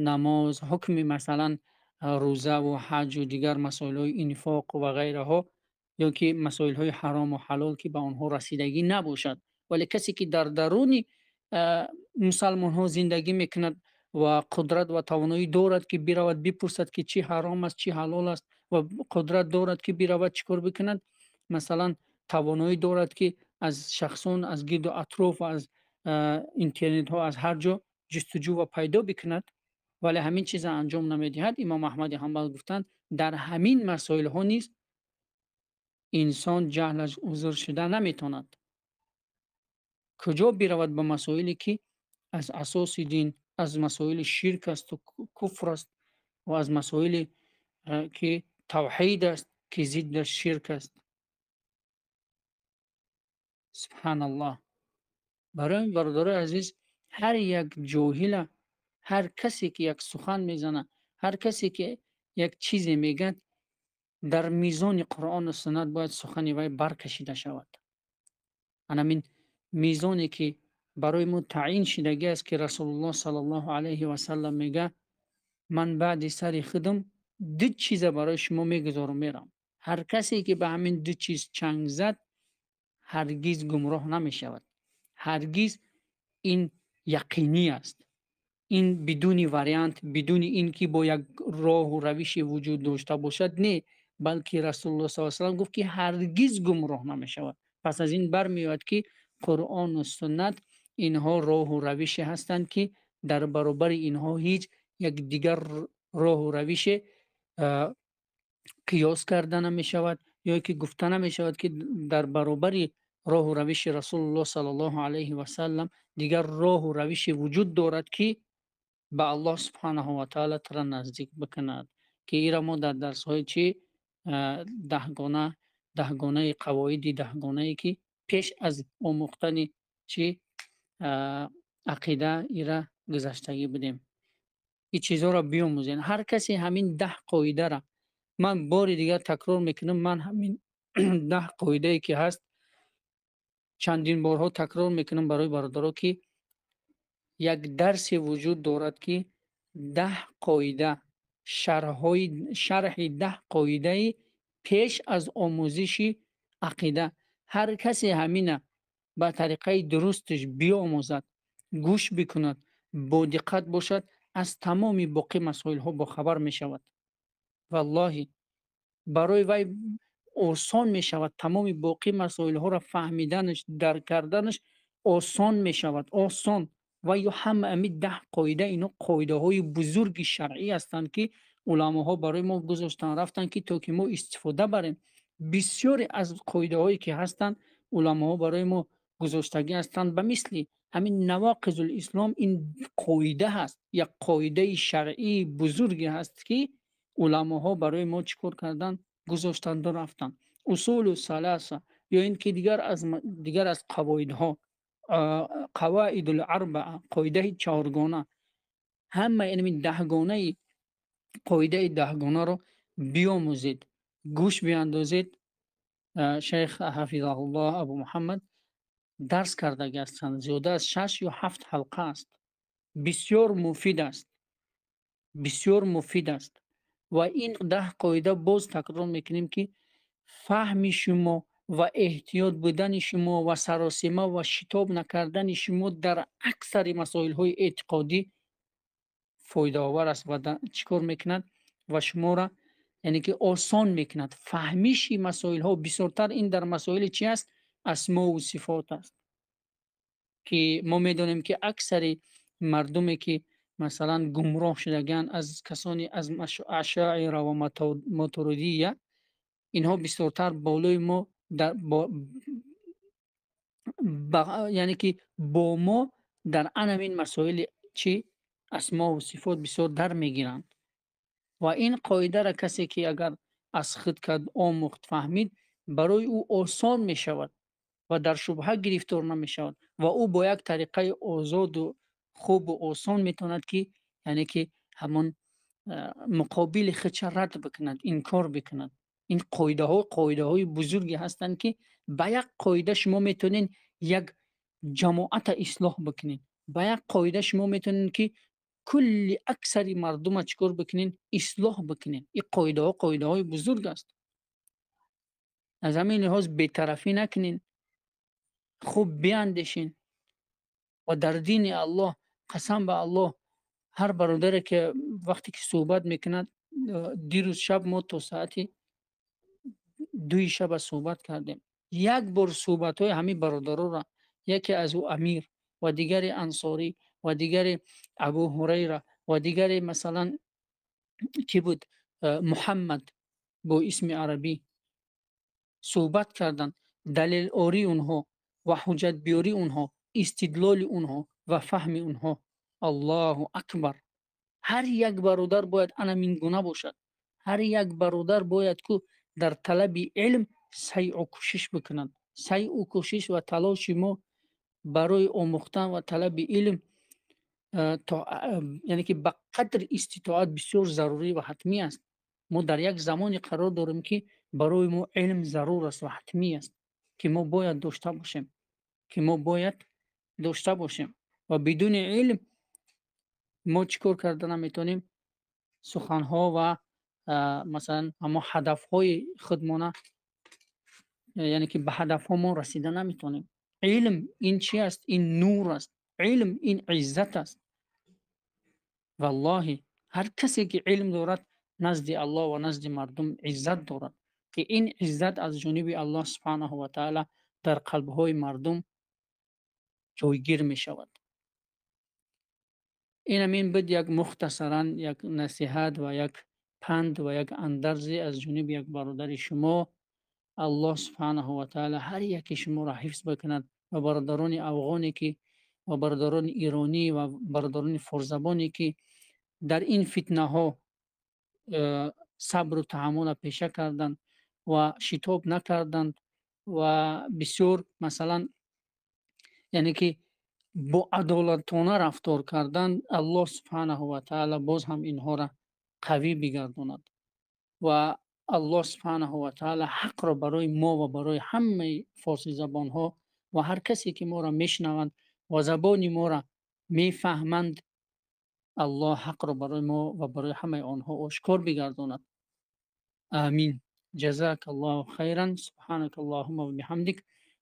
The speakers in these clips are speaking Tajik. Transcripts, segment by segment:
намоз, ҳукми масалан рӯза ва ҳаҷ ва дигар масоилҳои инфоқ ва ғайраҳо, ё ки масоилҳои ҳаром ва ҳалол ки ба онҳо расидагӣ набошад. Вале касе ки дар даруни мусалмонҳо зиндагӣ мекунад ва қудрат ва тавоноӣ дорад, ки биравад бипурсад, ки чӣ ҳаром аст, чӣ ҳалол аст, ва қудрат дорад, ки биравад чӣ кор бикунад, масалан тавоноӣ дорад, ки аз шахсон, аз гирду атроф ва аз интернетҳо, аз ҳар ҷо ҷустуҷӯ ва пайдо бикунад, вале ҳамин чизро анҷом намедиҳад. Имом Аҳмади Ҳанбал гуфтанд, дар ҳамин масоилҳо низ инсон ҷаҳлаш узр шуда наметавонад. Куҷо биравад ба масоиле, ки аз асоси дин, аз масоили ширк аст ва куфр аст ва аз масоиле, ки тавҳид аст, ки зидди ширк аст. Субҳаналлоҳ. Барои бародарои азиз, ҳар як ҷоҳила, ҳар касе ки як сухан мезанад, ҳар касе ки як чизе мегӯяд, дар мизони Қуръон ва суннат бояд сухани вай баркашида шавад. Ана ҳамин мизоне ки барои мо таъин шидагӣ аст, ки Расулуллоҳ саллаллоҳу алайҳи васаллам мегӯяд: ман баъди сари худам ду чиза барои шумо мегузорам, мерам. Ҳар касе ки ба ҳамин ду чиз чанг зад, ҳаргиз гумроҳ намешавад. Ҳаргиз. Ин яқинӣ аст. Ин бидуни вариант, бидуни ин ки бо як роҳу равише вуҷуд дошта бошад, не, балки Расулуллоҳ саллаллоҳу алайҳи васаллам гуфт, ки ҳаргиз гумроҳ намешавад. Пас аз ин бармеояд, ки Қуръону суннат инҳо роҳу равише ҳастанд, ки дар баробари инҳо ҳеҷ як дигар роҳу равише қиёс карда намешавад, ё ки гуфта намешавад, ки дар баробари роҳу равиши Расулуллоҳ саллаллоҳу алайҳи васаллам дигар роҳу равише вуҷуд дорад, ки ба Аллоҳ субҳанаҳу ва таъала туро наздик бикунад, ки инро мо дар дарсҳои чӣ даҳгона, даҳгонаи қавоиди даҳгонае, ки пеш аз омӯхтани чӣ ақида, ира гузаштагӣ будем. Ин чизҳоро биомӯзем. Ҳар касе ҳамин 10 қоидара, ман бори дигар такрор мекунам, ман ҳамин 10 қоидае ки ҳаст, чандин борҳо такрор мекунам барои бародаро, ки як дарсе вуҷуд дорад, ки 10 қоида, шарҳҳои шарҳи 10 қоидаи пеш аз омӯзиши ақида. Ҳар касе ҳамина ба тариқаи дурусташ биомӯзад, гӯш бикунад, бо диққат бошад, аз тамоми боқӣ масоилҳо бохабар мешавад. Валлоҳи, барои вай осон мешавад, тамоми боқӣ масоилҳоро фаҳмиданаш, дарк карданаш осон мешавад, осон. Ва ё ҳама ҳамин 10 қоида, ино қоидаҳои бузурги шаръӣ ҳастанд, ки уламоҳо барои мо гузоштанд, рафтанд, ки то ки мо истифода барем. Бисёре аз қоидаҳое ки ҳастанд, уламоҳо барои мо гузоштагӣ ҳастанд, ба мисли ҳамин навоқизул ислом, ин қоида ҳаст, як қоидаи шаръии бузурге ҳаст, ки уламоҳо барои мо чӣ кор карданд? Гузоштанду рафтанд. Усулу саласа, ё ин ки дигар аз қавоидҳо, қавоидул арбаа, қоидаи чаҳоргона, ҳама ин даҳгонаи қоидаи даҳгонаро биомӯзед, гӯш биандозед. Шайх ҳафизаҳуллоҳ Абу Муҳаммад дарс кардагӣ ҳастанд, зиёда аз шаш ё ҳафт ҳалқа аст. Бисёр муфид аст, бисёр муфид аст. Ва ин 10 қоида, боз такрор мекунем, ки фаҳми шумо ва эҳтиёт будани шумо ва саросима ва шитоб накардани шумо дар аксари масоилҳои эътиқодӣ фоидаовар аст ва чӣ кор мекунад? Ва шуморо, яъне ки, осон мекунад фаҳмиши масоилҳо. Бисёртар ин дар масоили чи аст? Асмову сифот аст, ки мо медонем, ки аксари мардуме ки масалан гумроҳ шудагианд, аз касони аз ашоира ва мотуридия, инҳо бисёртар болои мо, яъне ки бо мо дар анамин масоили чи асмову сифот бисёр дар мегиранд. Ва ин қоидаро касе ки агар аз худ кард, омӯхт, фаҳмид, барои ӯ осон мешавад ва дар шубҳа гирифтор намешавад ва ӯ бо як тариқаи озоду хубу осон метавонад, ки яъне ки ҳамон муқобили худша рад бикунад, инкор бикунад. Ин қоидаҳо қоидаҳои бузурге ҳастанд, ки ба як қоида шумо метавонед як ҷамоата ислоҳ бикунед, ба як қоида шумо метавонед, ки Кулли аксари мардума чӣ кор бикунен? Ислоҳ бикунен. Ин қоидаҳо қоидаҳои бузург аст. Аз ҳамин лиҳоз бетарафӣ накунен, хуб биандешин ва дар дини Аллоҳ, қасам ба Аллоҳ, ҳар бародаре ки вақте ки суҳбат мекунад, дирӯз шаб мо то соати 2 шаба суҳбат кардем. Як бор суҳбатҳои ҳамин бародароро, яке аз ӯ Амир ва дигари Ансорӣ ва дигари Абу Ҳурайра ва дигари масалан ки буд, Муҳаммад бо исми арабӣ суҳбат карданд, далелории онҳо ва ҳуҷҷатбиёрии онҳо, истидлоли онҳо ва фаҳми онҳо. Аллоҳу акбар. Ҳар як бародар бояд ана мин гуна бошад. Ҳар як бародар бояд ку дар талаби илм сайъу кӯшиш бикунад. Сайъу кӯшиш ва талоши мо барои омӯхтан ва талаби илм, то, яъне ки ба қадри иститоат бисёр зарурӣ ва ҳатмӣ аст. Мо дар як замоне қарор дорем ки барои мо илм зарур аст ва ҳатмӣ аст, ки мо бояд дошта бошем, ки мо бояд дошта бошем. Ва бидуни илм мо чӣ кор карда наметавонем? Суханҳо ва масалан ҳамо ҳадафҳои худмона, яъне ки ба ҳадафҳо мо расида наметавонем. Илм ин чи аст? Ин нур аст. Илм ин иззат аст. Валлоҳи ҳар касе ки илм дорад назди Аллоҳ ва назди мардум иззат дорад, ки ин иззат аз ҷониби Аллоҳ субҳанаҳу ва таъала дар қалбҳои мардум ҷойгир мешавад. Ин ҳамин буд як мухтасаран як насиҳат ва як панд ва як андарзе аз ҷониби як бародари шумо. Аллоҳ субҳанаҳу ва таъала ҳар яки шуморо ҳифз бикунад ва бародарони афғоне ки ва бародарони иронӣ ва бародарони форсзабоне ки дар ин фитнаҳо сабру таҳаммулро пеша карданд ва шитоб накарданд ва бисёр масалан яъне ки бо адолатона рафтор карданд, Аллоҳ субҳанаҳу ва таъала боз ҳам инҳоро қавӣ бигардонад ва Аллоҳ субҳанаҳу ва таъала ҳақро барои мо ва барои ҳамаи форсизабонҳо ва ҳар касе ки моро мешунаванд ва забони моро мефаҳманд, Аллоҳ ҳақро барои мо ва барои ҳамаи онҳо ошкор бигардонад. Амин. Ҷазакаллоҳу хайран. Субҳанакаллоҳумма ва биҳамдик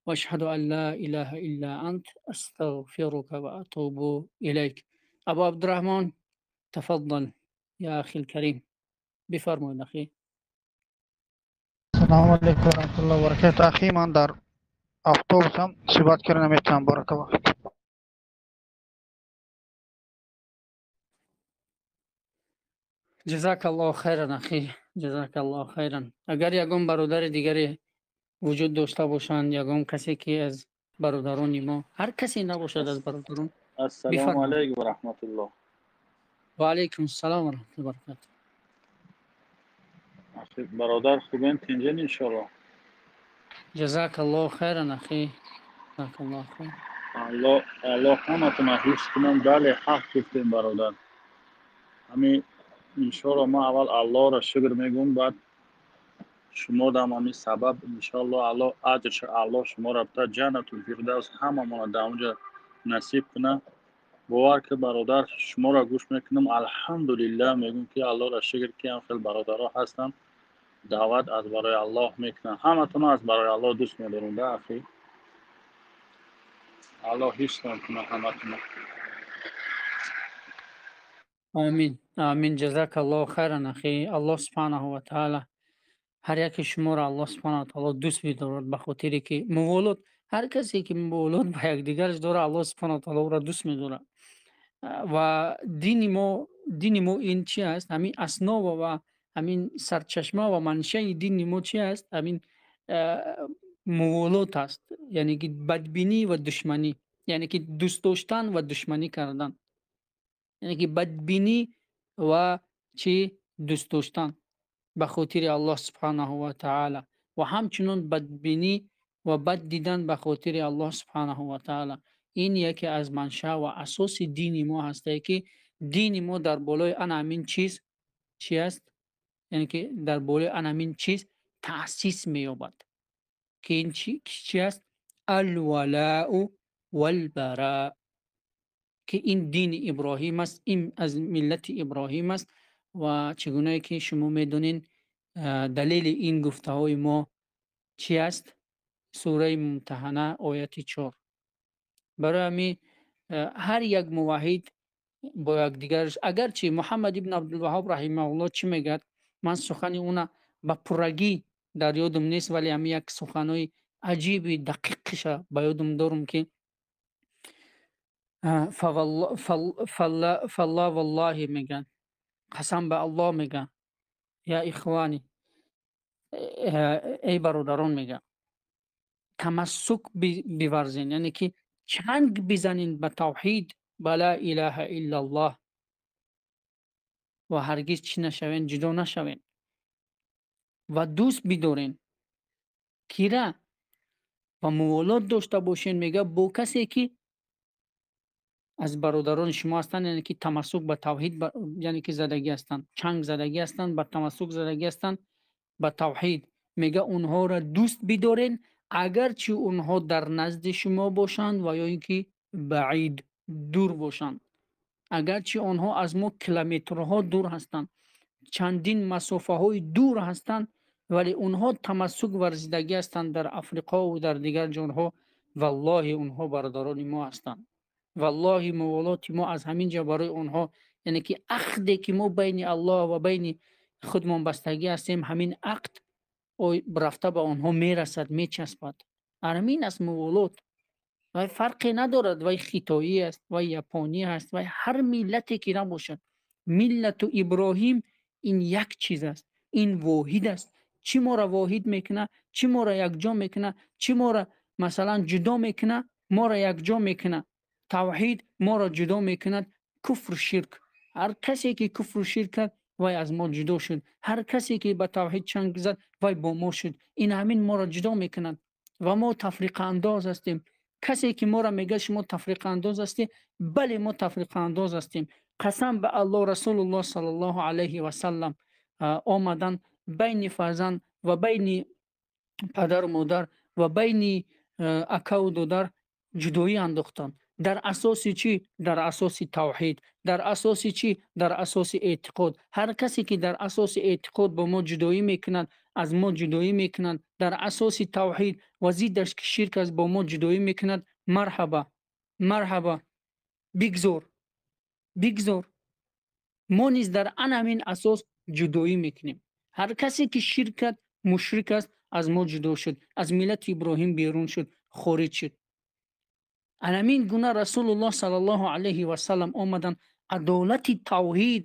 ва ашҳаду ан ла илаҳа илла ант астағфирука ва атубу илайк. Абу Абдурраҳмон, тафаддал я ахил карим, бифармоед ахи. Ассалому алайкум ва раҳматуллоҳи ва баракатуҳ. Ахи, ман дар автобусам, суҳбат карда наметавонам. Баракаллоҳ. Ҷазакаллоҳу хайран ахи, ҷазакаллоҳу хайран. Агар ягон бародари дигаре вуҷуд дошта бошанд, ягон касе ки аз бародарони мо, ҳар касе набошад аз бародарон. Ассалому алайкум ва раҳматуллоҳ. Ва алайкум ассалом ва раҳматуллоҳи ва баракатуҳ. Ахи, бародар хубен, тинҷен иншоаллоҳ. Ҷазакаллоҳу хайран ахи, ҷазакаллоҳу хайран. Аллоҳ, Аллоҳ ҳаматонро ҳифз кунад. Бале, ҳақ гуфтем бародар. Ҳамин иншоаллоҳ ман аввал Аллоҳро шукр мегӯм, баъд шумо дам ҳамин сабаб иншоаллоҳ Аллоҳ аҷрша Аллоҳ шуморо бита ҷаннатул фирдавс ҳамамонро дар онҷа насиб кунад. Бовар ки бародар шуморо гӯш мекунам, алҳамдулиллаҳ мегӯм ки Аллоҳро шукр ки ҳам хел бародаро ҳастанд, даъват аз барои Аллоҳ мекунанд. Ҳаматонро аз барои Аллоҳ дӯст медорам да ахи. Аллоҳ ҳифзтон кунад ҳаматонро. Амин, амин. Ҷазакаллоҳу хайран ахи. Аллоҳ субҳанаҳу ва таъала ҳар яки шуморо Аллоҳ субҳанаҳу ва таъала дӯст медорад, ба хотире ки муволот, ҳар касе ки муволот ба якдигараш дорад, Аллоҳ субҳанаҳу ва таъала ӯро дӯст медорад. Ва дини мо ин чи аст? Ҳамин основа ва ҳамин сарчашма ва маншаи дини мо чи аст? Ҳамин муволот аст, яъне ки бадбинӣ ва душманӣ, яъне ки дӯст доштан ва душманӣ кардан, яъне ки бадбинӣ ва чи дӯст доштан ба хотири Аллоҳ субҳанаҳу ва таъала ва ҳамчунон бадбинӣ ва бад дидан ба хотири Аллоҳ субҳанаҳу ва таъала. Ин яке аз манша ва асоси дини мо ҳастае ки дини мо дар болои ана ҳамин чиз чи аст? Яъне ки дар болои ана ҳамин чиз таъсис меёбад, ки ин чи аст? Алвалау валбара. ки ин дини Иброҳим аст, ин аз миллати Иброҳим аст ва чӣ гунае ки шумо медонед, далели ин гуфтаҳои мо чӣ аст? Сураи Мумтаҳана, ояти 4. Барои ҳамин ҳар як муваҳҳид бо якдигараш, агарчи Муҳаммад ибн Абдулваҳҳоб раҳимаҳуллоҳ чӣ мегӯяд, ман сухани ӯна ба пуррагӣ дар ёдам нест, вале ҳамин як суханои аҷиби дақиқиша ба ёдам дорам, ки фалла валлоҳи мегӯянд, қасам ба Аллоҳ мегӯянд, я ихвани, эй бародарон мегӯянд, тамассук биварзен, яъне ки чанг бизанед ба тавҳид, ба ла илаҳа иллаллоҳ, ва ҳаргиз чӣ нашавен, ҷудо нашавен ва дӯст бидорен кира ва муволот дошта бошен, мега бо касе ки аз бародарони шумо ҳастанд, яъне ки тамассук ба тавҳид, яъне ки задагӣ ҳастанд, чанг задагӣ ҳастанд, ба тамассук задагӣ ҳастанд ба тавҳид, мега онҳоро дӯст бидорен, агарчи онҳо дар назди шумо бошанд ва ё ин ки баид, дур бошанд, агарчи онҳо аз мо километрҳо дур ҳастанд, чандин масофаҳои дур ҳастанд, вале онҳо тамассук варзидагӣ ҳастанд дар Африқо ва дар дигар ҷонҳо, валлоҳи онҳо бародарони мо ҳастанд, валлоҳи муволоти мо аз ҳамин ҷо барои онҳо, яъне ки ақде ки мо байни Аллоҳ ва байни худмон бастагӣ ҳастем, ҳамин ақд рафта ба онҳо мерасад, мечаспад. Ҳамин аст муволот. Вай фарқе надорад, вай хитоӣ аст, вай японӣ аст, вай ҳар миллате ки набошад. Миллату Иброҳим ин як чиз аст, ин воҳид аст. Чӣ моро воҳид мекунад, чӣ моро якҷо мекунад, чӣ моро масалан ҷудо мекунад, моро якҷо мекунад. Тавҳид моро ҷудо мекунад, куфру ширк. Ҳар касе ки куфру ширк кард, вай аз мо ҷудо шуд. Ҳар касе ки ба тавҳид чанг зад, вай бо мо шуд. Ин ҳамин моро ҷудо мекунад ва мо тафриқаандоз ҳастем. Касе ки моро мегӯяд шумо тафриқаандоз ҳастед, бале мо тафриқаандоз ҳастем. Қасам ба Аллоҳ, Расулуллоҳ саллаллоҳу алайҳи васаллам омадан байни фарзанд ва байни падару модар ва байни акаву додар ҷудоӣ андохтанд. Дар асоси чӣ? Дар асоси тавҳид. Дар асоси чӣ? Дар асоси эътиқод. Ҳар касе ки дар асоси эътиқод бо мо ҷудоӣ мекунад, аз мо ҷудоӣ мекунад, дар асоси тавҳид ва зиддаш ки ширк аст бо мо ҷудоӣ мекунад, марҳаба, марҳаба, бигзор, бигзор. Мо низ дар ан ҳамин асос ҷудоӣ мекунем. Ҳар касе ки ширк кард, мушрик аст, аз мо ҷудо шуд, аз миллати Иброҳим берун шуд, хориҷ шуд. Ҳамин гуна Расулуллоҳ саллаллоҳу алайҳи васаллам омаданд, адолати тавҳид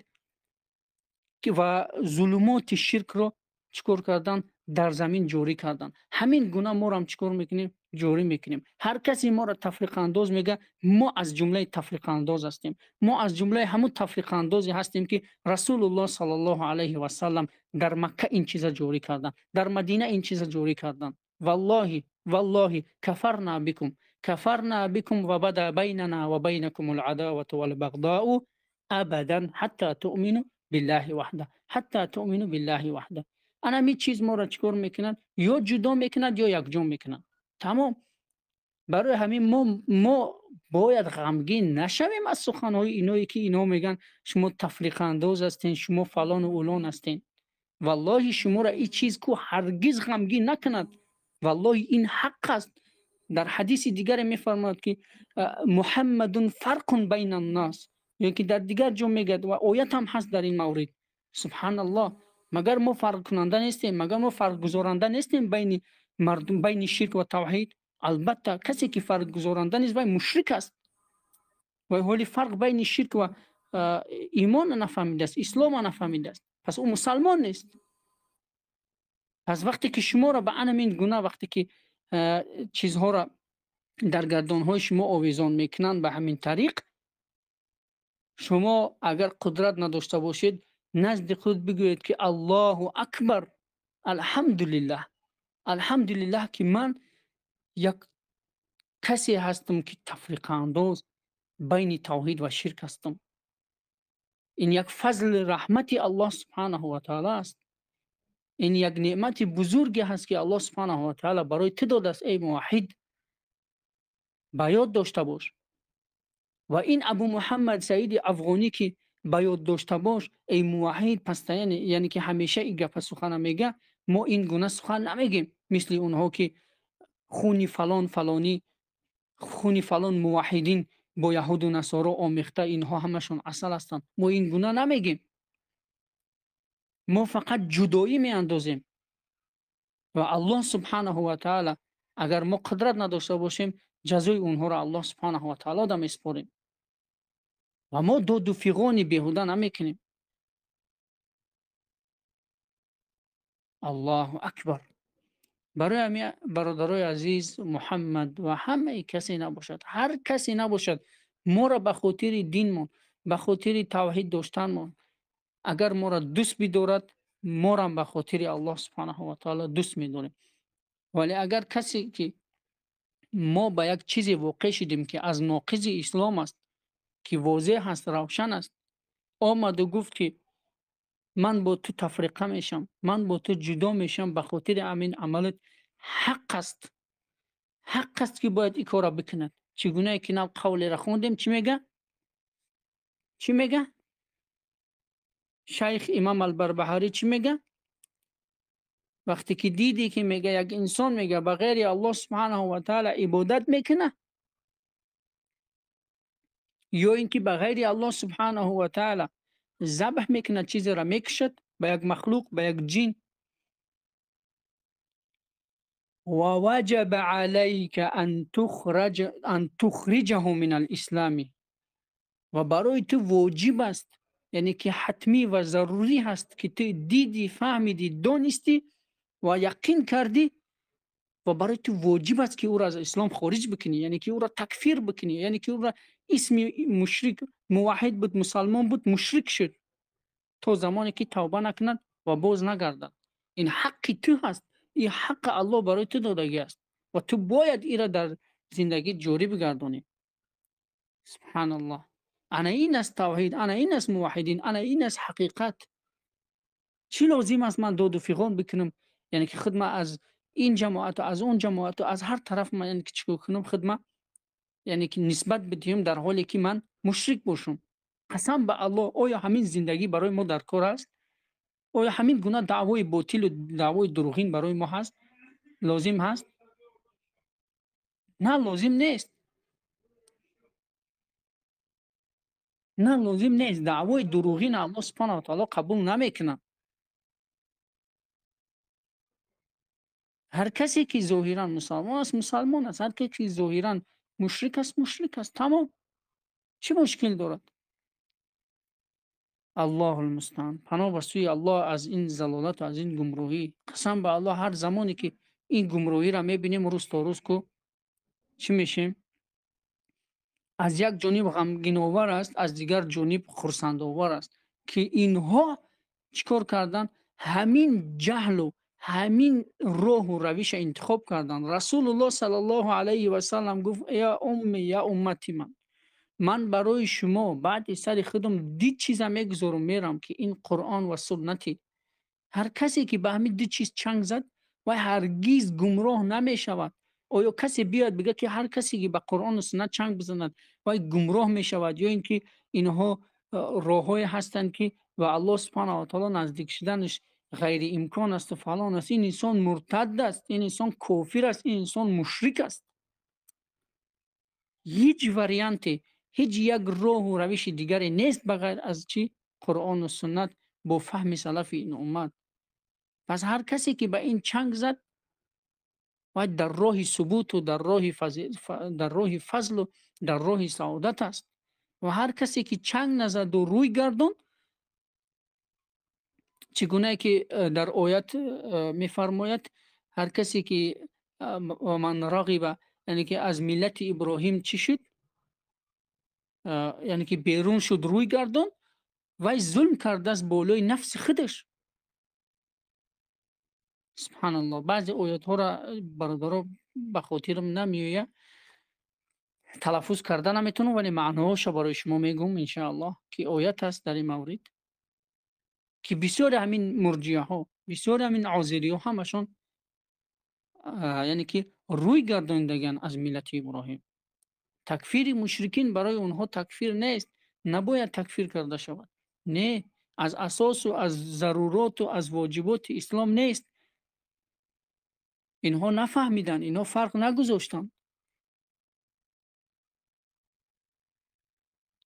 ва зулумоти ширкро чӣ кор карданд? Дар замин ҷорӣ карданд. Ҳамин гуна морам чӣ кор мекунем? Ҷорӣ мекунем. Ҳар касе моро тафриқаандоз мегӯяд, мо аз ҷумлаи тафриқаандоз ҳастем. Мо аз ҷумлаи ҳамун тафриқаандозе ҳастем, ки Расулуллоҳ саллаллоҳу алайҳи васаллам дар Макка ин чиза ҷорӣ карданд, дар Мадина ин чиза ҷорӣ карданд. Валлоҳи, валлоҳи кафарна бикум, кафарна бикум ва бада байнана ва байнакум ал-адавату вал-бағдау абадан ҳатта туъмину биллаҳи ваҳда, ҳатта туъмину биллаҳи ваҳда. Ана ҳамин чиз моро чӣ кор мекунад? Ё ҷудо мекунад, ё якҷо мекунад. Тамом. Барои ҳамин мо бояд ғамгин нашавем аз суханҳои иное ки ино мегӯянд шумо тафриқаандоз ҳастен, шумо фалону улон ҳастен. Валлоҳи шуморо ин чиз ку ҳаргиз ғамгин накунад. Валлоҳи ин ҳақ аст. Дар ҳадиси дигаре мефармояд ки Муҳаммадун фарқун байна ннас, ё ки дар дигар ҷо мегӯяд ва оят ҳам ҳаст дар ин маврид. Субҳаналлоҳ, магар мо фарқкунанда нестем? Магар мо фарқгузоранда нестем байни мардум, байни ширк ва тавҳид? Албатта касе ки фарқгузоранда нест, вай мушрик аст. Вай ҳоли фарқ байни ширк ва имон нафаҳмидааст, ислома нафаҳмидааст, пас ӯ мусалмон нест. Пас вақте ки шуморо ба анамин гуна, вақте ки чизҳоро дар гардонҳои шумо овезон мекунанд ба ҳамин тариқ, шумо агар қудрат надошта бошед, назди худ бигӯед ки Аллоҳу акбар, алҳамдулиллаҳ, алҳамдулиллаҳ ки ман як касе ҳастам ки тафриқаандоз байни тавҳид ва ширк ҳастам. Ин як фазли раҳмати Аллоҳ субҳанаҳу ва таъала аст. Ин як неъмати бузурге ҳаст ки Аллоҳ субҳанаҳу ва таъала барои ту додааст, эй муваҳҳид. Ба ёд дошта бош. Ва ин Абу Муҳаммад Саиди Афғонӣ ки ба ёд дошта бош, эй муваҳҳид, пастаяне, яъне ки ҳамеша ин гапа сухана мега, мо ин гуна сухан намегем, мисли онҳо ки хуни фалон фалонӣ, хуни фалон муваҳҳидин бо яҳуду насоро омехта, инҳо ҳамашон асал ҳастанд. Мо ин гуна намегем. Мо фақат ҷудоӣ меандозем. Ва Аллоҳ субҳанаҳу ва таъала агар мо қудрат надошта бошем, ҷазои онҳоро Аллоҳ субҳанаҳу ва таъала да месупорем. Ва мо доду фиғони беҳуда намекунем. Аллоҳу акбар. Барои ҳамин бародарои азиз, Муҳаммад ва ҳамаи касе набошад, ҳар касе набошад, моро ба хотири динмон, ба хотири тавҳид доштанмон, агар моро дӯст бидорад, морам ба хотири Аллоҳ субҳанаҳу ва таъала дӯст медорем. Вале агар касе ки мо ба як чизе воқеъ шудем ки аз ноқизи ислом аст, ки возеҳ аст, равшан аст, омаду гуфт ки ман бо ту тафриқа мешам, ман бо ту ҷудо мешам ба хотири ҳамин амалат, ҳақ аст, ҳақ аст ки бояд ин корро бикунад. Чӣ гунае ки нав қавлеро хондем, чӣ мега? Чӣ мега? Шайх Имам Албарбаҳарӣ чӣ мега? Вақте ки дидӣ ки мега як инсон мега ба ғайри Аллоҳ субҳанаҳу ва таъала ибодат мекунад, ё ин ки ба ғайри Аллоҳ субҳанаҳу ва таъала забҳ мекунад, чизеро мекушад ба як махлуқ, ба як ҷин, ва ваҷаба алайка ан тухриҷаҳу мин алислами, ва барои ту воҷиб аст, яъне ки ҳатмӣ ва зарурӣ ҳаст ки ту дидӣ, фаҳмидӣ, донистӣ ва яқин кардӣ, ва барои ту воҷиб аст ки ӯро аз ислом хориҷ бикунӣ, яъне ки ӯро такфир бикунӣ, яъне ки ӯро исми мушрик, муваҳҳид буд, мусалмон буд, мушрик шуд то замоне ки тавба накунад ва боз нагардад. Ин ҳаққи ту ҳаст, ин ҳаққи Аллоҳ барои ту додагӣ аст ва ту бояд инро дар зиндагӣ ҷорӣ бигардонӣ. Субҳаналлоҳ. Ана ин аст тавҳид, ана ин аст муваҳҳидин, ана ин аст ҳақиқат. Чӣ лозим аст ман доду фиғон бикунам, яъне ки худ ман аз ин ҷамоату аз он ҷамоату аз ҳар тараф ман яъне ки чӣ кор кунам, худ ман яъне ки нисбат бидиҳам дар ҳоле ки ман мушрик бошам. Қасам ба Аллоҳ, оё ҳамин зиндагӣ барои мо дар кор аст? Оё ҳамин гуна даъвои ботилу даъвои дурӯғин барои мо ҳаст? Лозим ҳаст? На, лозим нест. На, лозим нест. Даъвои дурӯғин Аллоҳ субҳанаҳу ва таъала қабул намекунад. Ҳар касе ки зоҳиран мусалмон аст, мусалмон аст. Ҳар касе ки зоҳиран мушрик аст, мушрик аст. Тамом. Чӣ мушкил дорад? Аллоҳул мустаъан. Паноҳ ба сӯи Аллоҳ аз ин залолат ва аз ин гумроҳӣ. Қасам ба Аллоҳ, ҳар замоне ки ин гумроҳиро мебинем, рӯз то рӯз ку чӣ мешем? Аз як ҷониб ғамгиновар аст, аз дигар ҷониб хурсандовар аст ки инҳо чӣ кор карданд? Ҳамин ҷаҳлу ҳамин роҳу равиша интихоб карданд. Расулуллоҳ саллаллоҳу алайҳи васаллам гуфт: я умми, я уммати ман, ман барои шумо баъди сари худам ду чиза мегузорам, мерам ки ин Қуръон ва суннати. Ҳар касе ки ба ҳамин ду чиз чанг зад, вай ҳаргиз гумроҳ намешавад. Оё касе биёяд бигӯяд ки ҳар касе ки ба Қуръону суннат чанг бизанад, вай гумроҳ мешавад, ё ин ки инҳо роҳҳое ҳастанд ки ба Аллоҳ субҳанаҳу ва таъала наздик шуданаш ғайриимкон аст ва фалон аст. Ин инсон муртад аст, ин инсон кофир аст, ин инсон мушрик аст. Ҳеҷ варианте, ҳеҷ як роҳу равиши дигаре нест ба ғайр аз чӣ? Қуръону суннат бо фаҳми салафи ин уммат. Пас ҳар касе ки ба ин чанг зад, вай дар роҳи субуту дар роҳи фазлу дар роҳи саодат аст. Ва ҳар касе ки чанг назаду рӯй гардонд, чӣ гунае ки дар оят мефармояд, ҳар касе ки ман рағиба, яъне ки аз миллати Иброҳим чӣ шуд, яъне ки берун шуд, рӯй гардонд, вай зулм кардааст болои нафси худаш. Субҳаналлоҳ. Баъзе оятҳоро бародаро ба хотирам намеояд, талаффуз карда наметавонам, вале маъноҳоша барои шумо мегӯм иншааллоҳ, ки оят аст дар ин маврид, ки бисёри ҳамин мурҷияҳо, бисёри ҳамин озириҳо ҳамашон яъне ки рӯй гардондагианд аз миллати Иброҳим. Такфири мушрикин барои онҳо такфир нест, набояд такфир карда шавад. Не, аз асосу аз заруроту аз воҷиботи ислом нест. Инҳо нафаҳмиданд, инҳо фарқ нагузоштанд.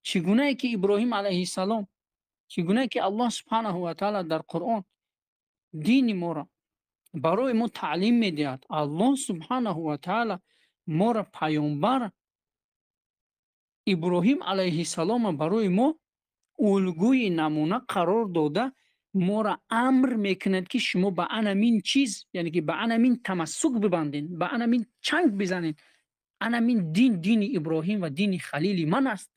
Чӣ гунае ки Иброҳим алайҳиссалом, чӣ гунае ки Аллоҳ субҳанаҳу ва таъала дар Қуръон дини моро барои мо таълим медиҳад. Аллоҳ субҳанаҳу ва таъала моро паёмбар Иброҳим алайҳиссалом барои мо улгӯи намуна қарор дода, моро амр мекунад, ки шумо ба анамин чиз, яъне ки ба анамин тамассук бибандед, ба анамин чанг бизанед. Анамин дин дини Иброҳим ва дини халили ман аст.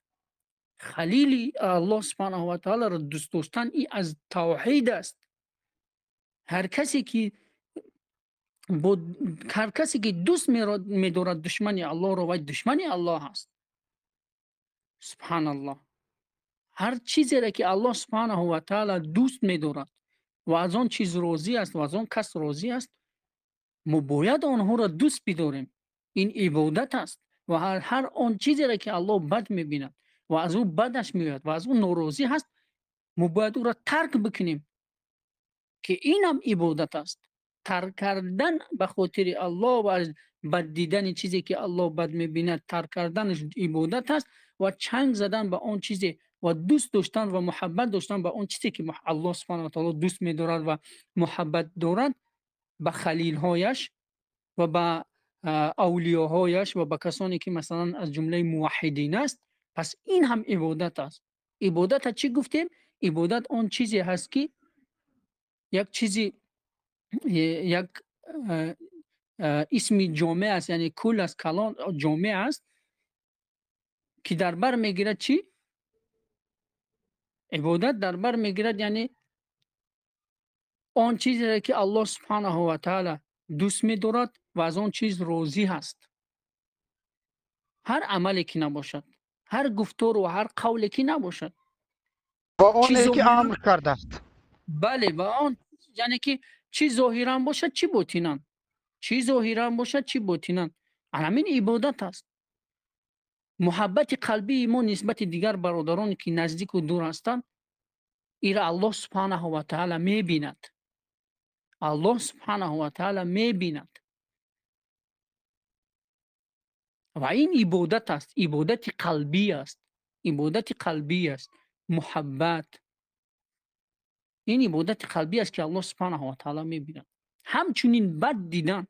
Халили Аллоҳ субҳанаҳу ва таъаларо дӯст доштан ин аз тавҳид аст. Ҳар касе ки ҳар касе ки дӯст медорад душмани Аллоҳро, вай душмани Аллоҳ аст. Субҳаналлоҳ. Ҳар чизеро ки Аллоҳ субҳанаҳу ва таъала дӯст медорад ва аз он чиз розӣ аст ва аз он кас розӣ аст, мо бояд онҳоро дӯст бидорем. Ин ибодат аст. Ва ҳар он чизеро ки Аллоҳ бад мебинад ва аз ӯ бадаш меояд ва аз ӯ норозӣ ҳаст, мо бояд ӯро тарк бикунем, ки инам ибодат аст. Тарк кардан ба хотири Аллоҳ ва аз бад дидани чизе ки Аллоҳ бад мебинад тарк карданаш ибодат аст ва чанг задан ба он чизе ва дӯст доштан ва муҳаббат доштан ба он чизе ки Аллоҳ субҳанаҳу ва таъала дӯст медорад ва муҳаббат дорад ба халилҳояш ва ба авлиёҳояш ва ба касоне ки масалан аз ҷумлаи муваҳҳидин аст. Пас ин ҳам ибодат аст. Ибодат чӣ гуфтем? Ибодат он чизе ҳаст ки як чизи як исми ҷомеъ аст, яъне кул аст, калон ҷомеъ аст, ки дар бар мегирад чӣ? Ибодат дар бар мегирад, яъне он чизеро ки Аллоҳ субҳанаҳу ва таъала дӯст медорад ва аз он чиз розӣ ҳаст. Ҳар амале ки набошад, ҳар гуфтору ҳар қавле ки набошад, ва оне ки амр кардааст. Бале, ва он, яъне ки чӣ зоҳиран бошад, чӣ ботинан, чӣ зоҳиран бошад, чӣ ботинан, ҳамин ибодат аст. Муҳаббати қалбии мо нисбати дигар бародароне ки наздику дур ҳастанд, ира Аллоҳ субҳанаҳу ва таъала мебинад. Аллоҳ субҳанаҳу ва таъала мебинад. Ва ин ибодат аст, ибодати қалбӣ аст, ибодати қалбӣ аст, муҳаббат. Ин ибодати қалбӣ аст, ки Аллоҳ субҳанаҳу ва таъала мебинад. Ҳамчунин бад дидан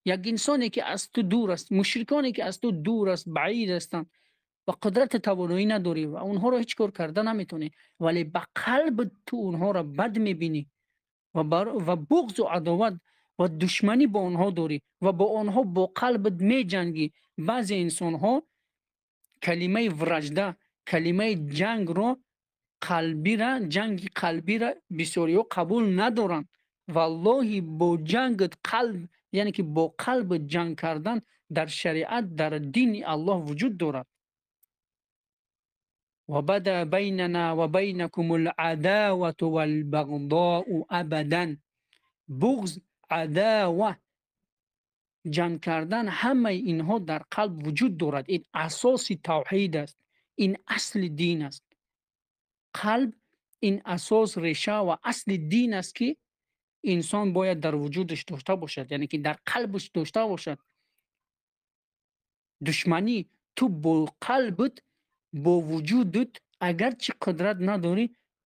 як инсоне ки аз ту дур аст, мушриконе ки аз ту дур аст, баид ҳастанд ва қудрати тавоноӣ надорӣ ва онҳоро ҳеҷ кор карда наметавонӣ, вале ба қалби ту онҳоро бад мебинӣ ва буғзу адоват ва душманӣ бо онҳо дорӣ ва бо онҳо бо қалбат меҷангӣ. Баъзе инсонҳо калимаи вражда, калимаи ҷангро, қалбира, ҷанги қалбира бисёриҳо қабул надоранд. Валлоҳи бо ҷангат қалб, яъне ки бо қалб ҷанг кардан дар шариат, дар дини Аллоҳ вуҷуд дорад. Ва бада байнана ва байнакумул адавату вал бағдоу абадан. Буғз, адава, ҷанг кардан, ҳамаи инҳо дар қалб вуҷуд дорад. Ин асоси тавҳид аст, ин асли дин аст. Қалб ин асос, реша ва асли дин аст, ки инсон бояд дар вуҷудаш дошта бошад, яъне ки дар қалбаш дошта бошад. Душманӣ ту бо қалбат, бо вуҷудат агарчи қудрат надорӣ,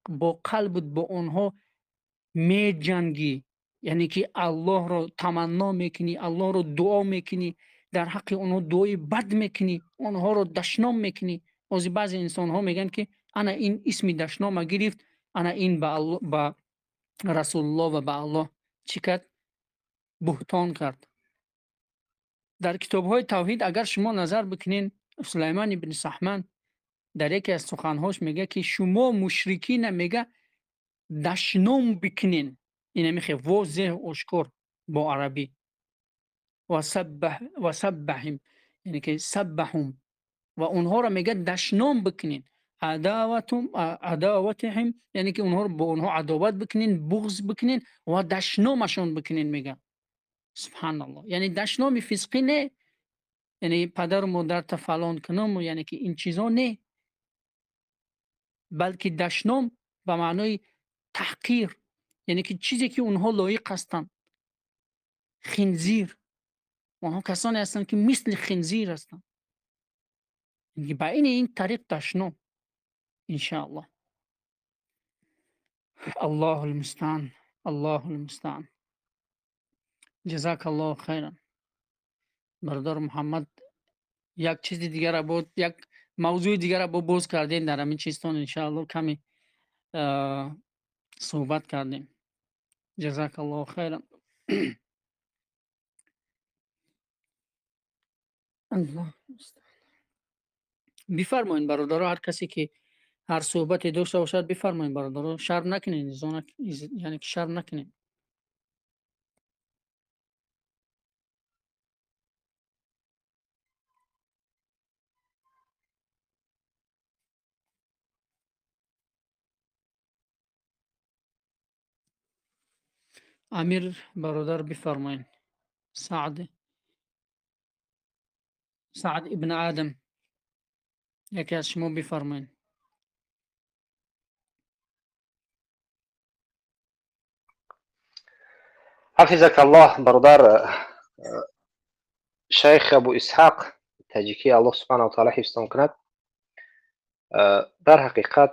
бо қалбат бо онҳо меҷангӣ, яъне ки Аллоҳро таманно мекунӣ, Аллоҳро дуо мекунӣ, дар ҳаққи онҳо дуои бад мекунӣ, онҳоро дашном мекунӣ. Ҳозир баъзе инсонҳо мегӯянд, ки ана ин исми дашнома гирифт, ана ин ба Расулуллоҳ ва ба Аллоҳ чӣ кард? Буҳтон кард. Дар китобҳои тавҳид агар шумо назар бикунед, Сулаймон ибни Саҳман дар яке аз суханҳош мегӯяд, ки шумо мушрикина мега дашном бикунен. Ин мехе возеҳ ошкор бо арабӣ. Ва саббаҳим, яъне ки саббаҳум, ва онҳоро мегӯяд дашном бикунен. Адаватум, адаватиҳим, яъне ки онҳоро бо онҳо адоват бикунен, буғз бикунен ва дашномашон бикунен мегӯяд. Субҳаналлоҳ. Яъне дашноми фисқӣ не, Яъне падару модарта фалон кунам, яъне ки ин чизо не, балки дашном ба маънои таҳқир, яъне ки чизе ки онҳо лоиқ ҳастанд. Хинзир, онҳо касоне ҳастанд ки мисли хинзир ҳастанд. Ба ин тариқ дашном, иншааллоҳ. Аллоҳу алмустаан, Аллоҳу алмустаан. Ҷазакаллоҳу хайран. Бародар Муҳаммад, як чизи дигара буд, як мавзӯи дигара бо боз кардем дар ҳамин чизтон, иншааллоҳ каме суҳбат кардем. Ҷазакаллоҳу хайран. Аллоҳ бифармоед бародаро, ҳар касе ки ҳар суҳбате дошта бошад бифармоед бародаро, шарм накунед, яъне ки шарм накунед. Амир бародар бифармоед. Саъд ибн Адам, яке аз шумо бифармоед. Ҳафизак Аллоҳ бародар шайх Абу Исҳоқ таҷикӣ, Аллоҳ субҳанаҳу ва таъала ҳифзтон кунад. Дар ҳақиқат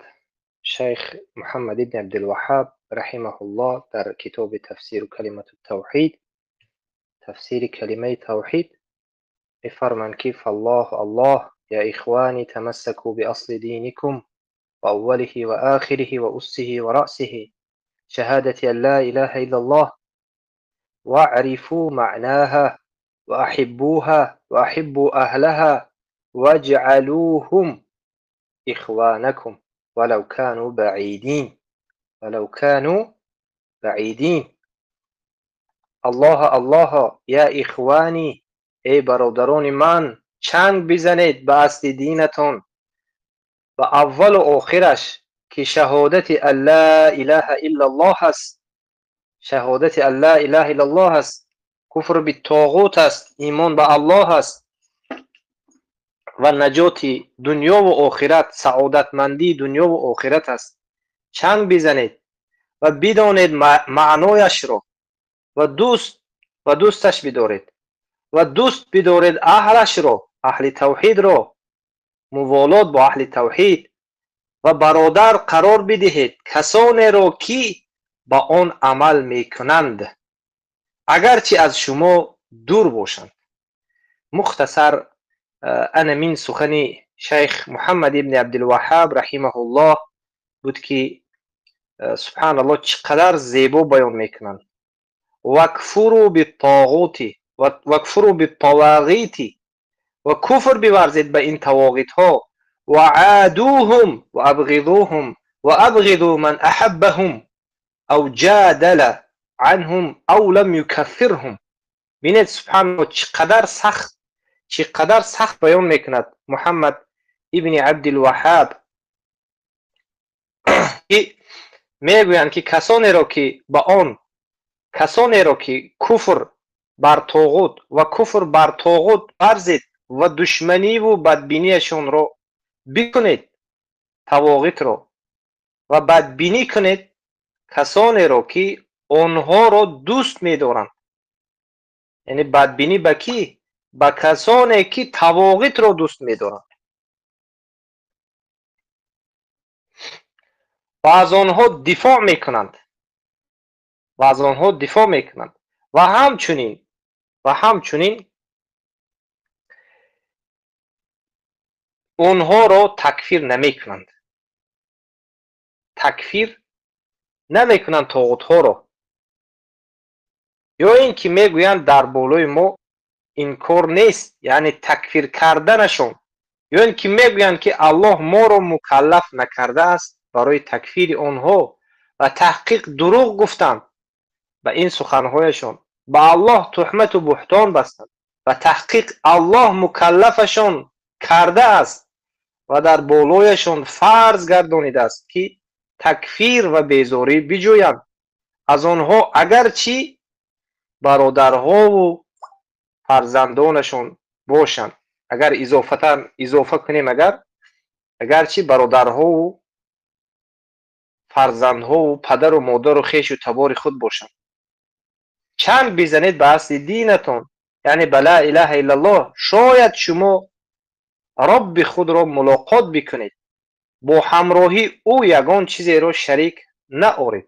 шайх Муҳаммад ибн Абдулваҳҳоб раҳимаҳуллоҳ дар китоби тафсиру калимату тавҳид, тафсири калимаи тавҳид мефармоянд ки фаллоҳ аллоҳ я ихвани тамассаку биасли диникум ва аввалиҳи ва охириҳи ва уссиҳи ва раъсиҳи шаҳадати ан ла илаҳа иллаллоҳ ваърифу маънаҳа ва аҳиббуҳа ва аҳиббу аҳлаҳа ваҷъалуҳум ихванакум валав кану баъидин, валав кану баъидин. Аллоҳ аллоҳ я ихвани, эй бародарони ман, чанг бизанед ба асли динатон, ба аввалу охираш ки шаҳодати ан ла илаҳа иллаллоҳ аст, шаҳодати ан ла илаҳа иллаллоҳ аст, куфр биттоғут аст, имон ба Аллоҳ аст ва наҷоти дунёву охират, саодатмандии дунёву охират аст. Чанг бизанед ва бидонед маънояшро ва дӯсташ бидоред ва дӯст бидоред аҳлашро, аҳли тавҳидро, муволот бо аҳли тавҳид, ва бародар қарор бидиҳед касонеро ки ба он амал мекунанд, агарчи аз шумо дур бошанд. Мухтасар ана мин сухани шайх Муҳаммад ибни Абдулваҳҳоб раҳимаҳуллоҳ буд ки субҳаналлоҳ чӣ қадар зебо баён мекунанд. Вакфуру биттоғути вакфуру биттавағити, ва куфр биварзед ба ин тавоғитҳо, ва аадуҳум ва абғизуҳум ва абғизу ман аҳаббаҳум ав ҷадала анҳум ав лам юкаффирҳум. Бинед субҳаналлоҳ чӣ қадар сахт баён мекунад Муҳаммад ибни Абдулваҳҳоб, ки мегӯянд ки касонеро ки ба он, касонеро ки куфр бар тоғут ва куфр бар тоғут варзед ва душманиву бадбинияшонро бикунед, тавоғитро, ва бадбинӣ кунед касонеро ки онҳоро дӯст медоранд. Яъне бадбинӣ ба кӣ? Ба касоне ки тавоғитро дӯст медоранд ва аз онҳо дифоъ мекунанд, ва аз онҳо дифоъ мекунанд, ва ҳамчунин онҳоро такфир намекунанд, такфир намекунанд тоғутҳоро, ё ин ки мегӯянд дар болои мо инкор нест, яъне такфир карданашон, ё ин ки мегӯянд ки Аллоҳ моро мукаллаф накардааст барои такфири онҳо, ва таҳқиқ дурӯғ гуфтанд ба ин суханҳояшон, ба Аллоҳ туҳмату буҳтон бастанд, ва таҳқиқ Аллоҳ мукаллафашон кардааст ва дар болояшон фарз гардонидааст ки такфир ва безорӣ биҷӯянд аз онҳо, агарчи бародарҳову фарзандонашон бошанд. Агар изофатан изофа кунем, агар агарчи бародарҳову фарзандҳову падару модару хешу табори худ бошанд. Чанг бизанед ба асли динатон, яъне ба ла илаҳа иллаллоҳ, шояд шумо Робби худро мулоқот бикунед, бо ҳамроҳии ӯ ягон чизеро шарик наоред.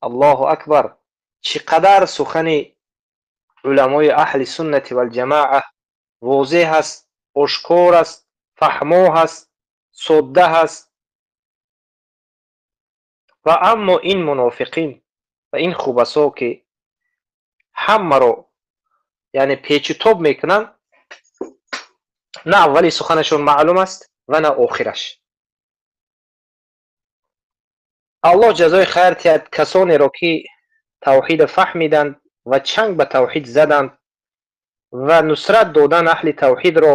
Аллоҳу акбар! Чӣ қадар сухани уламои аҳли суннати валҷамоа возеҳ аст, ошкор аст, фаҳмо ҳаст, содда ҳаст. Ва аммо ин мунофиқин ва ин хубасо, ки ҳамаро яъне печутоб мекунанд, на аввали суханашон маълум аст ва на охираш. Аллоҳ ҷазои хайр диҳад касонеро, ки тавҳида фаҳмиданд ва чанг ба тавҳид заданд ва нусрат додан аҳли тавҳидро.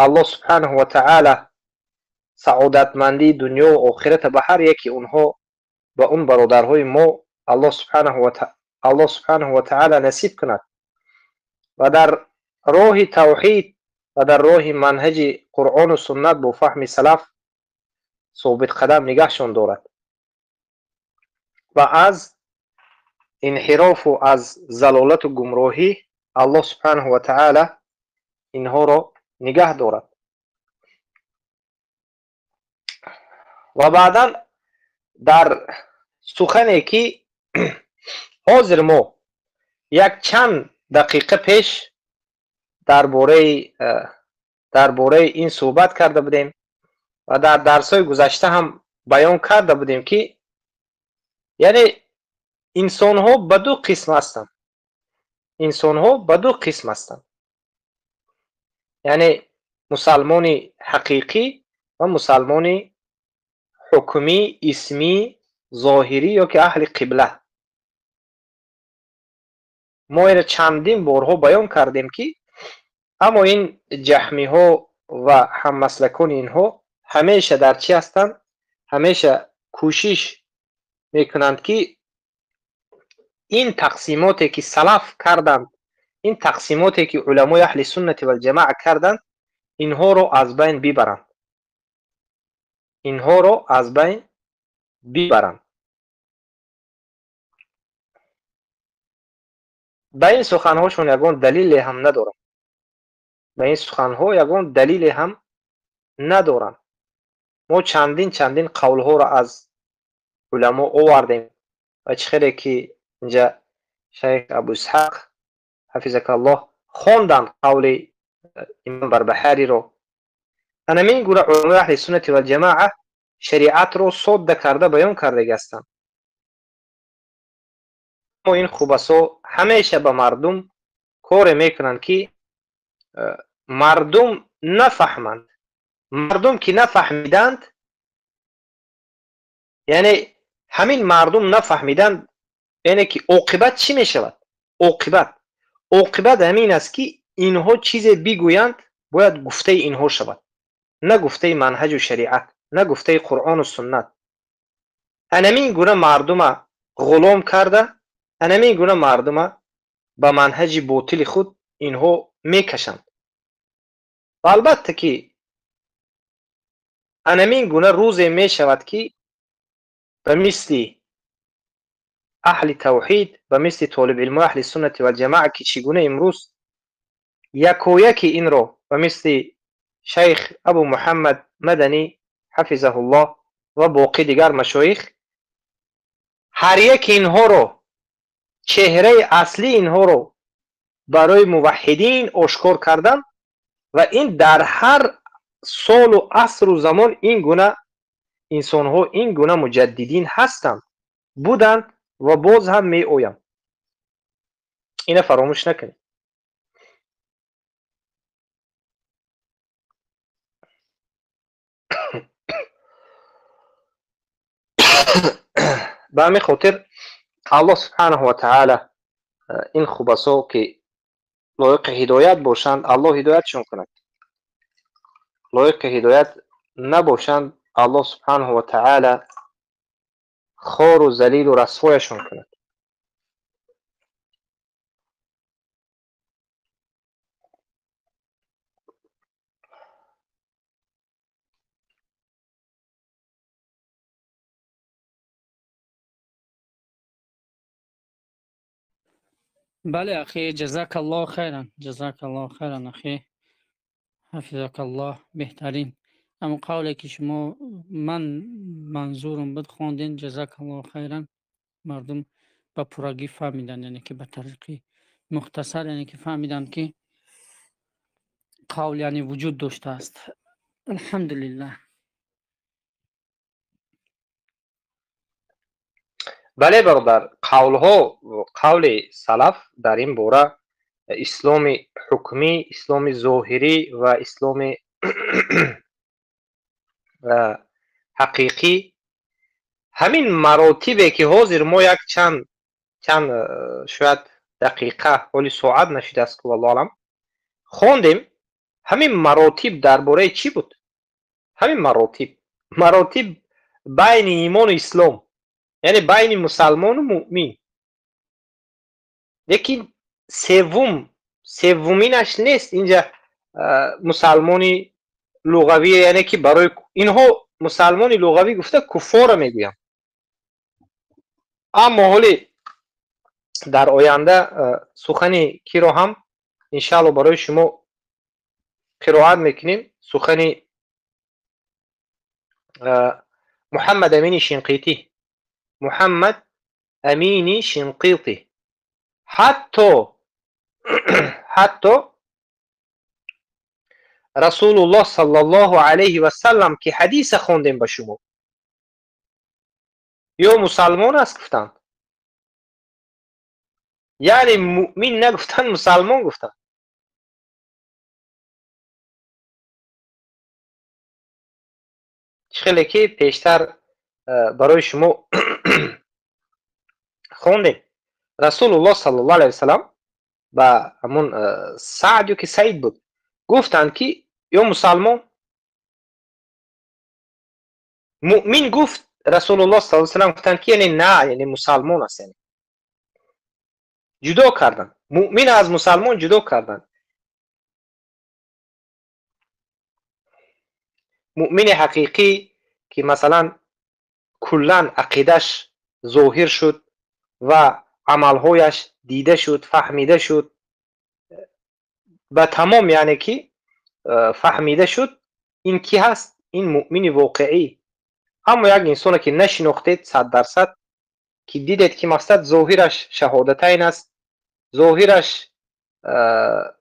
Аллоҳ субҳанаҳу ва таъала саодатмандии дунё ва охирата ба ҳар яки онҳо, ба он бародарҳои мо Аллоҳ субҳанаҳу ва таъала насиб кунад ва дар роҳи тавҳид ва дар роҳи манҳаҷи Қуръону суннат бо фаҳми салаф собитқадам нигаҳшон дорад ва аз инҳирофу аз залолату гумроҳӣ Аллоҳ субҳанаҳу ва таъала инҳоро нигаҳ дорад. Ва баъдан дар сухане, ки ҳозир мо як чанд дақиқа пеш дар бораи ин суҳбат карда будем ва дар дарсҳои гузашта ҳам баён карда будем, ки яъне инсонҳо ба ду қисм ҳастанд, инсонҳо ба ду қисм ҳастанд, яъне мусалмони ҳақиқӣ ва мусалмони ҳукмӣ, исмӣ, зоҳирӣ ё ки аҳли қибла. Мо инро чандин борҳо баён кардем, ки аммо ин ҷаҳмиҳо ва ҳаммаслакони инҳо ҳамеша дар чӣ ҳастанд? Ҳамеша кӯшиш мекунанд, ки ин тақсимоте, ки салаф карданд, ин тақсимоте, ки уламои аҳли суннати валҷамоа карданд, инҳоро аз байн бибаранд, инҳоро аз байн бибаранд. Ба ин суханҳошон ягон далеле ҳам надоранд, ба ин суханҳо ягон далеле ҳам надоранд. Мо чандин чандин қавлҳоро аз уламо овардем ва чӣ хеле ки инҷа шайх Абу Исҳақ ҳафизакаллоҳ хонданд қавли имом Барбаҳариро. Анамин гуна уламои аҳли суннати валҷамоа шариатро содда карда баён кардаги ҳастанд. Аммо ин хубасо ҳамеша ба мардум коре мекунанд, ки мардум нафаҳманд. Мардум ки нафаҳмиданд, яъне ҳамин мардум нафаҳмиданд, яъне ки оқибат чӣ мешавад? Оқибат ҳамин аст, ки инҳо чизе бигӯянд, бояд гуфтаи инҳо шавад, на гуфтаи манҳаҷу шариат, на гуфтаи Қуръону суннат. Анамин гуна мардума ғулом карда, анамин гуна мардума ба манҳаҷи ботили худ инҳо мекашанд. Ва албатта ки анамин гуна рӯзе мешавад, ки ба мисли аҳли тавҳид, ба мисли толибилмои аҳли суннати валҷамоа, ки чӣ гуна имрӯз якояки инро ба мисли шайх Абу Муҳаммад Маданӣ ҳафизаҳуллоҳ ва боқӣ дигар машоих, ҳар яки инҳоро, чеҳраи аслии инҳоро барои муваҳҳидин ошкор кардан. Ва ин дар ҳар солу асру замон ин гуна инсонҳо, ин гуна муҷаддидин ҳастанд, буданд ва боз ҳам меоянд. Ина фаромӯш накунед. Ба ҳамин хотир Аллоҳ субҳанаҳу ва таъала ин хубасо, ки лоиқи ҳидоят бошанд, Аллоҳ ҳидоятшон кунад, лоиқи ҳидоят набошанд, Аллоҳ субҳанаҳу ва таъала хору залилу расвояшон кунад. Бале, ахи, ҷазакаллоҳ хайран, ҷазакаллоҳ хайран, ахи, ҳафизакаллоҳ, беҳтарин. Ҳамон қавле ки шумо ман манзурам буд хонден, ҷазакаллоҳ хайран, мардум ба пуррагӣ фаҳмиданд, яъне ки ба тариқи мухтасар, яъне ки фаҳмиданд ки қавл яъне вуҷуд доштааст. Алҳамдулиллаҳ. Бале бародар, қавлҳо, қавли салаф дар ин бора исломи ҳукмӣ, исломи зоҳирӣ ва исломи ҳақиқӣ, ҳамин маротибе ки ҳозир мо як чанд шояд дақиқа, ҳоли соат нашудааст ки валлоҳу аълам, хондем, ҳамин маротиб дар бораи чӣ буд? Ҳамин маротиб байни имону ислом, яъне байни мусалмону муъмин. Лекин севуминаш нест инҷа мусалмони луғавӣ, яъне ки барои инҳо мусалмони луғавӣ гуфта куффорро мегӯянд. Аммо ҳоли дар оянда сухани киро ҳам иншаалло барои шумо қироат мекунем, сухани Муҳаммад Амини Шинқитӣ. Муҳаммад Амини Шинқитӣ ҳатто Расулуллоҳ саллаллоҳу алайҳи васаллам ки ҳадиса хондем ба шумо, ё мусалмон аст гуфтанд, яъне муъмин нагуфтанд, мусалмон гуфтанд. Чӣ хеле ки пештар барои шумо хондем, Расулуллоҳ саллаллоҳу алайҳи васаллам ба ҳамон Саъд ё ки Саид буд, гуфтанд ки ё мусалмон, муъмин гуфт, Расулуллоҳ саллаллоҳу алайҳи васаллам гуфтанд ки яъне на, яъне мусалмон аст, яъне ҷудо карданд, муъмин аз мусалмон ҷудо карданд. Муъмини ҳақиқӣ ки масалан куллан ақидаш зоҳир шуд ва амалҳояш дида шуд, фаҳмида шуд, ба тамом яъне ки фаҳмида шуд, ин ки ҳаст? Ин муъмини воқеӣ. Аммо як инсоне ки нашинохтед 100%, ки дидед ки мақсад зоҳираш шаҳодатайн аст, зоҳираш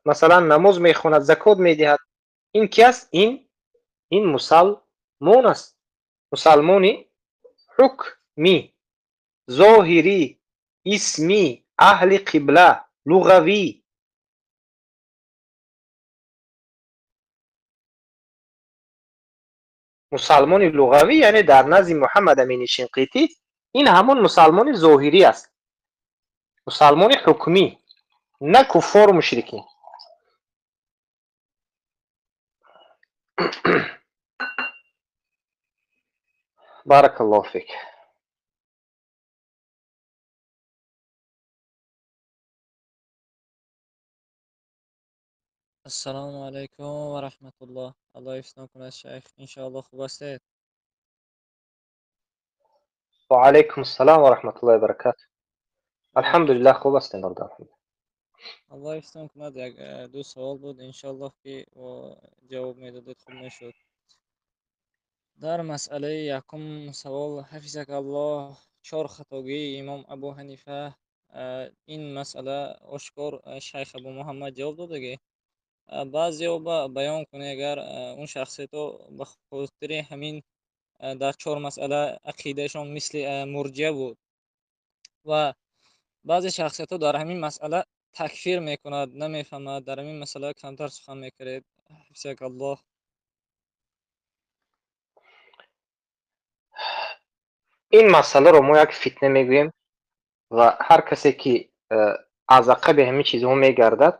масалан намоз мехонад, закот медиҳад, ин ки аст? Ин мусалмон аст. Мусалмони ҳукмӣ, зоҳирӣ, исмӣ, аҳли қибла, луғавӣ. Мусалмони луғавӣ яъне дар назди Муҳаммад Амини Шинқитӣ ин ҳамон мусалмони зоҳирӣ аст, мусалмони ҳукмӣ, на куффору мушрикин. Баракаллоҳу фик. Ассалому алайкум ва раҳматуллоҳ. Аллоҳ ҳифзтон кунад, шайх. Иншоаллоҳ хуб ҳастед? Ва алайкум ассалом ва раҳматуллоҳи ва баракатуҳ. Алҳамдулиллаҳ, хуб ҳастем, бародар. Аллоҳ ҳифзтон кунад. Як ду савол буд, иншоаллоҳ ки ҷавоб медодед хуб мешуд. Дар масъалаи якум савол, ҳафизакаллоҳ, чор хатогии имом Абу Ҳанифа, ин масъала ошкор шайх Абу Муҳаммад ҷавоб додагӣ. Баъзеҳо баён кунед, агар он шахсиятҳо ба хотири ҳамин дар чор масъала ақидаашон мисли мурҷия буд ва баъзе шахсиятҳо дар ҳамин масъала такфир мекунад, намефаҳмад, дар ҳамин масъала камтар сухан мекунед. Ҳифзакаллоҳ. Ин масъаларо мо як фитна мегӯем ва ҳар касе ки аз ақаби ҳамин чизҳо мегардад,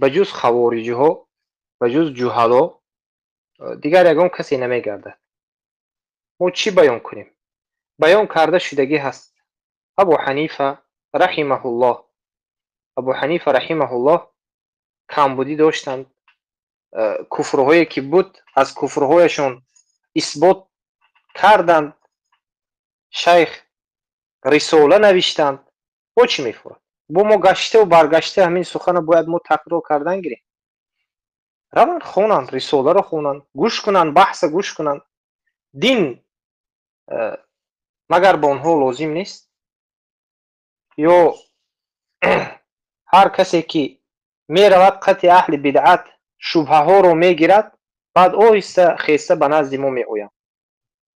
ба ҷуз хавориҷиҳо, ба ҷуз ҷуҳало, дигар ягон касе намегардад. Мо чӣ баён кунем? Баён карда шудагӣ ҳаст. Абу Ҳанифа раҳимаҳуллоҳ, Абу Ҳанифа раҳимаҳуллоҳ камбудӣ доштанд, куфрҳое ки буд аз куфрҳояшон исбот карданд, шайх рисола навиштанд. Бо чӣ мефурад? Бо мо гаштаву баргашта ҳамин сухана бояд мо такрор кардан гирем. Раванд хонанд, рисоларо хонанд, гӯш кунанд, баҳса гӯш кунанд. Дин магар ба онҳо лозим нест? Ё ҳар касе ки меравад қати аҳли бидъат шубҳаҳоро мегирад, баъд оҳиста хеста ба назди мо меоянд,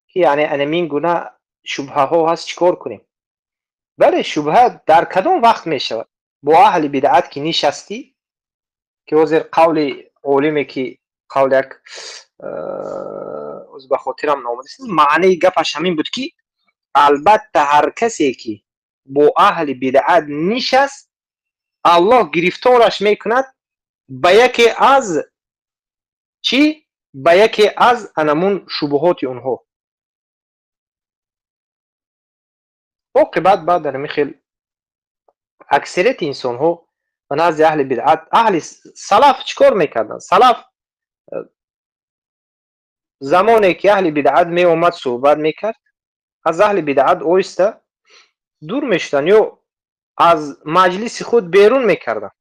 ки яъне анамин гуна шубҳаҳо ҳаст, чӣ кор кунем? Бале, шубҳа дар кадом вақт мешавад? Бо аҳли бидъат ки нишастӣ, ки ҳозир қавли олиме ки қавли як ба хотирам наомадааст, маънии гапаш ҳамин буд ки албатта ҳар касе ки бо аҳли бидъат нишаст, Аллоҳ гирифтораш мекунад ба яке аз чӣ? Ба яке аз анамун шубҳоти онҳо. Оқибат баъд дар ҳамин хел аксарияти инсонҳо ба назди аҳли бидъат, аҳли салаф чӣ кор мекарданд? Салаф замоне ки аҳли бидъат меомад суҳбат мекард, аз аҳли бидъат оҳиста дур мешуданд ё аз маҷлиси худ берун мекарданд.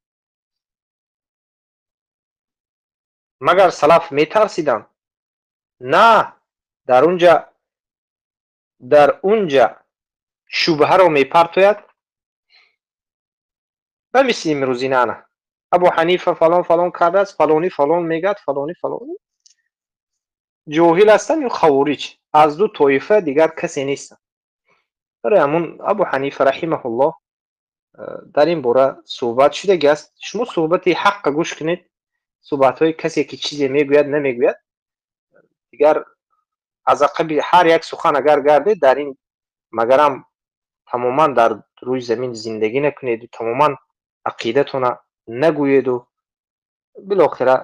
Магар салаф метарсиданд? На, дар унҷа шубҳаро мепартояд. Ба мисли имрӯзина ана Абу Ҳанифа фалон фалон кардааст, фалонӣ фалон мегӯяд, фалонӣ фалон. Ҷоҳил ҳастанд ё хавориҷ, аз ду тоифа дигар касе нестанд. Барои ҳамун Абу Ҳанифа раҳимаҳуллоҳ дар ин бора суҳбат шудаги аст. Шумо суҳбати ҳаққа гӯш кунед, суҳбатҳои касе ки чизе мегӯяд намегӯяд, дигар аз ақаби ҳар як сухан агар гардед, дар ин магарам тамоман дар рӯи замин зиндагӣ накунеду тамоман ақидатона нагӯеду билохира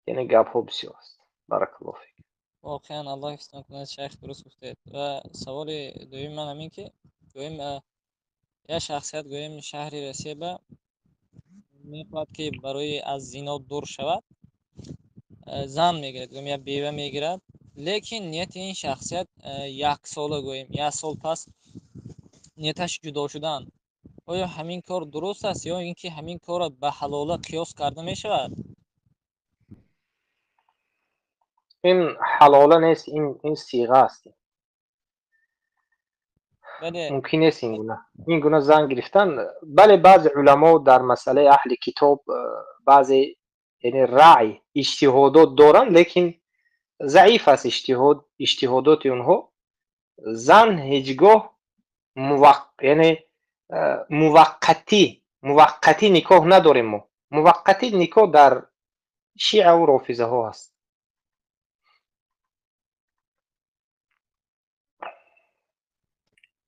яъне гапҳо бисёр аст. Баракаллоҳу фик. Воқеан Аллоҳ ҳифзтон кунад, шайх, дуруст гуфтед. Ва саволи дуюми ман ҳамин ки гӯем як шахсият гӯем шаҳри Россия ба мехоҳад ки барои аз зино дур шавад, зан мегирад, гӯем як бева мегирад, лекин нияти ин шахсият як сола гӯем, як сол пас нияташ ҷудо шудан. Оё ҳамин кор дуруст аст ё ин ки ҳамин корро ба ҳалола қиёс карда мешавад? Ин ҳалола нест, ин сиға аст. Мумкин нест ин гуна зан гирифтан. Бале, баъзе уламо дар масъалаи аҳли китоб баъзе яъне раъй иҷтиҳодот доранд, лекин заиф аст иҷтиҳодоти онҳо. Зан ҳеҷ гоҳ яъне муваққатӣ никоҳ надорем мо. Муваққатӣ никоҳ дар шиаву рофизаҳо ҳаст.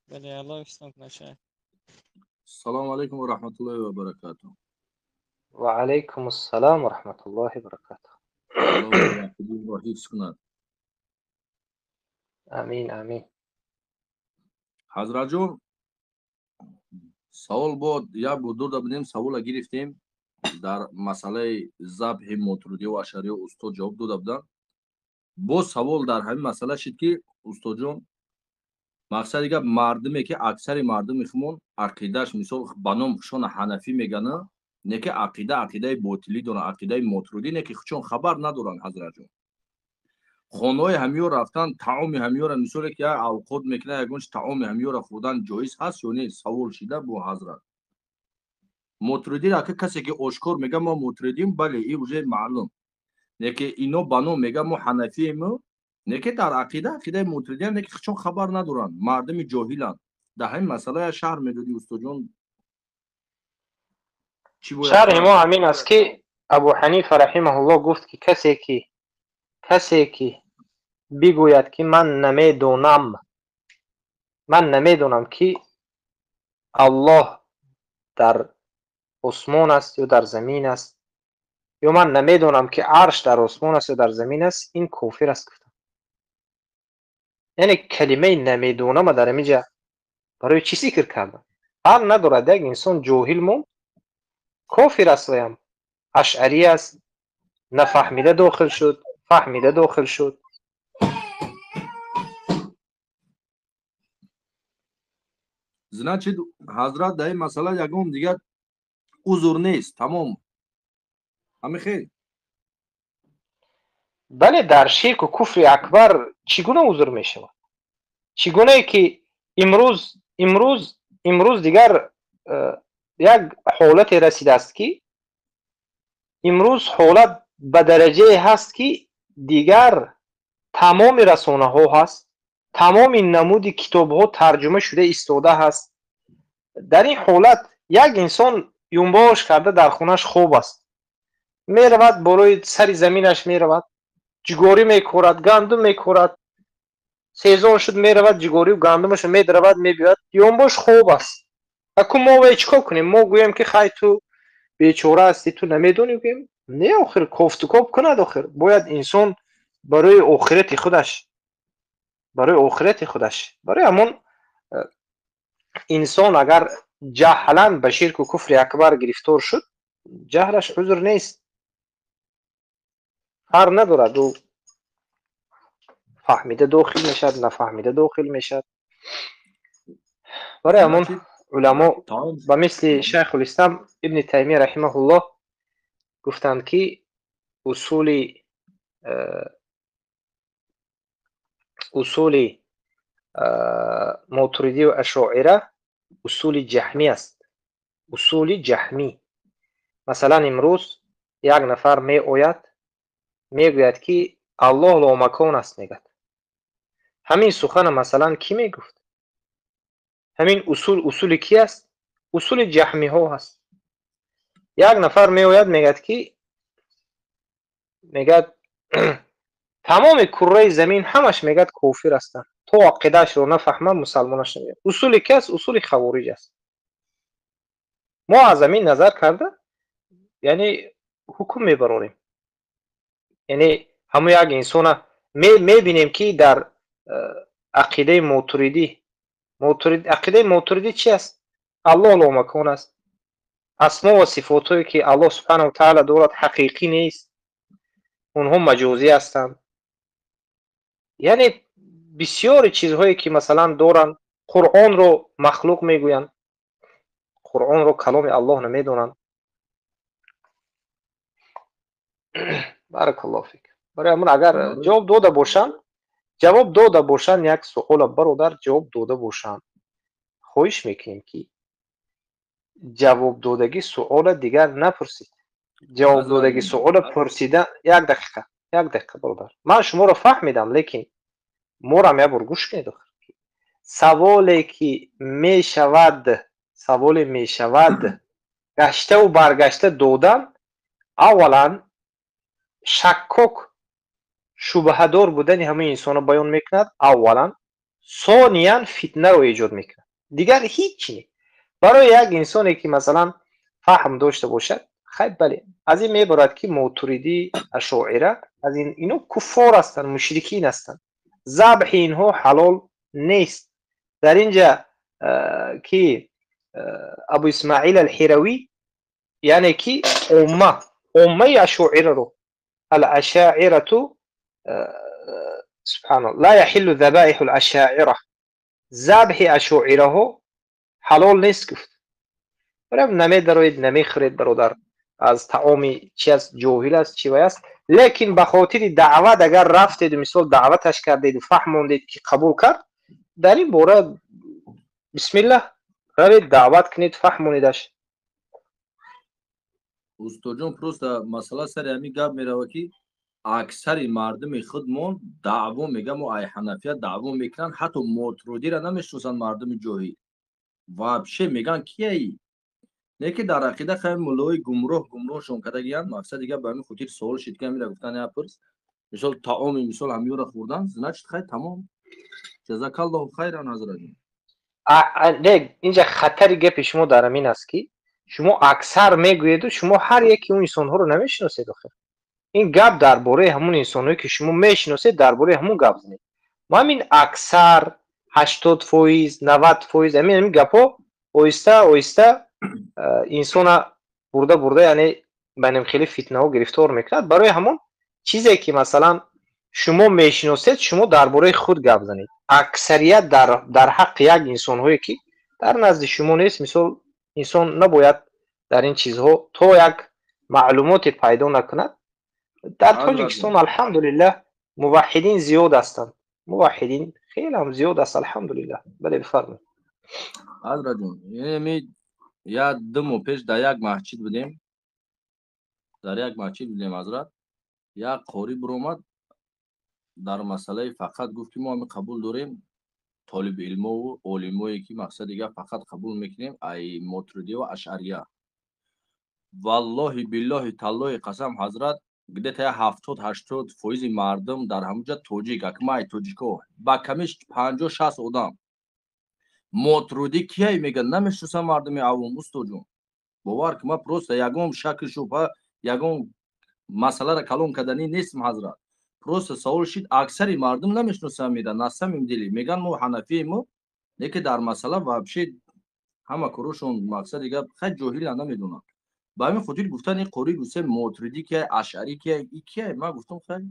Бале, Аллоҳ ҳифзтон кунад, шайх. Салому алайкум ва раҳматуллоҳи ва баракатуҳ. Ва алайкум ассалом ва раҳматуллоҳи ва баракатуҳ. Аллоҳ ҳифз кунад. Амин, амин. Ҳазратҷон, савол бод, як бор дода будем, савола гирифтем дар масъалаи забҳи мотуридиё ва ашъариё устод ҷавоб дода буданд. Боз савол дар ҳамин масъала шид ки устодҷон, мақсади гап мардуме ки аксари мардуми хумон ақидааш мисол ба ном хушона ҳанафӣ мегана, не ки ақида ақидаи ботилӣ доранд, ақидаи мотуридӣ, не ки хучон хабар надоранд. Ҳазратҷон, хонаҳои ҳамиё рафтан, таоми ҳамиёра мисоле ки як авқот мекунад, ягон чи таоми ҳамиёра хӯрдан ҷоиз ҳаст ё не? Савол шида бо ҳазрат. Мотуридиро ака касе ки ошкор мега мо мотуридим, бале, и уже маълум. Не ки ино ба ном мега мо ҳанафием, не ки дар ақида ақидаи мотуридиам, не ки хучон хабар надоранд, мардуми ҷоҳиланд. Дар ҳамин масъала як шарҳ медодӣ устодҷон? Шарҳи мо ҳамин аст ки Абу Ҳанифа раҳимаҳуллоҳ гуфт ки касе ки бигӯяд ки ман намедонам ки Аллоҳ дар осмон аст ё дар замин аст, ё ман намедонам ки арш дар осмон аст ё дар замин аст, ин кофир аст гуфтам. Яъне калимаи намедонама дар ҳамин ҷа барои чӣ зикр кардам? Ҳар надорад як инсон ҷоҳил монд, кофир аст, ваям ашъарӣ аст, нафаҳмида дохил шуд, фаҳмида дохил шуд. Значит, ҳазрат, дар ин масъала ягон дигар узр нест, тамом, ҳамин хел? Бале, дар ширку куфри акбар чӣ гуна узр мешавад? Чӣ гунае ки имрӯз дигар як ҳолате расидааст, ки имрӯз ҳолат ба дараҷае ҳаст, ки дигар тамоми расонаҳо ҳаст, тамоми намуди китобҳо тарҷума шуда истода ҳаст. Дар ин ҳолат як инсон юнбош карда дар хонаш хоб аст, меравад болои сари заминаш, меравад ҷугорӣ мекорад, гандум мекорад, сезон шуд, меравад ҷугорию гандумашо медаравад, мебиёяд, ёнбош хоб аст. Аку мо вай чӣ кор кунем? Мо гӯем, ки хай, ту бечора ҳастӣ, ту намедонӣ, гӯем? Не, охир кофтукоб кунад. Охир бояд инсон барои охирати худаш, барои охирати худаш. Барои ҳамон инсон агар ҷаҳлан ба ширку куфри акбар гирифтор шуд, ҷаҳлаш узр нест, фарқ надорад, ӯ фаҳмида дохил мешавад, нафаҳмида дохил мешавад. Барои ҳамон уламо ба мисли Шайхулислам Ибни Таймия раҳимаҳуллоҳ гуфтанд, ки усули мотуридию ашоира усули ҷаҳмӣ аст, усули ҷаҳмӣ. Масалан, имрӯз як нафар меояд, мегӯяд, ки Аллоҳ ломакон аст, мегӯяд. Ҳамин сухана, масалан, кӣ мегуфт? Ҳамин усул усули кӣ аст? Усули ҷаҳмиҳо ҳаст. Як нафар меояд, мегӯяд, ки мегӯяд, тамоми курраи замин ҳамаш, мегӯяд, кофир ҳастанд, то ақидаашро нафаҳмам, мусалмонаш намегӯяд. Усули ки аст? Усули хавориҷ аст. Мо аз ҳамин назар карда, яъне, ҳукм мебарорем, яъне ҳамон як инсона мебинем, ки дар ақидаи мотуридӣ, ақидаи мотуридӣ чи аст? Аллоҳ ломакон аст, асмо ва сифотҳое, ки Аллоҳ субҳанаҳу таала дорад, ҳақиқӣ нест, онҳо маҷозӣ ҳастанд. Яъне бисёри чизҳое, ки масалан доранд, Қуръонро махлуқ мегӯянд, Қуръонро каломи Аллоҳ намедонанд. Баракаллоҳу фик. Барои ҳамон агар ҷавоб дода бошам, ҷавоб дода бошанд як суола, бародар, ҷавоб дода бошанд, хоҳиш мекунем, ки ҷавобдодагӣ суола дигар напурсид. Ҷавобдодагӣ суола пурсида, як дақиқа, як дақиқа, бародар, ман шуморо фаҳмидам, лекин морам як бор гӯш кунед. Саволе ки мешавад, саволе мешавад гаштаву баргашта додан, аввалан шаккок, шубҳадор будани ҳамаи инсонро баён мекунад аввалан, сониян фитнаро эҷод мекунад, дигар ҳеҷ чи не. Барои як инсоне, ки масалан фаҳм дошта бошад, хай, бале, аз ин меборад, ки мотуридӣ, ашоира, аз ин ино куффор ҳастанд, мушрикин ҳастанд, забҳи инҳо ҳалол нест. Дар инҷа ки Абу Исмаил Алҳиравӣ, яъне ки омма, оммаи ашоираро, алашаирату, субҳаналлоҳ, ла яҳиллу забаиҳу алашаира, забҳи ашоираҳо ҳалол нест, гуфт. Барам намедароед, намехӯред, бародар, аз таоми чи аст, ҷоҳил аст, чи вай аст. Лекин ба хотири даъват агар рафтеду, мисол, даъваташ кардеду, фаҳмондед, ки қабул кард, дар ин бора бисмиллаҳ, равед, даъват кунед, фаҳмонедаш. Устоҷон, просто масъала сари ҳамин гап мерава, ки аксари мардуми худмон даъво мегӯям, мо ай ҳанафия даъво мекунанд, ҳатто мотуридиро намешиносанд. Мардуми ҷоҳил вообще мегӯянд, кияи не, ки дар ақида хай муллои гумроҳ гумроҳшон кардагиянд. Мақсад дига ба ҳамин хотир суол шид, ки ҳамира гуфтан, пурс, мисол, таоми, мисол, ҳамиёра хӯрдан, значит, хай, тамом. Ҷазакаллоҳу хайран, ҳазратҷон. Не, инҷа хатари гапи шумо дар ҳамин аст, ки шумо аксар мегӯеду шумо ҳар яки он инсонҳоро намешиносед. Охир ин гап дар бораи ҳамун инсонҳое, ки шумо мешиносед, дар бораи ҳамун гап занед. Мо ҳамин аксар, 80%, 90%, ҳамин гапҳо оҳиста оҳиста инсона бурда бурда, яъне ба хеле фитнаҳо гирифтор мекунад. Барои ҳамон чизе, ки масалан шумо мешиносед, шумо дар бораи худ гап занед. Аксарият дар ҳаққи як инсонҳое, ки Дар назди шумо нест, мисол инсон набояд дар ин чизҳо то як маълумоте пайдо накунад. Дар Тоҷикистон алҳамдулиллаҳ муваҳҳидин зиёд ҳастанд, муваҳҳидин хеле ҳам зиёд аст, алҳамдулиллаҳ. Бале, бифармоед. Ҳазратҷон, яъне як 2 моҳ пеш дар як маҳҷид будем, дар як маҳҷид будем ҳазрат, як қорӣ биромад дар масъалаи фақат гуфт ки мо ҳами қабул дорем толиби илмову олимое ки мақсад дигар фақат қабул мекунем ай мотуридия ва ашъария. Валлоҳи биллоҳи таллоҳи қасам ҳазрат, где-то 70-80 фоизи мардум дар ҳамуҷа тоҷик, акмай тоҷико, ба камиш 50-60 одам. Мотуридӣ кияй мегӯяд, намешиносам мардуми авом устоҷон. Бовар ки ман просто ягон шакл шубҳа, ягон масъаларо калон карданӣ нестам ҳазрат. Просто савол шид, аксари мардум намешиносам меда, на самом деле. Мегӯянд мо ҳанафием мо, лекин дар масъала вообще ҳама корошон мақсади гап хай ҷоҳила намедонанд. Ба ҳамин хотир гуфтан ин қори гуфта мотуридӣ кияй, ашъарӣ кияй, и кияй? Ман гуфтам хай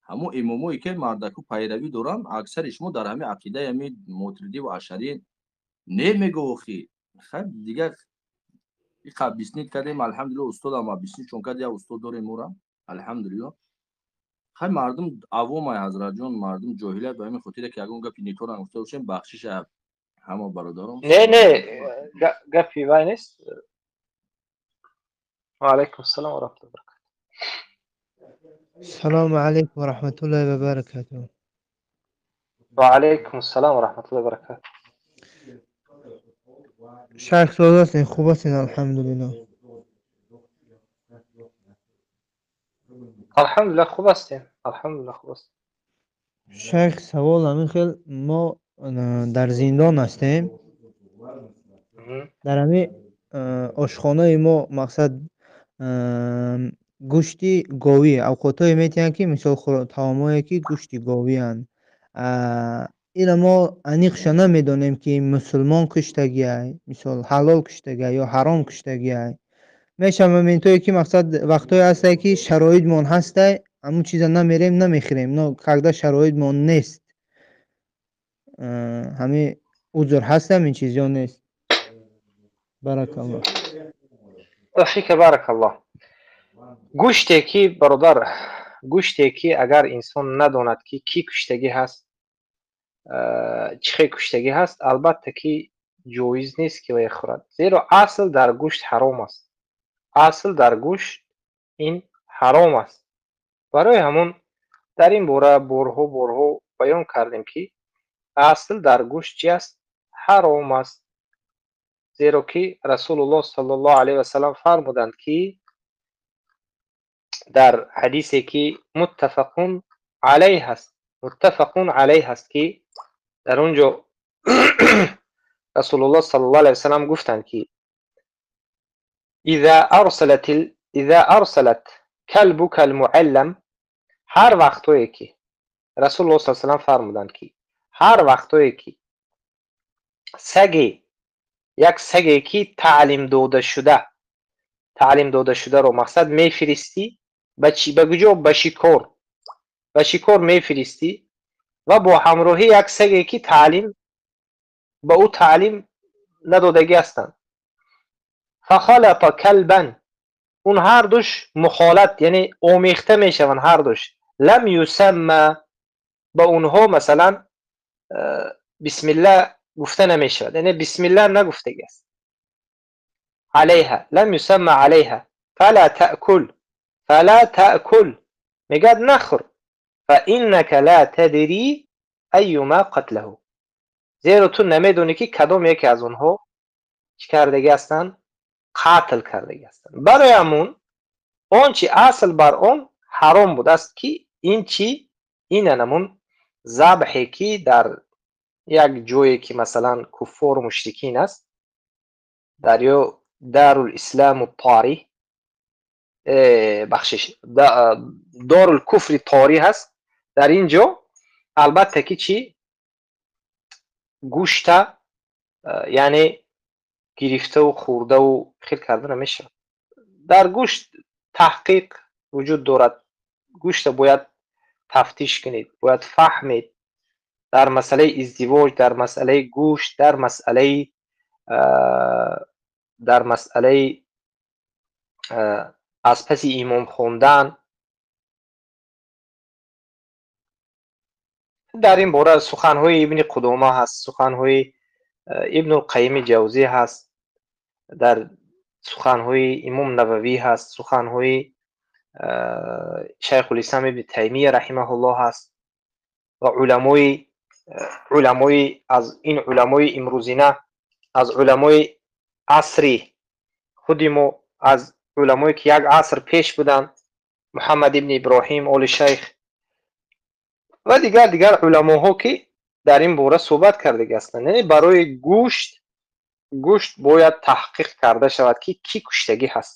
ҳамон имомое ки мардаку пайравӣ доранд, аксари шумо дар ҳамин ақидаи ҳамин мотуридӣ ва ашъарӣ не мегӯ охи. Хай дигар иқа объяснить кардем, алҳамдулиллоҳ, устодам объяснить кард, як устод дорем ора, алҳамдулиллоҳ. Хай мардум авомай ҳазратҷон, мардум ҷоҳила, ба ҳамин хотире ки ягон гапи нитора гуфта бошем, бахшиш ҳама бародарон. Не, не, гапи вай нест. Ва алайкум ассалом ва раҳматуллоҳи ва баракатуҳ. Салому алайкум ва раҳматуллоҳи ва баракатуҳ. Ва алайкум ассалом ва раҳматуллоҳи ва баракатуҳ. Шайх соз ҳастед, хуб ҳастед, алҳамдулиллоҳ. Алҳамдулиллоҳ, хуб ҳастем, алҳамдулиллоҳ, хуб ҳастем. Шайх, савол ҳамин хел, мо дар зиндон ҳастем. Дар ҳамин ошхонаи мо мақсад гӯшти говӣ авқотҳое метиҳанд ки мисол таомҳое ки гӯшти говианд. Ира мо аниқша намедонем ки мусулмон куштагиай, мисол ҳалол куштагиай ё ҳаром куштагиай. Мешавад моментҳое ки мақсад вақтҳое ҳастае ки шароитмон ҳастай, ҳамун чиза намерем, намехӯрем, но когда шароитмон нест, ҳамин узр ҳаст ҳамин чиз ё нест? Баракаллоҳ. Фика баракаллоҳ. Гӯште ки бародар, гӯште ки агар инсон надонад ки кӣ куштагӣ ҳаст, чӣ хел куштагӣ ҳаст, албатта ки ҷоиз нест ки вай хӯрад. Зеро асл дар гӯшт ҳаром аст. Асл дар гӯшт ин ҳаром аст. Барои ҳамон дар ин бора борҳо борҳо баён кардем ки асл дар гӯшт чи аст? Ҳаром аст. Зеро ки Расулуллоҳ саллаллоҳу алайҳи васаллам фармуданд ки дар ҳадисе ки муттафақун алайҳ аст, муттафақун алайҳ аст ки дар он ҷо Расулуллоҳ саллаллоҳу алайҳи васаллам гуфтанд ки иза арсалат калбука алмуаллам, ҳар вақтое ки Расулуллоҳ саллаллоҳу алайҳи васаллам фармуданд ки ҳар вақтое ки саге, як саге ки таълим дода шуда, таълим дода шударо мақсад мефиристӣ ба чӣ, ба куҷо? Ба шикор, ба шикор мефиристӣ ва бо ҳамроҳӣ як саге ки таълим ба ӯ таълим надодагӣ ҳастанд. Фахалата калбан, он ҳардуш мухолат, яъне омехта мешаванд ҳардуш. Лам юсамма, ба онҳо масалан бисмилла гуфта намешавад, яъне бисмилла нагуфтагӣ аст. Алайҳа лам юсамма алайҳа фала таъкул, фала таъкул, мегӯяд нахӯр. Фа иннака ла тадри айюма қатлаҳу, зеро ту намедонӣ ки кадом яке аз онҳо чӣ кардагӣ ҳастанд, қатл кардагӣ ҳастанд. Барои ҳамун он чи асл бар он ҳаром будааст ки ин чӣ, ин анамун забҳе ки дар як ҷое ки масалан куффору мушрикин аст, дар ё дарул исламу торӣ, бахшиш, дорул куфри торӣ ҳаст, дар ин ҷо албатта ки чӣ гӯшта яъне гирифтаву хӯрдаву хел карда намешавад. Дар гӯшт таҳқиқ вуҷуд дорад. Гӯшта бояд тафтиш кунед, бояд фаҳмед. Дар масъалаи издивоҷ, дар масъалаи гӯшт, дар масъалаи Дар масъалаи аз паси имом хондан, дар ин бора суханҳои Ибни Қудома ҳаст, суханҳои Ибнулқайими Ҷавзӣ ҳаст, дар суханҳои Имом Нававӣ ҳаст, суханҳои Шайхулислам Ибни Таймия раҳимаҳуллоҳ ҳаст ва уламои аз ин уламои имрӯзина, аз уламои асри худи мо, аз уламое ки як аср пеш буданд, Муҳаммад ибни Иброҳим оли шайх ва дигар уламоҳо ки дар ин бора суҳбат кардаги ҳастанд. Яъне барои гӯшт бояд таҳқиқ карда шавад ки кӣ куштагӣ ҳаст,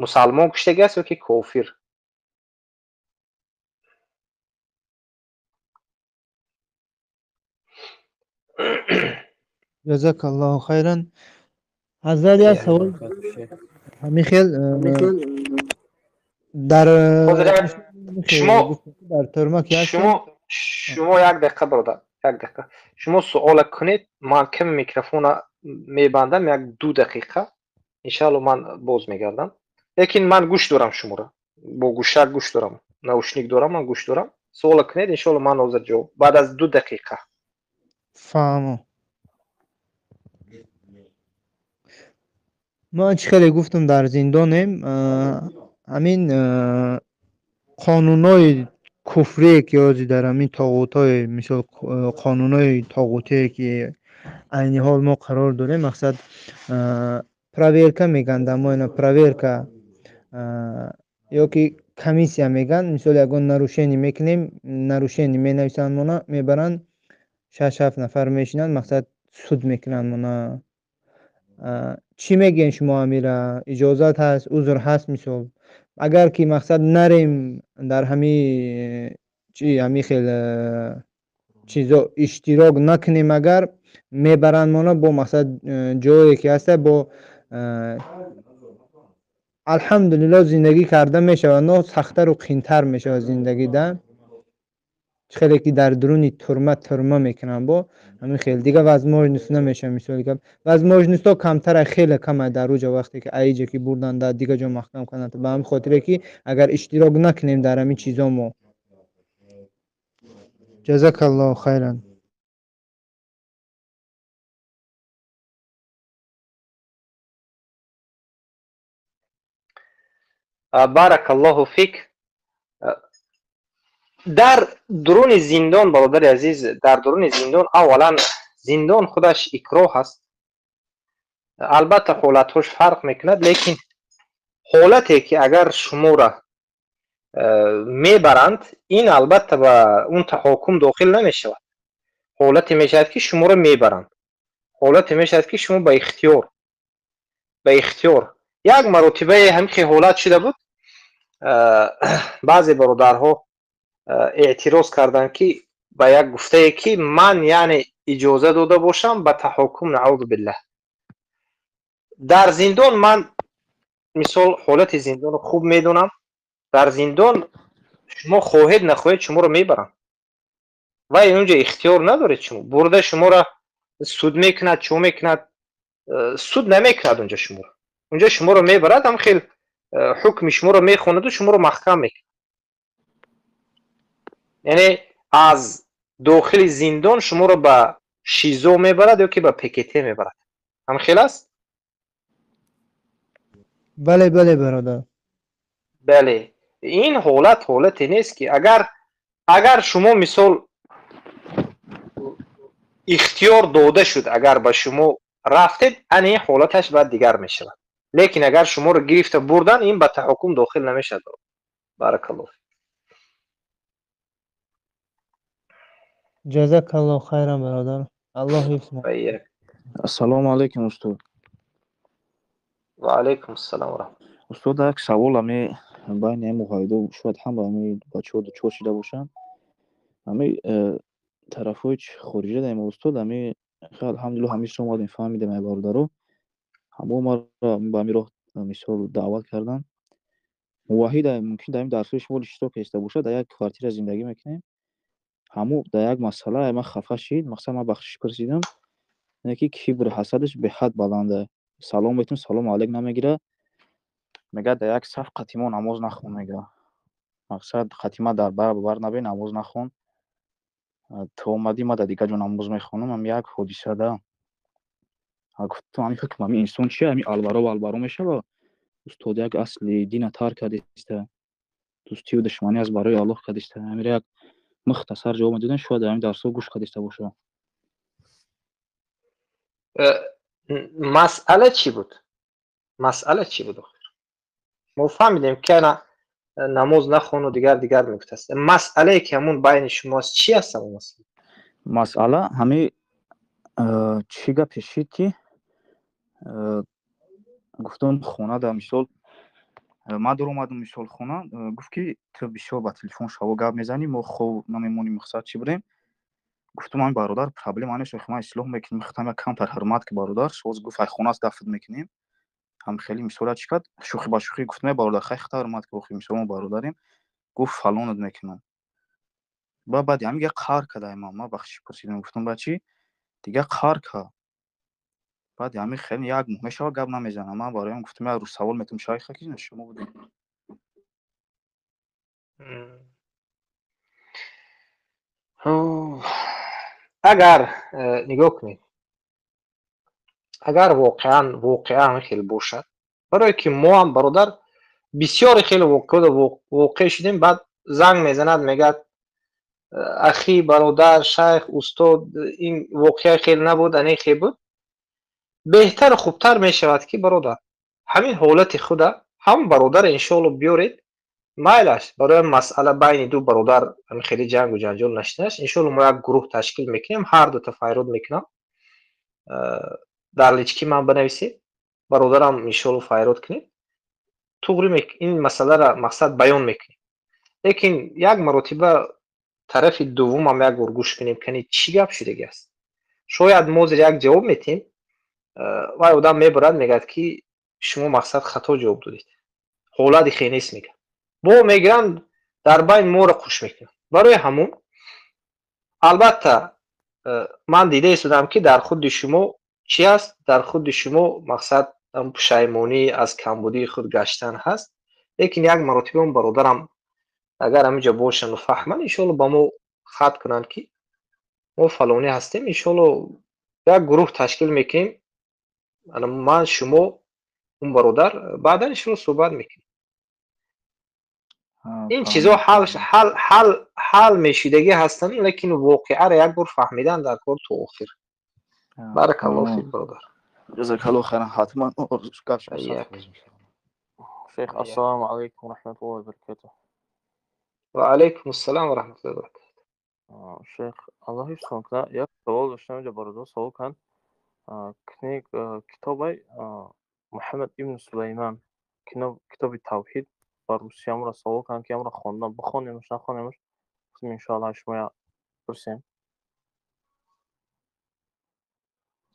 мусалмон куштагӣ аст ё ки кофир. Ҷазакаллоҳу хайран. Ҳазрат, як савол ҳамин хел дар дар турма ки ҳастем. Шумо як дақиқа бародар, як дақиқа. Шумо суола кунед, ман ками микрофона мебандам, як ду дақиқа. Иншаалло ман боз мегардам. Лекин ман гӯш дорам шуморо. Бо гӯшак гӯш дорам. Наушник дорам, ман гӯш дорам. Суола кунед, иншаалло ман ҳозир ҷавоб баъд аз 2 дақиқа. Фаҳмо. Ман чӣ хеле гуфтам, дар зиндонем, ҳамин қонунҳои куфрие ки ҳозир дар ҳамин тоғутҳои, мисол қонунҳои тоғутие ки айни ҳол мо қарор дорем, мақсад проверка мегӯянд, мо ина проверка ё ки комиссия мегӯянд. Мисол ягон нарушение мекунем, нарушение менависанд мона, мебаранд, 6-7 нафар мешинанд, мақсад суд мекунанд мона. Чӣ мегӯед шумо амира? Иҷозат ҳаст, узр ҳаст? Мисол агар ки мақсад нарем дар ҳами чи ҳами хел чизо иштирок накунем, агар мебаранд мона бо мақсад ҷое ки ҳаста бо алҳамдулиллоҳ зиндагӣ карда мешавад, но сахттару қинтар мешавад зиндагӣ да. Хеле ки дар дуруни турма мекунанд бо ҳамин хел дига возможност намешавад. Мисоли гап возможностҳо камтара, хеле кама дар рӯҷа вақте ки аиҷа ки бурданд дар дига ҷо маҳкам карданд. Ба ҳамин хотире ки агар иштирок накунем дар ҳамин чизо мо. Ҷазакаллоҳу хайран. Баракаллоҳу фик. Дар дуруни зиндон, бародари азиз, дар дуруни зиндон аввалан зиндон худаш икроҳ аст. Албатта ҳолатҳош фарқ мекунад, лекин ҳолате ки агар шуморо мебаранд, ин албатта ба он таҳокум дохил намешавад. Ҳолате мешавад ки шуморо мебаранд, ҳолате мешавад ки шумо ба ихтиёр. Як маротибае ҳамин ҳолат шуда буд, баъзе бародарҳо эътироз карданд ки ба як гуфтае ки ман яъне иҷоза дода бошам ба таҳокум, наъузу биллаҳ. Дар зиндон ман мисол ҳолати зиндонро хуб медонам. Дар зиндон шумо хоҳед нахоҳед шуморо мебаранд ва инҷо ихтиёр надоред. Шумо бурда шуморо суд мекунад, чӣ мекунад, суд намекунад унҷо шуморо. Унҷо шуморо мебарад, ҳам хел ҳукми шуморо мехонаду шуморо маҳкам мекунад. Яъне аз дохили зиндон шуморо ба шизо мебарад ё ки ба ПКТ мебарад. Ҳам хел аст? Бале, бале бародар. Бале. Ин ҳолат ҳолате нест ки агар шумо мисол ихтиёр дода шуд, агар ба шумо рафтед, ана ин ҳолаташ баъд дигар мешавад. Лекин агар шуморо гирифта бурдан, ин ба таҳокум дохил намешавад. Баракаллоҳ. Ҷазакаллоҳ хайран бародар. Аллоҳ ҳифз кунад. Ассалому алайкум устод. Ва алайкум ассалом ва раҳматуллоҳ. Устод, як савол ами байни муҳайдо шояд ҳам ба ами бачаҳо дучор шида бошанд. Ами тарафҳои хориҷа даем устод, ами алҳамдулиллоҳ ҳамиша омадем, фаҳмидем ай бародаро. Ҳамо маро ба ами роҳ мисол даъват карданд. Муваҳид мумкин дар ин дарсҳои шумо иштирок кеста бошад, дар як квартира зиндагӣ мекунем. Ҳамо дар як масъала ман хафа шид, мақсад ман бахшиш пурсидам. Не ки кибр ҳасадаш беҳад баланда. Салом метум, салом алейк намегира. Мега дар як саф қатимо намоз нахон мега. Мақсад қатима дар бар набе намоз нахон. То омадӣ ма дар дигар ҷо намоз мехонам, ам як ҳодиса да. Гуфтам ҳамин ҳукм ҳамин инсон чия, ҳамин албаро албаро мешава. Устод як асли дина тарк кардиста. Дӯстию душманӣ аз барои Аллоҳ кардиста. Ҳамин як мухтасар ҷавоб медодем, шояд дар ҳамин дарсҳо гӯш кардиста боша. Масъала чӣ буд? Масъала чӣ буд охир? Мо фаҳмидем ки ана намоз нахону дигар дигар мегуфтааст. Масъалае ки ҳамун байни шумоаст чӣ аст ҳамун масъала? Масъала ҳами чӣ гапе шид ки гуфтам хона да мисол ман даромадам мисол хона, гуфт ки ту бисёр ба телефон шаво гап мезанӣ, мо хов намемонем, мақсад чӣ будем. Гуфтам ҳамин бародар проблема нест, охи ман ислоҳ мекунем, худам як камтар ҳурмат ки бародар, соз гуфт ай хона аст дафн мекунем. Ҳам хеле мисола чӣ кард, шӯхӣ ба шӯхӣ гуфтам эй бародар, хай худта ҳурмат ки охи мисол мо бародарем. Гуфт фалонат мекунам. Ба баъди ҳамин дига қаҳр кард ай ман, ман бахшиш пурсидам, гуфтам ба чӣ? Дига қаҳр кард. Баъди ҳамин хеле як моҳ мешавад гап намезанам. Ман бароям гуфтам як рӯз савол метам шайха ки шумо будем. Агар нигоҳ кунед, агар воқеан воқеан хел бошад, барое ки мо ҳам бародар бисёре хеле воқеъ шудем, баъд занг мезанад мегӯяд ахи бародар, шайх, устод, ин воқеа хел набуд, ане хел буд. Беҳтару хубтар мешавад ки бародар ҳамин ҳолати худа ҳам бародар иншоалло биёред, майлаш барои масъала байни ду бародар ҳамин хеле ҷангу ҷанҷол нашиданаш, иншоалло мо як гурӯҳ ташкил мекунем, ҳар дута файрод мекунам, дар лички ман бинависед, бародарам иншоалло файрод кунед, туғри ин масъаларо мақсад баён мекунем. Лекин як маротиба тарафи дуввумам як бор гӯш кунем, кани чӣ гап шудаги аст. Шояд мо зир як ҷавоб метиҳем, вай одам мебарад мегӯяд ки шумо мақсад хато ҷавоб додед, ҳолати хел нест мегӯяд. Бо мегиранд дар байн моро қуш мекунанд. Барои ҳамун албатта ман дида истодам ки дар худи шумо чӣ аст, дар худи шумо мақсад пушаймонӣ аз камбудии худ гаштан ҳаст. Лекин як маротиба он бародарам агар ҳаминҷо бошанд фаҳманд, иншоалло ба мо хат кунанд ки мо фалонӣ ҳастем, иншоалло як гурӯҳ ташкил мекунем, ман, шумо, он бародар, баъдан иншоалло суҳбат мекунем. Ин чизо ҳал мешудагӣ ҳастанд, лекин воқеаро як бор фаҳмидан дар кор то охир. Баракаллоҳу фик бародар. Ҷазакаллоҳу хайран. Ҳатман гап. Шейх, ассалому алайкум ва раҳматуллоҳи ва баракатуҳ. Ва алайкум ассалом ва раҳматуллоҳи ва баракатуҳ. Шейх, Аллоҳ ҳифзтон кунад. Як савол доштам инҷо бародар савол канд. Китоби Муҳаммад ибн Сулайман, китоби тавҳид ба русӣ ҳамро савол канд ки ҳамро хондам, бихонемаш, нахонемаш. Иншоаллоҳ шумо пурсем.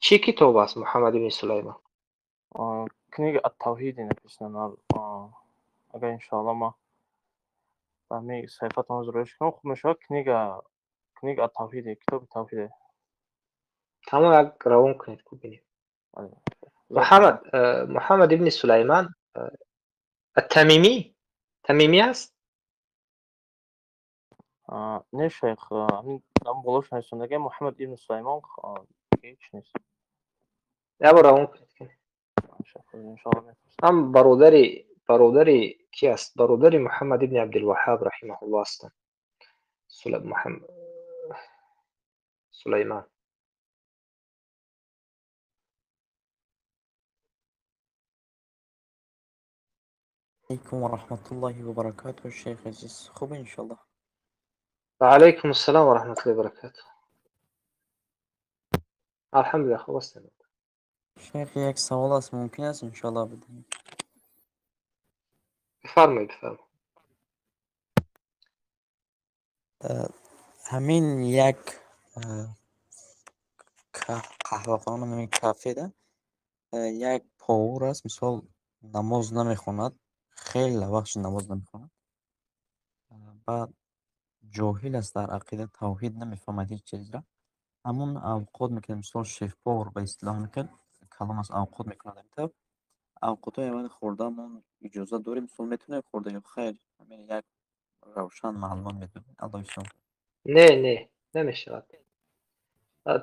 Чӣ китоб аст Муҳаммад ибн Сулайман? Книга ат-Тавҳид написано. Агар иншоаллоҳ ма ба ҳамин саҳифатон зироиш кунам, хуб мешавад. Книга ат-Тавҳид, китоби тавҳид. Тамом, як равон кунед, бубинем. Муҳаммад ибн Сулайман ат-Тамимӣ, Тамимӣ аст? Не шайх, ҳамин болош нависондаги Муҳаммад ибн Сулаймон ҳеч нест. Як бор равон кунед. Ҳам бародари ки аст? Бародари Муҳаммад ибн Абдулваҳҳаб раҳимаҳуллоҳ ҳастанд. Сулайман. Алейкум ва раҳматуллоҳи ва баракатуҳ, шейх азиз. Хуб иншоаллоҳ. Ва алайкум ассалом ва раҳматуллоҳи ва баракатуҳ. Алҳамдулиллоҳ, хуб ҳастем. Шейх, як савол аст, мумкин аст иншоаллоҳ бидиҳем? Бифармоед, бифармоед. Ҳамин як қаҳвахона, ҳамин кафеда як повар аст, мисол намоз намехонад, хеле вақт намоз намехонад, баъд ҷоҳил аст дар ақида, тавҳид намефаҳмад ҳеҷ чизро. Ҳамун авқот мекунад, мисол шеф-повар ба истилоҳ мекунад, калом аст, авқот мекунад ҳамин тавр. Авқотҳои аввали хӯрдаамон иҷозат дорем, мисол метавонем хӯрда ё хайр? Ҳамин як равшан маълумот медодем. Аллоҳ ҳифзон кунад. Не, не, намешавад.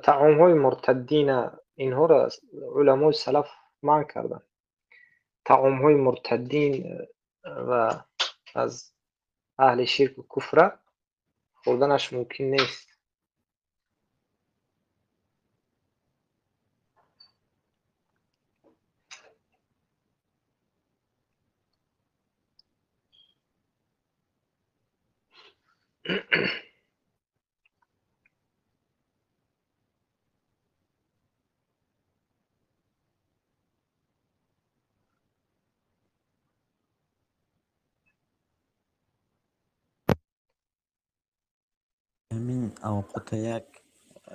Таомҳои муртаддина инҳоро уламои салаф манъ карданд. Таомҳои муртаддин ва аз аҳли ширку куфра хӯрданаш мумкин нест. Ҳамин авқота як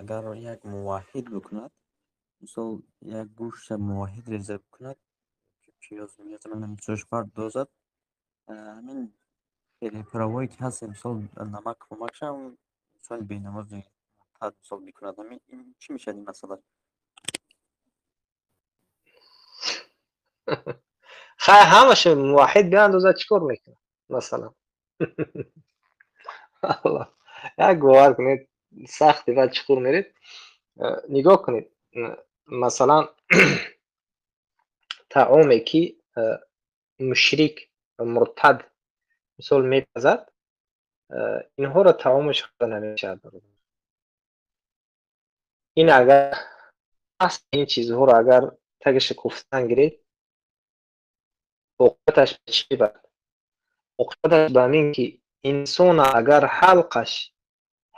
агар як муваҳҳид бикунад, мисол як гӯшта муваҳҳид реза бикунад, пиёз миёз ҳамин бардозад, ҳамин приправое ки ҳаст, мисол намак кӯмакша инсони бенамози муртад мисол мекунад. Ҳамин ин чӣ мешавад ин масъала? Хай, ҳамаша муваҳҳид биандозад, чӣ кор мекунад масалан? Аллоҳ, як бовар кунед, сахти баъд чуқур меред. Нигоҳ кунед, масалан таоме ки мушрик муртад мисол мепазад, инҳоро таомаш хӯрда намешавад. Ин агар асли ин чизҳоро агар тагаша кофтан гиред, оқибаташ ба чӣ мебарад? Оқибаташ ба ҳамин ки инсон агар ҳалқаш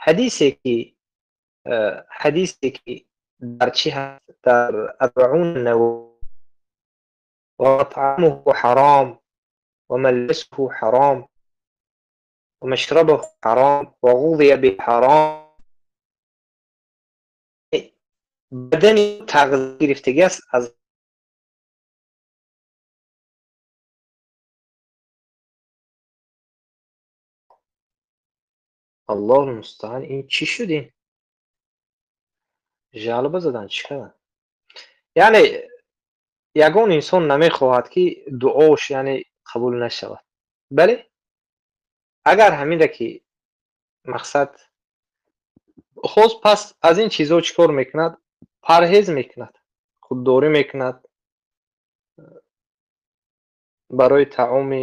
ҳадисе ки дар чӣ ҳаст, дар арбаун нававӣ, ва матъамуҳу ҳаром ва малбасуҳу ҳаром ва машрабуҳу ҳаром ва ғузия билҳаром, бадани тағзия гирифтагӣ аст аз Аллоҳу мустаъан. Ин чӣ шуд? Ин жалоба задан чӣ кардан? Яъне ягон инсон намехоҳад ки дуош яъне қабул нашавад. Бале, агар ҳаминра ки мақсад хост, пас аз ин чизҳо чӣ кор мекунад? Парҳез мекунад, худдорӣ мекунад, барои таоми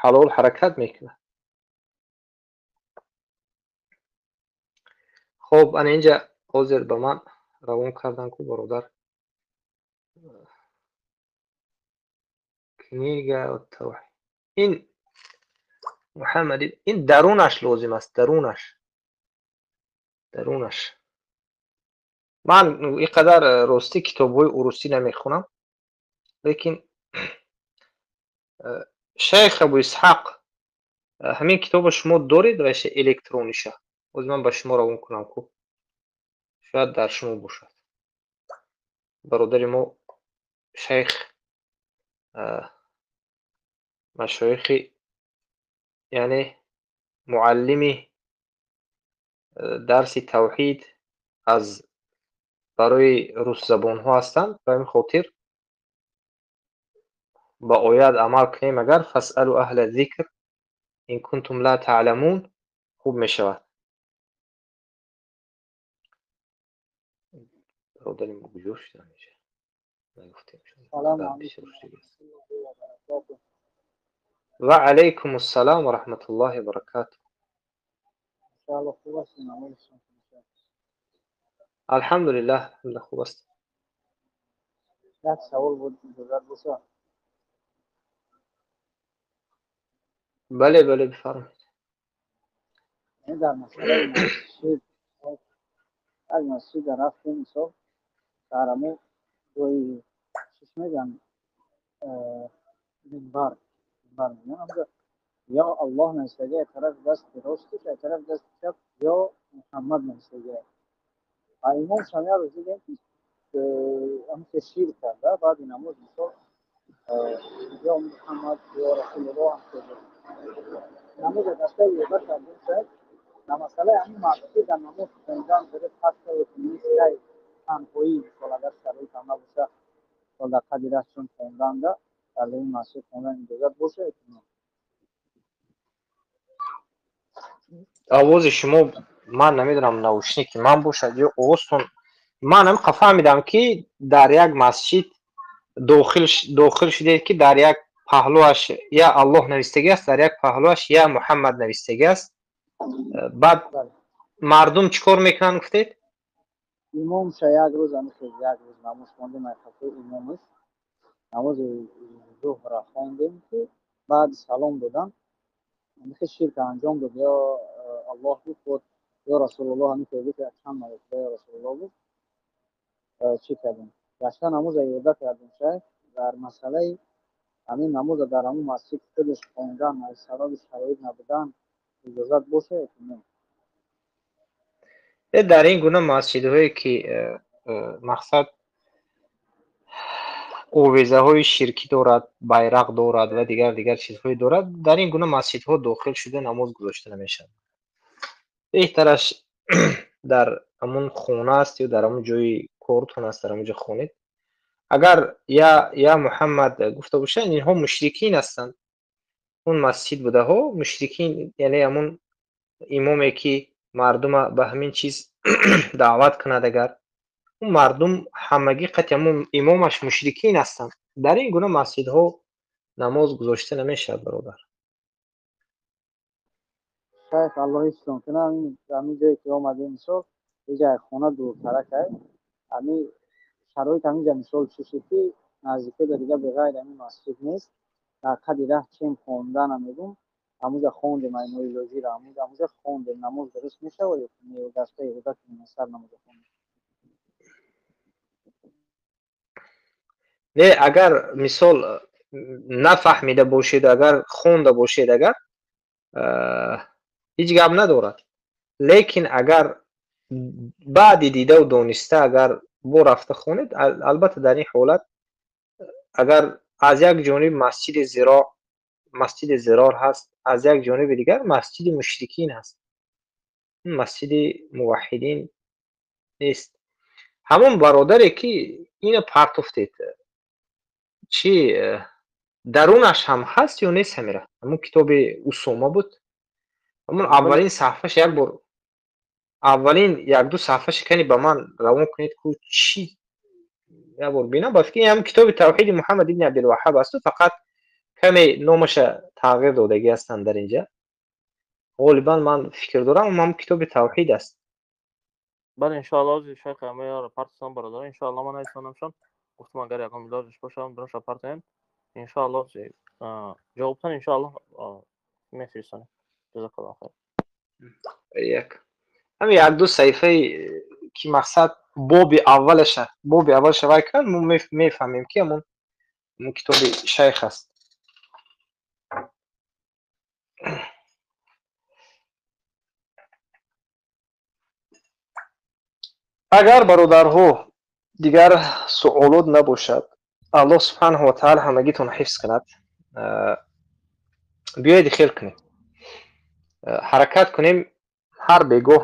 ҳалол ҳаракат мекунад. Хоб, ана инҷа ҳозир ба ман равон кардан ку бародар. Книга тавҳид. Ин Муҳаммад, ин дарунаш лозим аст, дарунаш. Дарунаш. Ман ин қадар ростӣ китобҳои урусӣ намехонам, лекин шайх Абу Исҳоқ ҳамин китобро шумо доред ваша электрониша? Боз ман ба шумо равон кунам ку, шояд дар шумо бошад. Бародари мо шайх машоихи, яъне муаллими дарси тавҳид аз барои русзабонҳо ҳастанд. Ба ҳамин хотир ба оят амал кунем, агар фасъалу аҳла зикр ин кунтум ла таъламун, хуб мешавад. Бародари мо куҷо шуда инҷа? Нагуфтем. Ва алайкум ассалом ва раҳматуллоҳи ва баракатуҳ. Алҳамдулиллаҳ, алҳамдулиллаҳ, хуб аст. Як савол буд, иҷозат бошад? Бале, бале, бифармоед. Дар масъалаи масҷид, як масҷид рафтем, мисол дар ҳамон ҷои чиш мегӯянд, минбар, минбар мегӯянд, ҳамҷо ё Аллоҳ навиштагӣ, як тараф дасти ростиш, як тараф дасти чап ё Муҳаммад навиштагӣ. А имом шамия рӯз дидем ки ҳамче шир карда, баъди намоз мисол ё Муҳаммад ё Расулуллоҳ ҳамче намоза даста ёда кардем, шояд Дар масъалаи ҳамин масҷид дар намоз хондан дуруст ҳаст ё ки нест, танҳоӣ мисол агар шароит ҳам набошад, мисол дар қадри раҳ чун хонданда дар ин масҷид хондан иҷозат бошад ё ки не? Овози шумо ман намедонам, наушники ман бошад ё овозтон. Ман ҳам фаҳмидам, ки дар як масҷид дохил шудед, ки дар як паҳлуаш я Аллоҳ навистагӣ аст, дар як паҳлуаш я Муҳаммад навистагӣ аст. Баъд мардум чӣ кор мекунанд, гуфтед? Имомша як рӯз як рӯз намоз хондем, айқафои имомаш намози зуҳра хондем, ки баъд салом додан ҳамихе ширк анҷом дод, ё Аллоҳ гуфт, ё Расулуллоҳ, ҳамихе гуфт, як чанд маротиба ё Расулуллоҳ гуфт. Чӣ кардем? Гашта намоза иёда кардем. Шайх, дар масъалаи ҳамин намоза дар ҳамун масҷид худаш хондан аз сабаби шароит набудан иҷозат бошад ё ки не? Дар ин гуна масҷидҳое ки мақсад овезаҳои ширкӣ дорад, байрақ дорад ва дигар чизҳое дорад, дар ин гуна масҷидҳо дохил шуда намоз гузошта намешавад. Беҳтараш дар ҳамун хона аст ё дар ҳамун ҷои кортон аст, дар ҳамун ҷо хонед. Агар я Муҳаммад гуфта бошанд, инҳо мушрикин ҳастанд. Он масҷид будаҳо мушрикин, яъне ҳамун имоме ки мардума ба ҳамин чиз даъват кунад, агар он мардум ҳамагӣ қатъи ҳамун имомаш мушрикин ҳастанд, дар ин гуна масҷидҳо намоз гузошта намешавад, бародар. Шайх, Аллоҳ ҳифзтон кунад. Ҳамин ҷое ки омадем, мисол иҷа хона дуртарак ай, ҳамин шароит ҳаминҷа мисол чӣ шуд, ки наздикӣ ба дига беғайр ҳамин масҷид нест. Дар қадри раҳ чем хонданам мегум, ҳамуҷа хондем, ай ноилоҷиро ҳамуҷа хондем, намоз дуруст мешавад ё ки не? Гашта иёда кунем, сар намоза хонем. Не, агар мисол нафаҳмида бошед, агар хонда бошед, агар ҳеҷ гап надорад. Лекин агар баъди дидаву дониста агар бо рафта хонед, албатта дар ин ҳолат агар аз як ҷониб масҷиди зироъ, масҷиди зирор ҳаст, аз як ҷониби дигар масҷиди мушрикин ҳаст, масҷиди муваҳҳидин нест. Ҳамон бародаре ки ина партофтед, чӣ дарунаш ҳам ҳаст ё нест ҳамира? Ҳамон китоби Усома буд, ҳамон аввалин саҳифаш, як бор аввалин як-ду саҳифаш кани ба ман равон кунед, ку чӣ як бор бинам. Ба фикри ҳамон китоби тавҳиди Муҳаммад ибни Абдулваҳҳаб асту, фақат каме номаша тағйир додагӣ ҳастанд дар инҷа. Ғолибан ман фикр дорам ҳамон китоби тавҳид аст. Бале, иншоаллоҳ, шайх ҳамаёро партофтам, бародарон, иншоаллоҳ ман нависонамшон. Гуфтам агар ягон илоҷаш бошад, дуруша партоем. Иншоаллоҳ ҷавобтон иншоаллоҳ мефиристонем. Ҷазакаллоҳ хайр. Як ҳамин як-ду саҳифае ки мақсад боби аввалаша вай кунад, мо мефаҳмем ки ҳамон китоби шайх аст. Агар бародарҳо дигар суолот набошад, Аллоҳ субҳанаҳу ва таъала ҳамагитон ҳифз кунад. Биёед хел кунем, ҳаракат кунем, ҳар бегоҳ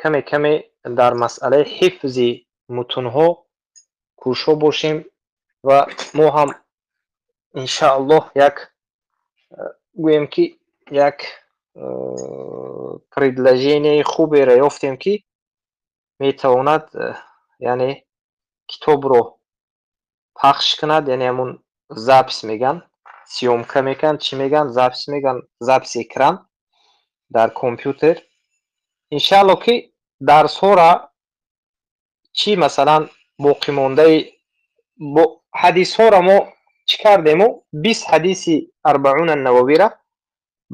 каме каме дар масъалаи ҳифзи мутунҳо кӯшо бошем ва мо ҳам иншааллоҳ як гӯем ки як предложенияи хуберо ёфтем, ки метавонад яъне китобро пахш кунад, яъне ҳамун запис меган, съёмка мекунанд, чӣ меган, запис меган, записи экран дар компютер. Иншааллоҳ ки дарсҳоро чӣ масалан боқимондаи ҳадисҳоро мо чӣ кардему, 20 ҳадиси Арбауна Нававиро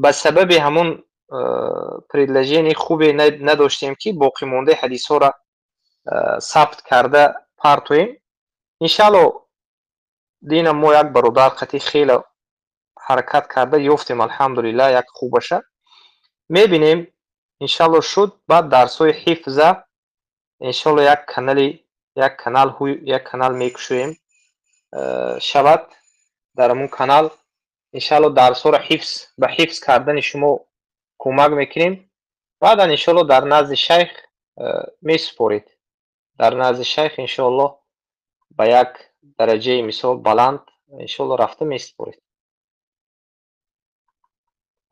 ба сабаби ҳамун предложенияи хубе надоштем, ки боқимондаи ҳадисҳоро сабт карда партоем. Иншааллоҳ дина мо як бародар қатӣ хеле ҳаракат карда ёфтем, алҳамдулиллаҳ, як хубаша мебинем. Иншааллоҳ шуд, баъд дарсҳои ҳифза иншааллоҳ як канал мекушоем, шавад дар ҳамун канал иншааллоҳ дарсҳоро ҳифз ба ҳифз кардани шумо кӯмак мекунем. Баъдан иншоаллоҳ дар назди шайх месупоред. Дар назди шайх иншоаллоҳ ба як дараҷаи мисол баланд иншоаллоҳ рафта месупоред.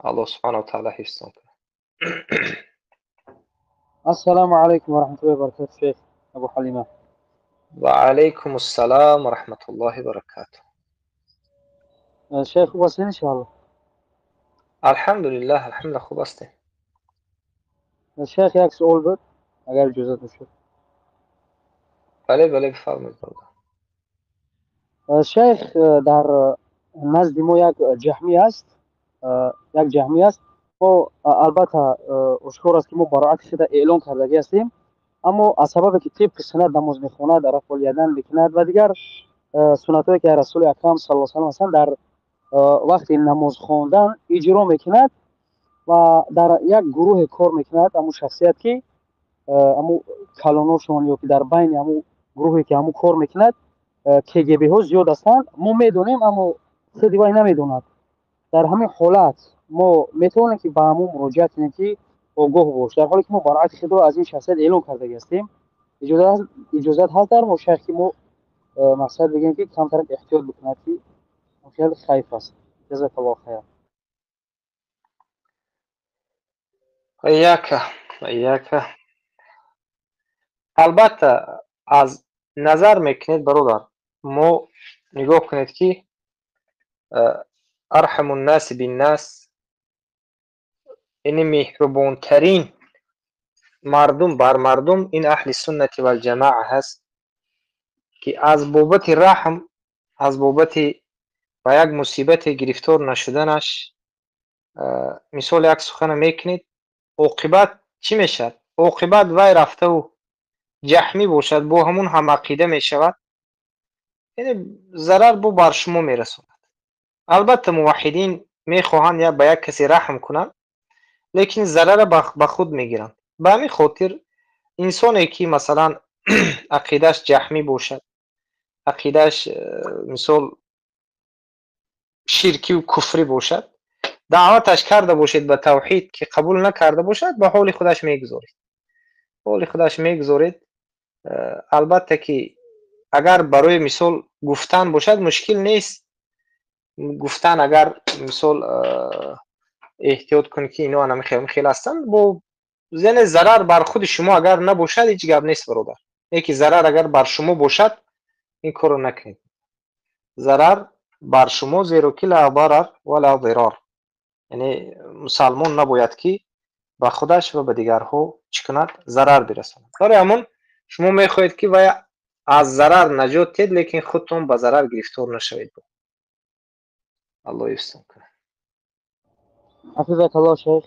Аллоҳ субҳанаҳу ва таъала ҳифзтон кунад. Ассалому алайкум ва раҳматуллоҳи ва баракатуҳ, шейх Абу Ҳалима. Ва алайкум ассалом ва раҳматуллоҳи ва баракатуҳ. Шейх, хуб ҳастед иншоаллоҳ? Алҳамдулиллаҳ, алҳамдулиллаҳ, хуб ҳастем. Шейх, як суол буд, агар иҷозат бошад. Бале, бале, бифармоед, бародар. Шейх, дар назди мо як ҷаҳмӣ аст, як ҷаҳмӣ аст. Мо албатта ошкор аст, ки мо бароати худа эълон кардагӣ ҳастем, аммо аз сабабе ки тибқи суннат намоз мехонад, рафъул ядан мекунад ва дигар суннатҳое ки Расули Акрам саллаллоҳу алайҳи васаллам ҳастанд, дар вақти намоз хондан иҷро мекунад ва дар як гурӯҳе кор мекунад, ҳамун шахсият ки ҳамун калоношон ё ки дар байни ҳамун гурӯҳе ки ҳамун кор мекунад, КГБ-ҳо зиёд ҳастанд. Мо медонем, аммо худи вай намедонад. Дар ҳамин ҳолат мо метавонем ки ба ҳамун муроҷиат кунем ки огоҳ бош, дар ҳоле ки мо бароати худро аз ин шахсият эълон кардагӣ ҳастем. Иҷозат ҳаст дар мо шайх ки мо мақсад бигем ки камтар эҳтиёт бикунад, ки хеле хайф аст. Ҷазакаллоҳу хайр. Яка, яка. Албатта, аз назар мекунед, бародар, мо нигоҳ кунед ки арҳаму ннаси биннас, яъне меҳрубонтарин мардум бар мардум ин аҳли суннати валҷамоа ҳаст, ки аз бобати раҳм, аз бобати ба як мусибате гирифтор нашуданаш, мисол як сухана мекунед, оқибат чӣ мешавад? Оқибат вай рафтаву ҷаҳмӣ бошад, бо ҳамун ҳамақида мешавад, яъне зарар бо бар шумо мерасонад. Албатта, муваҳҳидин мехоҳанд я ба як касе раҳм кунанд, лекин зарара ба худ мегиранд. Ба ҳамин хотир инсоне ки масалан ақидааш ҷаҳмӣ бошад, ақидааш мисол ширкиву куфрӣ бошад, даъваташ карда бошед ба тавҳид ки қабул накарда бошад, ба ҳоли худаш мегузоред, ҳоли худаш мегузоред. Албатта ки агар барои мисол гуфтан бошад, мушкил нест гуфтан. Агар мисол эҳтиёт кун ки ино анами хел ҳастанд, бо яъне зарар бар худи шумо агар набошад, ҳеҷ гап нест, бародар. Не ки зарар агар бар шумо бошад, ин корро накунед. Зарар бар шумо, зеро ки ла дарар ва ла дирор, яъне мусалмон набояд ки ба худаш ва ба дигарҳо чӣ кунад? Зарар бирасонад. Барои ҳамон шумо мехоҳед ки вай аз зарар наҷот диҳед, лекин худтон ба зарар гирифтор нашавед. Аллоҳ ҳифзтон кунад. Ҳафизакаллоҳ, шейх.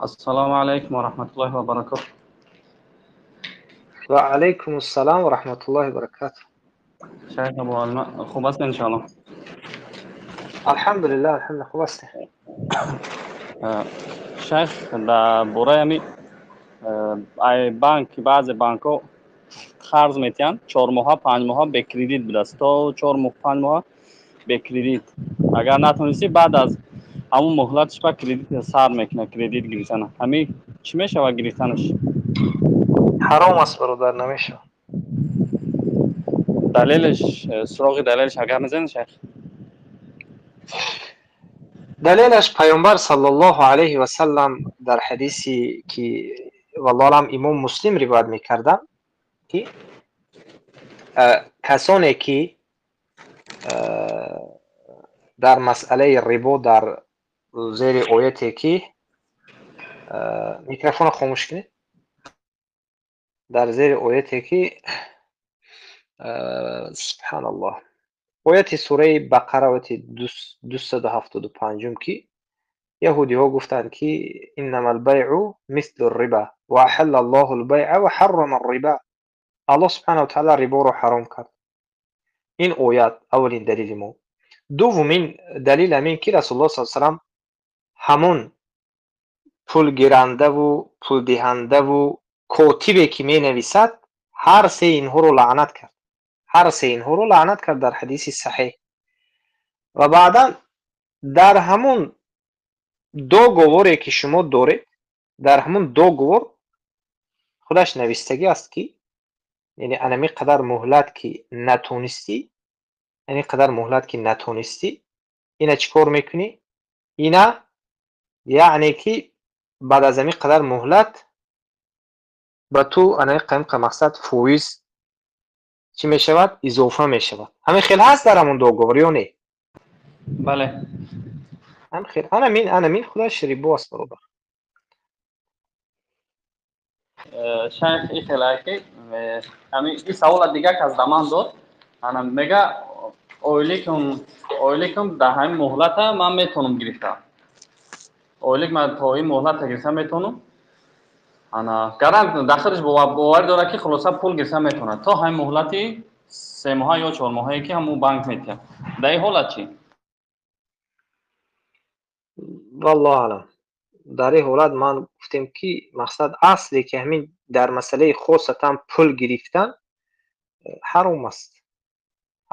Ассалому алайкум ва раҳматуллоҳи ва баракатуҳ. Ва алайкум ассалом ва раҳматуллоҳи ва баракатуҳ. Шайх Абу Ҳалима, хуб ҳастед иншоаллоҳ? Алҳамдулиллаҳ, алҳамдулиллаҳ, хуб ҳастем. Шайх, дар бораи ҳамин ай банк, баъзе банкҳо қарз метиҳанд 4 моҳа, 5 моҳа бе кредит будааст, то 4 моҳ, 5 моҳа бе кредит. Агар натонистӣ, баъд аз ҳамун муҳлаташ ба кредит сар мекунад, кредит гирифтана. Ҳамин чӣ мешавад гирифтанаш? Ҳаром аст, бародар, намешавад. Далелаш, суроғи далелаш агар мезанед, шайх? Далелаш Пайғамбар саллаллоҳу алайҳи васаллам дар ҳадисе ки валлоҳу алам Имом Муслим ривоят мекарданд, ки касоне ки дар масъалаи рибо дар зери ояте ки микрофонро хомӯш кунед, дар зери ояте ки субҳаналлоҳ, ояти сураи Бақара, ояти 275, ки яҳудиҳо гуфтанд ки иннамал байъу мислу риба ва аҳалла аллоҳу лбайъа ва ҳаррама риба, Аллоҳ субҳанаҳу ва таъала риборо ҳаром кард. Ин оят аввалин далели мо. Дуввумин далел ҳамин ки Расулуллоҳ саллаллоҳу алайҳи васаллам ҳамон Пулгирандаву пулдиҳандаву котибе ки менависад, ҳар се инҳоро лаънат кард. Ҳар се инҳоро лаънат кард дар ҳадиси саҳеҳ. Ва баъдан дар ҳамон договоре ки шумо доред, дар ҳамон договор худаш навистагӣ аст ки яъне анами қадар муҳлат ки натонистӣ, яъне қадар муҳлат ки натонистӣ, ина чӣ кор мекунӣ? Ина яъне ки баъд аз ҳамин қадар муҳлат ба ту анами қамқа мақсад фоиз чӣ мешавад? Изофа мешавад. Ҳамин хел ҳаст дар ҳамон договор ё не? Бале. Ҳамин хел. Анамин худаш рибо аст, бародар. Шайх и хелае ки ҳамин ин савола дигар кас да ман дод. Ана мега ойликум дар ҳамин муҳлата ман метавонам гирифта. Ойлик ман то ин муҳлата гирифта метавонам. Ана гарант дар худаш боварӣ дорад ки хулоса пул гирифта метавонад то ҳамин муҳлати 3 моҳа ё 4 моҳае ки ҳамун банк метиҳад. Дар ин ҳолат чӣ? Валлоҳу аълам. Дар ин ҳолат ман гуфтем ки мақсад асле ки ҳамин дар масъалаи хосатан пул гирифтан ҳаром аст.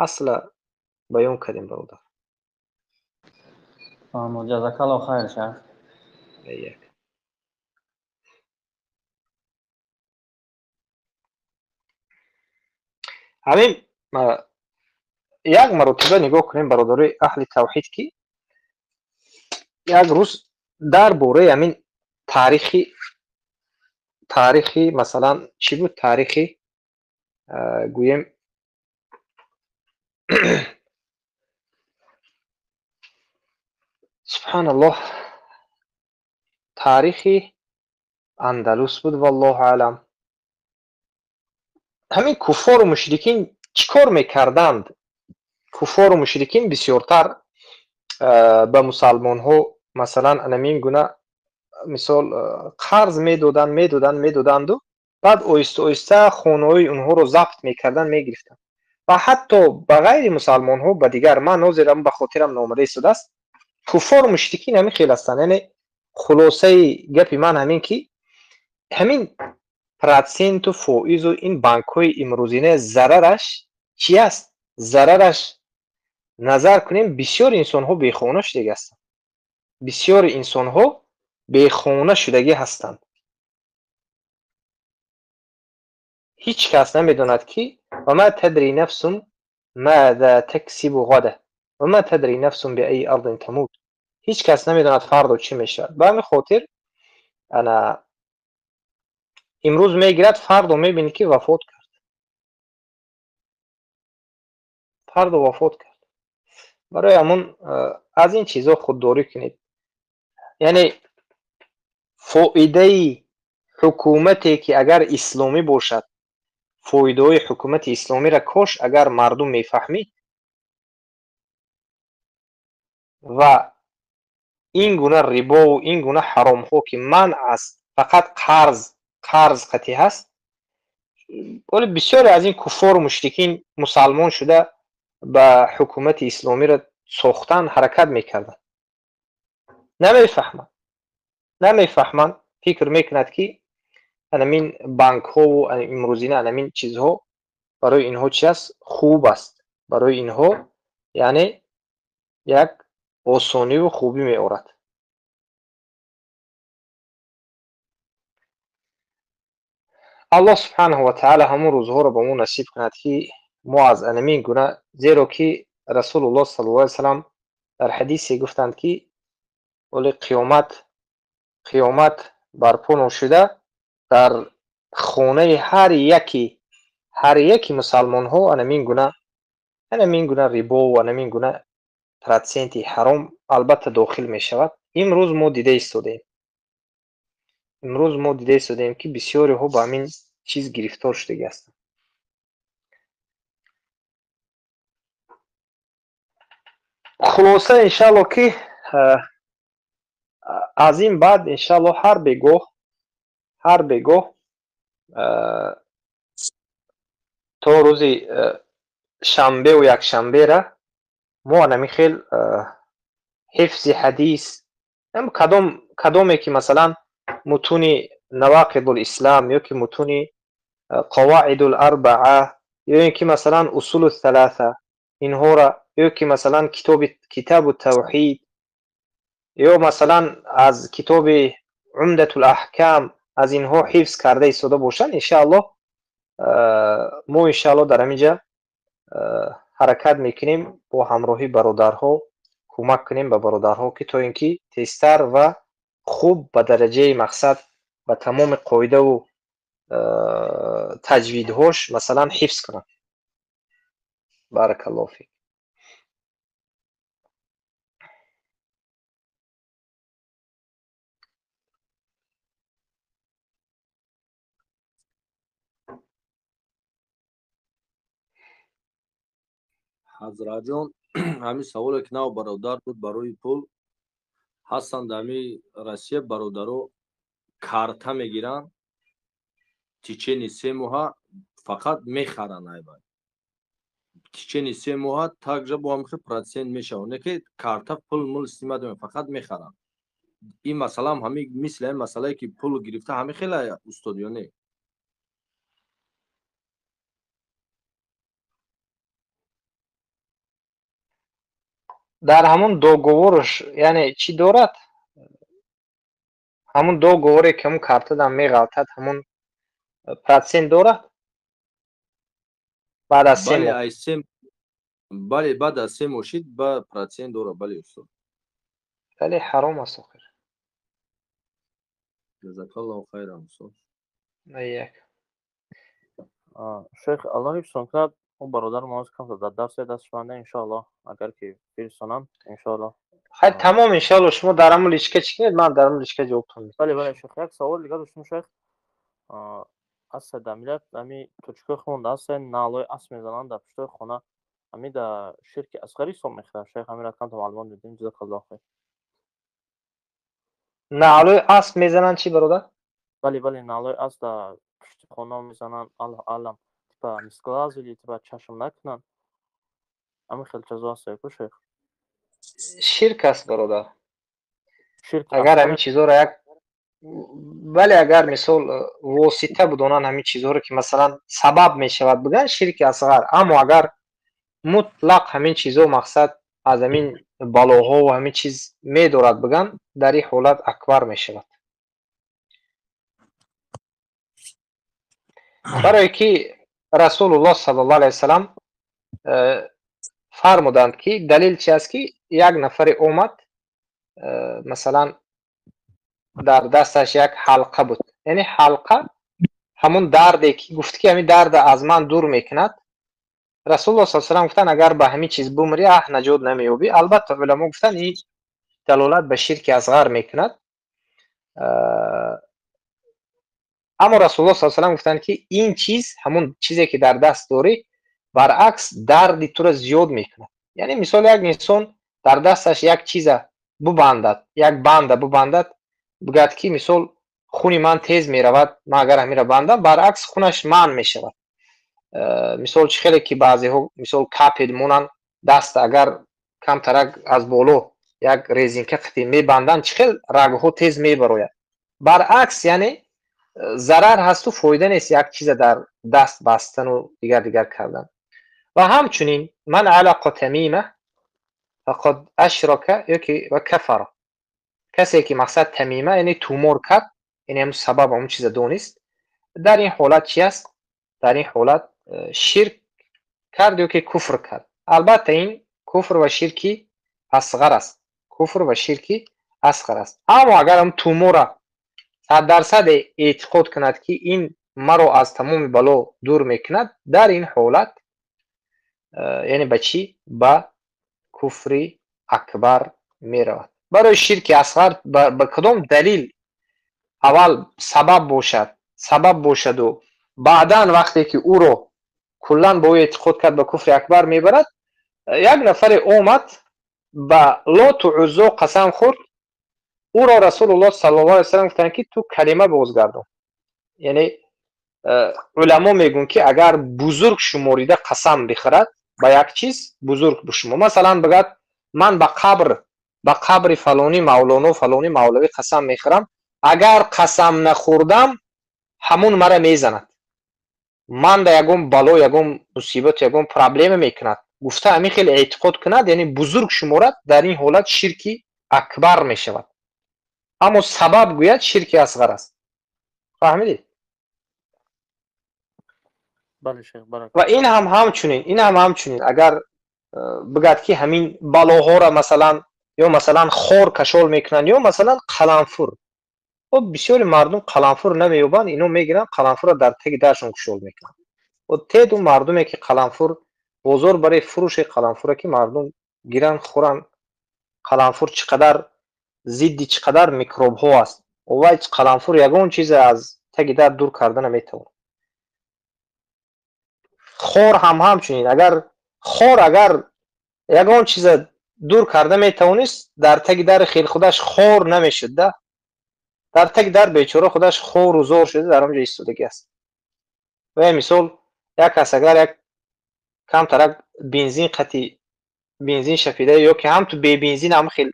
Асла баён кардем, бародар. Ҷазакаллоҳу хайр, шайх. Як. Ҳамин як маротиба нигоҳ кунем, бародарои аҳли тавҳид, ки як рӯз дар бораи ҳамин таърихи масалан чӣ буд, таърихи гӯем субҳаналлоҳ, таърихи Андалус буд, валлоҳу аълам. Ҳамин куффору мушрикин чӣ кор мекарданд? Куффору мушрикин бисёртар ба мусалмонҳо масалан анамин гуна мисол қарз медоданд, медоданд, медоданду баъд оҳиста оҳиста хонаҳои онҳоро забт мекарданд, мегирифтанд. Ва ҳатто ба ғайри мусалмонҳо, ба дигар, ман ҳозирам ба хотирам наомада истодааст, куффору мушрикин ҳамин хел ҳастанд. Яъне хулосаи гапи ман ҳамин ки ҳамин проценту фоизу ин банкҳои имрӯзина зарараш чи аст? Зарараш назар кунем, бисёр инсонҳо бехона шудагӣ ҳастанд. Бисёр инсонҳо бехона шудагӣ ҳастанд. Ҳеҷ кас намедонад ки ва ма тадри нафсун маза таксибу ғада ва ма тадри нафсун биайи ардин тамут. Ҳеҷ кас намедонад фардо чӣ мешавад. Ба ҳамин хотир ана имрӯз мегирад, фардо мебинӣ ки вафот кард. Фардо вафот кард. Барои ҳамон аз ин чизҳо худдорӣ кунед. Яъне фоидаи ҳукумате ки агар исломӣ бошад, фоидаҳои ҳукумати исломиро кош агар мардум мефаҳмид ва ин гуна рибову ин гуна ҳаромҳо ки манъ аст, фақат қарз қатъӣ ҳаст. Вале бисёре аз ин куффору мушрикин мусалмон шуда ба ҳукумати исломиро сохтан ҳаракат мекарданд. Намефаҳманд, фикр мекунад ки анамин банкҳову имрӯзина анамин чизҳо барои инҳо чи аст? Хуб аст. Барои инҳо яъне як осониву хубӣ меорад. Аллоҳ субҳанаҳу ва таъала ҳамон рӯзҳоро ба мо насиб кунад ки мо аз анамин гуна, зеро ки Расулуллоҳ саллаллоҳу алайҳи васаллам дар ҳадисе гуфтанд ки вале қиёмат барпо ношуда дар хонаи ҳар яки мусалмонҳо анамин гуна рибову анамин гуна проценти ҳаром албатта дохил мешавад. Имрӯз мо дида истодаем. Имрӯз мо дида истодаем ки бисёриҳо ба ҳамин чиз гирифтор шудагӣ ҳастанд. Хулоса иншааллоҳ ки аз ин баъд иншааллоҳ ҳар бегоҳ то рӯзи шанбеу якшанбера мо анами хел ҳифзи ҳадис, кадоме ки масалан Мутуни Навақидул Ислам ё ки мутуни Қавоидул Арбаа ё ин ки масалан Усулу Саласа, инҳоро ё ки масалан китоби Китобу Тавҳид ё масалан аз китоби Умдатул Аҳкам аз инҳо ҳифз карда истода бошанд, иншааллоҳ мо иншааллоҳ дар ҳамин ҷа ҳаракат мекунем бо ҳамроҳи бародарҳо кӯмак кунем ба бародарҳо, ки то ин ки тезтар ва хуб ба дараҷаи мақсад ба тамоми қоидаву таҷвидҳош масалан ҳифз кунанд. Баракаллоҳу фик. Ҳазратҷон, ҳамин саволе ки нав бародар буд барои пул ҳастанд, ҳами Россия бародаро карта мегиранд, течени 3 моҳа фақат мехаранд, айбай течени 3 моҳа также бо ҳамхел процент мешавад, не ки карта пул мул снимать фақат мехаранд. Ин масъалаам ҳами мисли ҳамин масъалае ки пул гирифта ҳами хела устод ё не? Дар ҳамон договорш яъне чӣ дорад? Ҳамон договоре ки ҳамон картадан меғалтад, ҳамон процент дорад? Баъд аз 3 моҳ. Бале, баъд аз 3 моҳ шид ба процент дорад, бале устод. Бале, ҳаром аст охир. Ҷазакаллоҳу хайран устод. Як. Шейх, Аллоҳ ҳифзтон кунад. Он бародари мо кам дар дарс даст шаванда иншоаллоҳ, агар ки фирсонанд иншоаллоҳ. Хай тамом иншоаллоҳ, шумо дар ҳамон личка чӣ кунед, ман дар ҳамон личка ҷавобтон медиҳам. Бале, бале шейх, як савол дигар доштем шейх. Аста дар миллат ҳами тоҷикои худамон ҳаста налои асп мезананд дар пуштои хона, ҳами дар ширки асғарӣ ҳисоб мехӯранд шейх, ҳаминро камтар маълумот медиҳем, ҷазакаллоҳу хайр. Налои асп мезананд чӣ бародар? Бале, бале, налои асп дар пушти хона мезананд, Аллоҳ аълам, типа мисглазили, типа чашм накунанд, ҳамин хел чизо ҳаст ку шейх? Ширк аст бародар. Агар ҳамин чизоро як бале, агар мисол восита будонанд ҳамин чизҳоро ки масалан сабаб мешавад бигӯянд ширки асғар, аммо агар мутлақ ҳамин чизҳо мақсад аз ҳамин балоҳо ва ҳамин чиз медорад бигӯянд, дар ин ҳолат акбар мешавад. Барое ки Расулуллоҳ саллаллоҳу алайҳи васаллам фармуданд ки далил чи аст ки як нафаре омад, масалан дар дасташ як ҳалқа буд, яъне ҳалқа ҳамон дарде ки гуфт ки ҳамин дарда аз ман дур мекунад. Расулуллоҳ саллаллоҳу алайҳи васаллам гуфтанд агар ба ҳамин чиз бумрӣ аҳ наҷот намеёбӣ. Албатта уламо гуфтанд ин далолат ба ширки асғар мекунад, аммо Расулуллоҳ саллаллоҳу алайҳи васаллам гуфтанд ки ин чиз ҳамон чизе ки дар даст дорӣ баръакс дарди туро зиёд мекунад. Яъне мисол як инсон дар дасташ як чиза бубандад, як банда бубандад, бигӯяд ки мисол хуни ман тез меравад, ман агар ҳаминро бандам, баръакс хунаш манъ мешавад. Мисол чӣ хеле ки баъзеҳо мисол капел монанд, даст агар камтарак аз боло як резинка қити мебанданд, чӣ хел рагҳо тез мебарояд. Баръакс яъне зарар ҳасту фоида нест як чиза дар даст бастану дигар дигар кардан. Ва ҳамчунин ман алақа тамима фақад ашрака ёки ва кафара, касе ки мақсад тамима яъне тумор кард, яъне ҳамун сабаб ҳамун чиза донист, дар ин ҳолат чи аст? Дар ин ҳолат ширк кард ё ки куфр кард. Албатта ин куфр ва ширки асғар аст, куфр ва ширки асғар аст. Аммо агар ҳам тумора 100% эътиқод кунад ки ин маро аз тамоми бало дур мекунад, дар ин ҳолат яъне ба чӣ? Ба куфри акбар меравад. Барои ширки асғар ба кадом далил аввал сабаб бошад, сабаб бошаду баъдан вақте ки ӯро куллан бо ӯ эътиқод кард ба куфри акбар мебарад. Як нафаре омад ба Лоту Уззо қасам хӯрд, ӯро Расулуллоҳ саллаллоҳу алайҳи васаллам гуфтанд ки ту калима бозгардон. Яъне уламо мегӯянд ки агар бузург шуморида қасам бихӯрад ба як чиз бузург бишумор, масалан бигӯяд ман ба қабри фалони мавлоно фалони мавлавӣ қасам мехӯрам, Агар қасам нахӯрдам, ҳамун мара мезанад, ман да ягон бало, ягон мусибат, ягон проблема мекунад, гуфта ҳамин хел эътиқод кунад, яъне бузург шуморад, дар ин ҳолат ширки акбар мешавад. Аммо сабаб гӯяд, ширки асғар аст. Фаҳмидед? Бале, шейх, барак. Ва ин ҳам ҳамчунин, ин ҳам ҳамчунин, агар бигӯяд, ки ҳамин балоҳоро масалан, ё масалан хор кашол мекунанд, ё масалан қаламфур. Хоб, бисёри мардум қаламфур намеёбанд, ино мегиранд, қаламфурро дар теги даршон кушол мекунанд. Теду мардуме ки қаламфур бозор барои фурӯши қаламфура, ки мардум гиранд, хӯранд. Қаламфур чӣ қадар зидди чӣ қадар микробҳо аст. Овай қаламфур ягон чизе аз таги дар дур карда наметавонад. Хор ҳам ҳамчунин, агар хор агар ягон чиза дур карда метавонист, дар таги дари хел худаш хор намешуд, да? Дар таги дар бечора худаш хору зор шуда дар он ҷо истодагӣ аст. Ва мисол, як кас агар як камтарак бензин қати бензин шафида, ё ки ҳам ту бебензин ҳам хел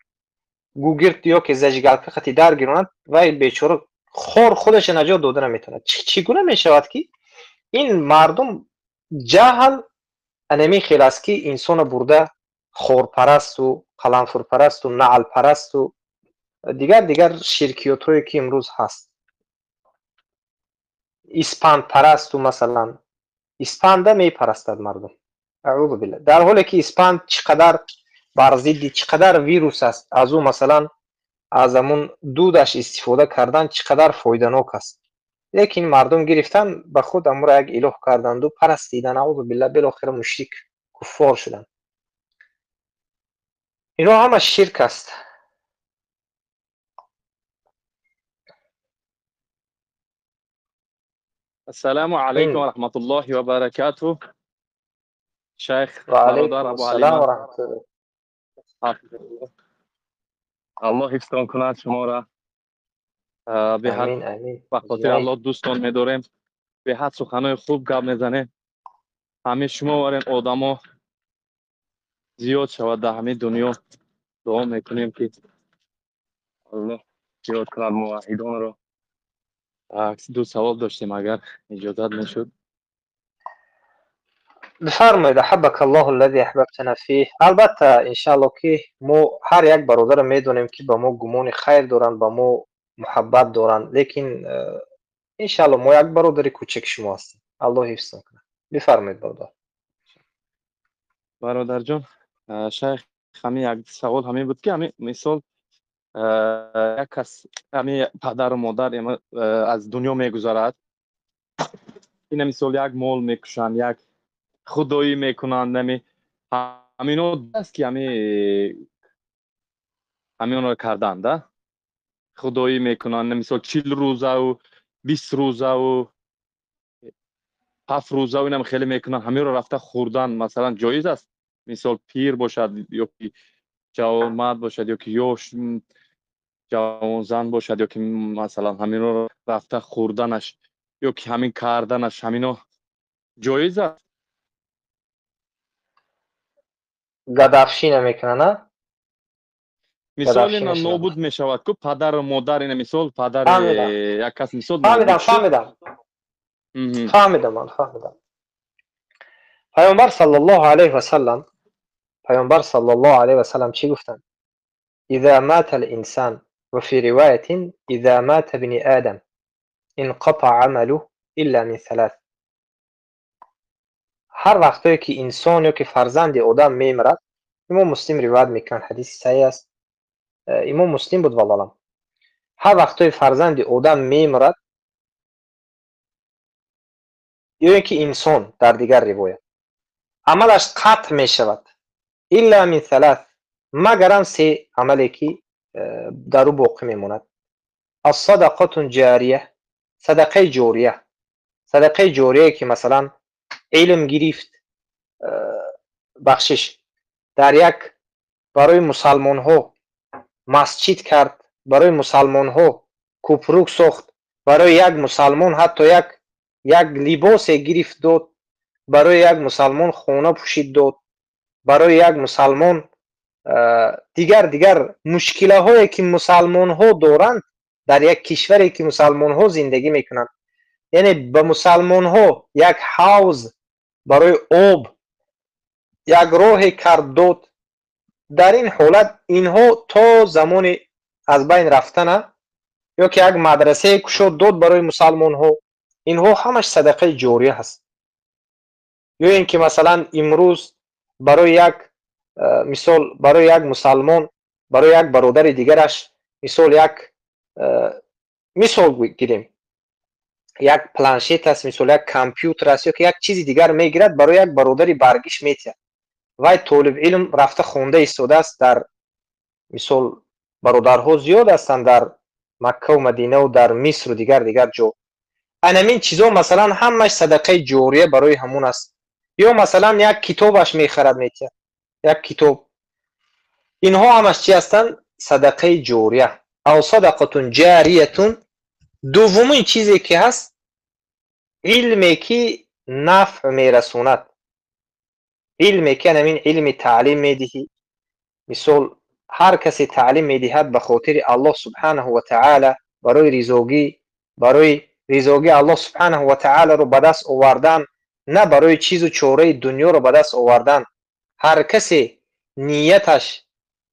гугирд, ё ки зажигалка қати дар гиронад, вай бечора хор худаша наҷот дода наметавонад. Чӣ гуна мешавад, ки ин мардум ҷаҳл анами хел аст, ки инсона бурда хорпарасту, қаламфурпарасту, наълпарасту, дигар дигар ширкиётҳое ки имрӯз ҳаст, испандпарасту, масалан испанда мепарастад мардум, аъузу билла, дар ҳоле ки испанд чӣ қадар бар зидди чӣ қадар вирус аст, аз ӯ масалан аз ҳамун дудаш истифода кардан чӣ қадар фоиданок аст, лекин мардум гирифтан ба худ амуро як илоҳ карданду парастидан, аъузу билла, билохира мушрик, куффор шуданд. Ино ҳама ширк аст. Ассалому алайкум ва раҳматуллоҳи ва баракатуҳ. Шайх Ва бародар алайкум Абу ассалом Ҳалима. ва раҳматуллоҳ. Аллоҳ ҳифзтон кунад шуморо. Беҳад Амин, амин. ба хотири Аллоҳ дӯстон медорем. Беҳад суханои хуб гап мезанем. Ҳамин шумо варен одамо зиёд шавад дар ҳамин дунё. Дуо мекунем, ки Аллоҳ зиёд кунад муваҳҳидонро. Ду савол доштем, агар иҷозат мешуд. Бифармоед, аҳаббака Аллоҳу аллази аҳбабтана фиҳ. Албатта, иншааллоҳ, ки мо ҳар як бародарро медонем, ки ба мо гумони хайр доранд, ба мо муҳаббат доранд, лекин иншааллоҳ мо як бародари кӯчаки шумо ҳастем. Аллоҳ ҳифзтон кунад. Бифармоед, бародар. Бародарҷон, шайх, ҳамин як савол ҳамин буд, ки ҳамин мисол як кас, ҳамин падару модар аз дунё мегузарад, ина мисол як мол мекушанд, як худоӣ мекунанд, ами ҳамино аст, ки ҳаминро карданд, да, худоӣ мекунанд, мисол 40 рӯзаву 20 рӯзаву 7 рӯзаву инам хеле мекунанд, ҳаминро рафта хӯрдан масалан ҷоиз аст? Мисол пир бошад ё ки ҷавонмард бошад, ё ки ёш ҷавонзан бошад, ё ки масалан ҳаминро рафта хӯрданаш ё ки ҳамин карданаш, ҳамино ҷоиз аст? Годовщина мекунанд, а? Мисол ина нобуд мешавад ку падару модар, ина мисол падари як кас мисол. Фаҳмидам, фаҳмидам, фаҳмидам, ман фаҳмидам. Паёмбар саллаллоҳу алайҳи васаллам, паёмбар саллаллоҳу алайҳи васаллам чӣ гуфтанд? إذا مات الإنسان، وفي رواية إذا مات ابن آدم انقطع عمله إلا من ثلاث. Ҳар вақтое ки инсон ё ки фарзанди одам мемирад, Имом Муслим ривоят мекунанд, ҳадиси саҳеҳ аст, Имом Муслим буд, валлоҳ, ҳар вақтое фарзанди одам мемирад ё ин ки инсон, дар дигар ривоят, амалаш қатъ мешавад, إلا من ثلاث, магарам се амале ки дар ӯ боқӣ мемонад: الصدقة الجارية, садақаи ҷория, садақаи ҷорияе ки масалан илм гирифт, бахшиш, дар як барои мусалмонҳо масҷид кард, барои мусалмонҳо кӯпрук сохт, барои як мусалмон ҳатто як либосе гирифт дод, барои як мусалмон хона пӯшид дод, барои як мусалмон дигар дигар мушкилаҳое ки мусалмонҳо доранд. Дар як кишваре ки мусалмонҳо зиндагӣ мекунанд, яъне ба мусалмонҳо як ҳавз барои об, як роҳе кард дод, дар ин ҳолат инҳо то замони аз байн рафтана ё ки як мадрасае кушод дод барои мусалмонҳо, инҳо ҳамаш садақаи ҷория ҳаст. Ё ин ки масалан имрӯз барои як мисол, барои як мусалмон, барои як бародари дигараш, мисол як мисол гирем, як планшет аст, мисол як компютер аст ё ки як чизи дигар мегирад, барои як бародари баргиш метиҳад. Вай толиб илм рафта хонда истодааст, дар мисол бародарҳо зиёд ҳастанд дар Маккаву Мадинаву дар Мисру дигар дигар ҷо. Анамин чизо масалан ҳамаш садақаи ҷория барои ҳамун аст. Ё масалан як китобаш мехарад, метиҳад, як китоб. Инҳо ҳамаш чи ҳастанд? Садақаи ҷория. Ав садақатун ҷариятун. Дуввумин чизе ки ҳаст, илме ки нафъ мерасонад, илме ки анамин илми таълим медиҳӣ. Мисол ҳар касе таълим медиҳад ба хотири Аллоҳ субҳанаҳу ва таъала, барои ризогӣ, барои ризогӣ Аллоҳ субҳанаҳу ва таъаларо ба даст овардан, на барои чизу чораи дунёро ба даст овардан. Ҳар касе нияташ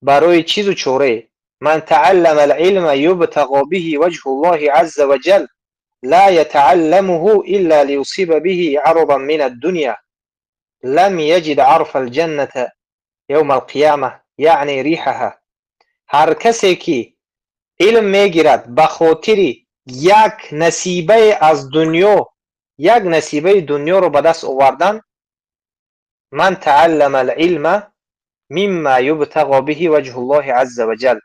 барои чизу чорае, ман тааллама ал-илма юбтағо биҳи ваҷҳу Аллоҳи азза ва ҷал ла ятаалламуҳу илла лиюсиба биҳи арадан мин ад-дуня лам яҷид арфа ал-ҷанната явма ал-қияма, яъни рихаҳа. Ҳар касе ки илм мегирад ба хотири як насибае аз дунё, як насибаи дунёро ба даст овардан, ман тааллама ал-илма мимма юбтағо биҳи ваҷҳу Аллоҳи азза ва ҷал.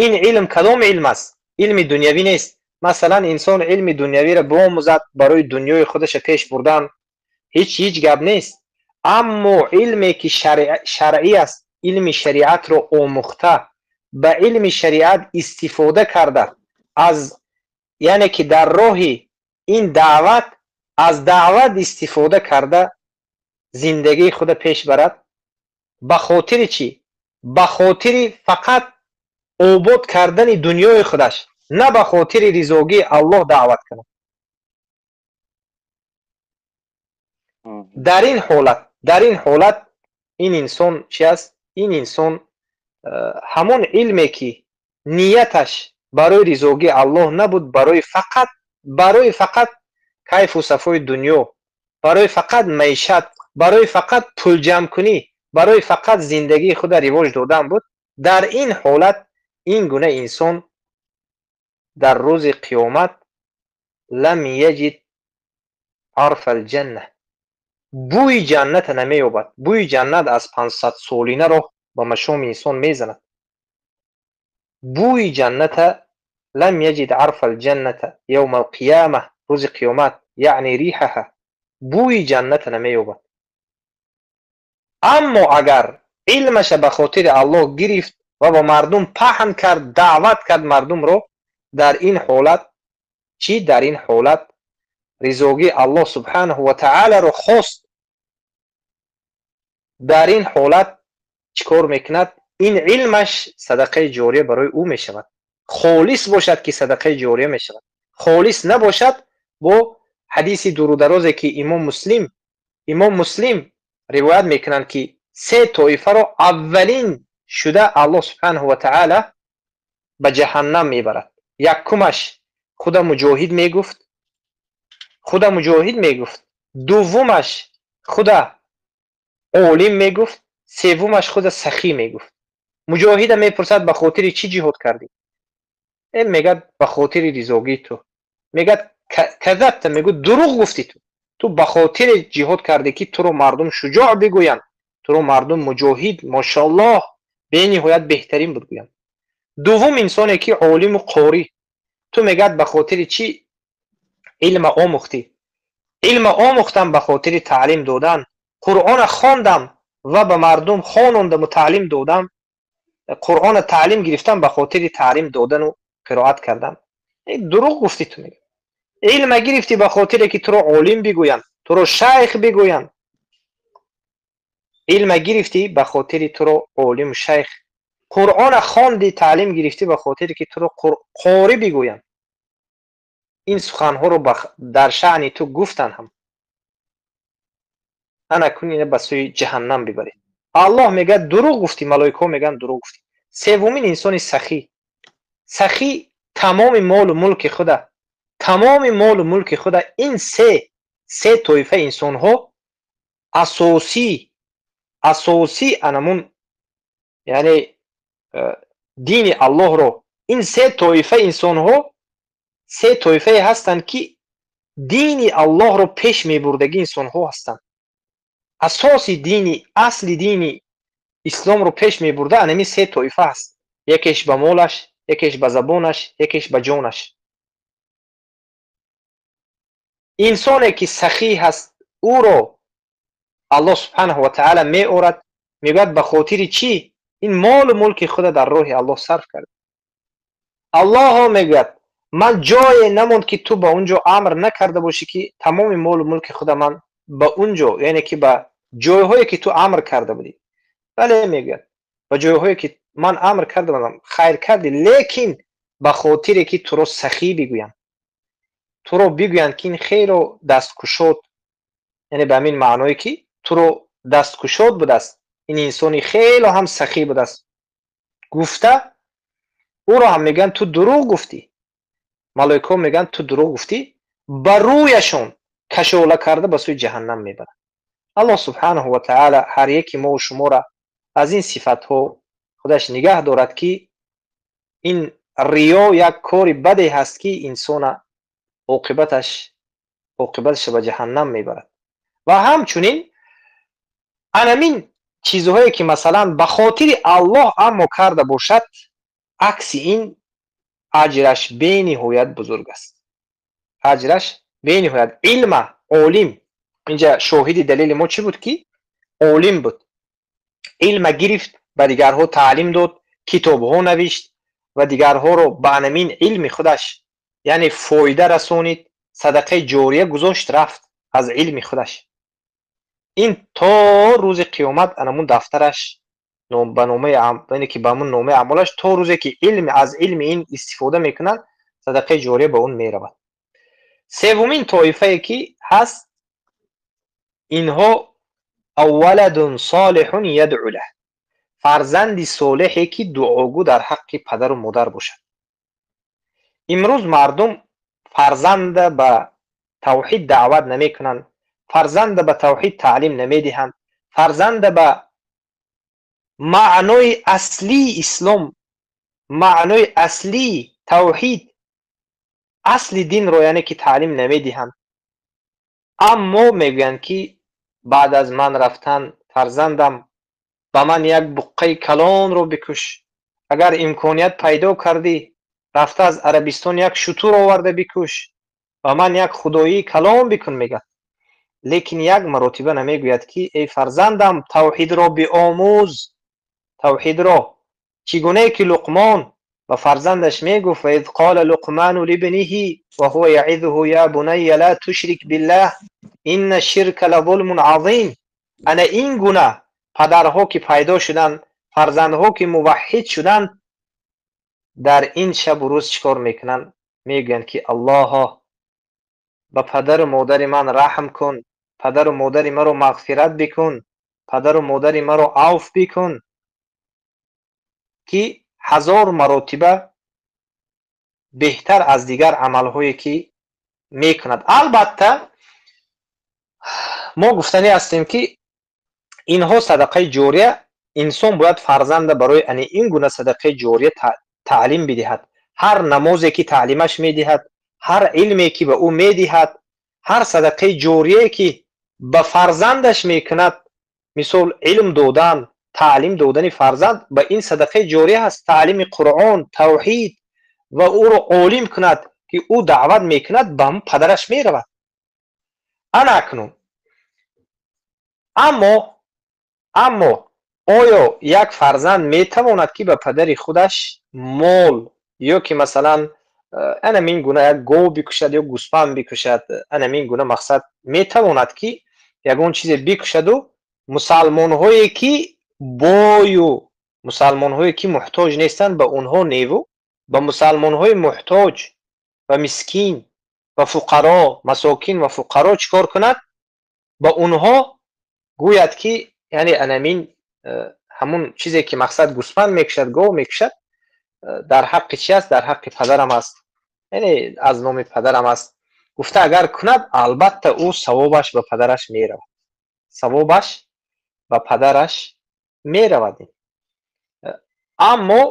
Ин илм кадом илм аст? Илми дунявӣ нест. Масалан инсон илми дунявиро биомӯзад барои дунёи худаша пеш бурдан, ҳеҷ гап нест. Аммо илме ки шаръӣ аст, илми шариатро омӯхта, ба илми шариат истифода карда, аз яъне ки дар роҳи ин даъват, аз даъват истифода карда зиндагии худа пеш барад, ба хотири чӣ? Ба хотири фақат обод кардани дунёи худаш, на ба хотири ризогии Аллоҳ даъват кунад. Дар ин ҳолат ин инсон чи аст? Ин инсон ҳамон илме ки нияташ барои ризогии Аллоҳ набуд, барои фақат кайфу сафои дунё, барои фақат маишат, барои фақат пулҷамкунӣ, барои фақат зиндагии худа ривоҷ додан буд. Дар ин ҳолат ин гуна инсон дар рӯзи қиёмат лам яҷид арфа алҷанна, бӯи ҷанната намеёбад. Бӯи ҷаннат аз 500 солина роҳ ба машоми инсон мезанад. Бӯи ҷанната лам яҷид арфа алҷанната явма алқияма, рӯзи қиёмат, яъни рихаҳа, бӯи ҷанната намеёбад. Аммо агар илмаша ба хотири Аллоҳ гирифт ва ба мардум паҳн кард, даъват кард мардумро, дар ин ҳолат чӣ? Дар ин ҳолат ризогии Аллоҳ субҳанаҳу ва таъаларо хост. Дар ин ҳолат чӣ кор мекунад? Ин илмаш садақаи ҷория барои ӯ мешавад. Холис бошад ки садақаи ҷория мешавад, холис набошад, бо ҳадиси дурударозе ки имом Муслим ривоят мекунанд ки се тоифаро аввалин шуда Аллоҳ субҳанаҳу ва таъала ба ҷаҳаннам мебарад. Якумаш худа муҷоҳид мегуфт, дуввумаш худа олим мегуфт, севумаш худа сахӣ мегуфт. Муҷоҳида мепурсад ба хотири чӣ ҷиҳод кардӣ? Мегӯяд ба хотири ризогии ту. Мегӯяд казабта, мегӯяд дурӯғ гуфтӣ ту. Ту ба хотири ҷиҳод кардӣ ки туро мардум шуҷоъ бигӯянд, туро мардум муҷоҳид, мошаллоҳ, бениҳоят беҳтарин буд гӯянд. Дуввум инсоне ки олиму қорӣ, ту мегӯяд ба хотири чӣ илма омӯхтӣ? Илма омӯхтам ба хотири таълим додан, Қуръона хондам ва ба мардум хонондаму таълим додам, Қуръона таълим гирифтам ба хотири таълим додану қироат кардан. Дурӯғ гуфтӣ ту, мегӯяд. Илма гирифтӣ ба хотире ки туро олим бигӯянд, туро шайх бигӯянд. Илма гирифтӣ ба хотири туро олиму шайх Қуръона хонди, таълим гирифтӣ ба хотире ки туро қорӣ бигӯянд. Ин суханҳоро дар шаъни ту гуфтанд ҳам. Ана кун ина ба сӯи ҷаҳаннам бибаред. Аллоҳ мегӯяд, дурӯғ гуфтӣ, малоикаҳо мегӯянд, дурӯғ гуфтӣ. Севумин инсони сахӣ. Сахӣ тамоми молу мулки худа, тамоми молу мулки худа, ин се тоифа инсонҳо асосӣ анамун, яъне дини Аллоҳро, ин се тоифа инсонҳо се тоифае ҳастанд, ки дини Аллоҳро пеш мебурдаги инсонҳо ҳастанд. Асоси дини, асли дини исломро пеш мебурда анами се тоифа аст. Якеш ба молаш, якеш ба забонаш, якеш ба ҷонаш. Инсоне ки сахӣ ҳаст, ӯро Аллоҳ субҳанаҳу ва таъала меорад, мегӯяд, ба хотири чӣ ин молу мулки худа дар роҳи Аллоҳ сарф кард? Аллоҳо мегӯяд, ман ҷое намонд, ки ту ба он ҷо амр накарда бошӣ, ки тамоми молу мулки худа ман ба он ҷо, яъне ки ба ҷойҳое ки ту амр карда будӣ. Бале, мегӯяд, ба ҷойҳое ки ман амр карда будам хайр кардӣ, лекин ба хотире ки туро сахӣ бигӯянд, туро бигӯянд, ки ин хело дасткушод, яъне ба ҳамин маъное ки туро дасткушод будааст, ин инсони хело ҳам сахӣ будааст гуфта, ӯро ҳам мегӯянд, ту дурӯғ гуфтӣ. Малоикаҳо мегӯянд, ту дурӯғ гуфтӣ, ба рӯяшон кашола карда ба сӯи ҷаҳаннам мебарад. Аллоҳ субҳанаҳу ва таъала ҳар яки мову шуморо аз ин сифатҳо худаш нигаҳ дорад, ки ин риё як кори баде ҳаст, ки инсона оқибаташ ба ҷаҳаннам мебарад. Ва ҳамчунин анамин чизҳое ки масалан ба хотири Аллоҳ аммо карда бошад, акси ин аҷраш бениҳоят бузург аст. Аҷраш бениҳоят. Илма, олим. Инҷа шоҳиди далели мо чӣ буд, ки олим буд. Илма гирифт, ба дигарҳо таълим дод, китобҳо навишт ва дигарҳоро ба анамин илми худаш, яъне фоида расонид, садақаи ҷория гузошт, рафт аз илми худаш. Ин то рӯзи қиёмат анамун дафтараш ба номаи, яъне ки ба ҳамун номаи аъмолаш, то рӯзе ки илм аз илми ин истифода мекунад, садақаи ҷория ба он меравад. Севумин тоифае ки ҳаст, инҳо авваладун солиҳун ядъу лаҳ, фарзанди солеҳе ки дуогӯ дар ҳаққи падару модар бошад. Имрӯз мардум фарзанда ба тавҳид даъват намекунанд, фарзанда ба тавҳид таълим намедиҳанд, фарзанда ба маънои аслии ислом, маънои аслии тавҳид, асли динро яъне ки таълим намедиҳанд. Аммо мегӯянд, ки баъд аз ман рафтан фарзандам ба ман як буққаи калонро бикуш, агар имконият пайдо кардӣ рафта аз Арабистон як шутур оварда бикуш, ба ман як худоии калон бикун, мегӯяд. Лекин як маротиба намегӯяд, ки эй фарзандам, тавҳидро биомӯз, тавҳидро. Чӣ гунае ки Луқмон ба фарзандаш мегуфт: ва из қола Луқману либниҳи ва ҳува яъизуҳу я бунайя ла тушрик биллаҳ инна ширка лазулмун азим. Ана ин гуна падарҳо ки пайдо шуданд, фарзандҳо ки муваҳҳид шуданд, дар ин шабу рӯз чӣ кор мекунанд? Мегӯянд, ки Аллоҳо, ба падару модари ман раҳм кун, падару модари маро мағфират бикун, падару модари маро авф бикун, ки ҳазор маротиба беҳтар аз дигар амалҳое ки мекунад. Албатта мо гуфтанӣ ҳастем, ки инҳо садақаи ҷория, инсон бояд фарзанда барои ани ин гуна садақаи ҷория таълим бидиҳад. Ҳар намозе ки таълимаш медиҳад, ҳар илме ки ба ӯ медиҳад, ҳар садақаи ҷорие ки ба фарзандаш мекунад, мисол илм додан, таълим додани фарзанд ба ин садақаи ҷория ҳаст, таълими Қуръон, тавҳид, ва ӯро олим кунад, ки ӯ даъват мекунад, ба ҳамун падараш меравад. Ана акнун аммо оё як фарзанд метавонад, ки ба падари худаш мол ё ки масалан анамин гуна як гов бикушад ё гӯсфанд бикушад, анамин гуна мақсад метавонад, ки ягон чизе бикушаду мусалмонҳое ки бою Мусалмонҳое ки муҳтоҷ нестанд, ба онҳо неву ба мусалмонҳои муҳтоҷ ва мискин ва фуқаро, масокин ва фуқаро чӣ кор кунад? Ба онҳо гӯяд ки яъне анамин ҳамун чизе ки мақсад гӯсфанд мекушад, гов мекушад, дар ҳаққи чи аст? Дар ҳаққи падарам аст, яъне аз номи падарам аст. Гуфта агар кунад, албатта ӯ савобаш ба падараш меравад, савобаш ба падараш меравад. Аммо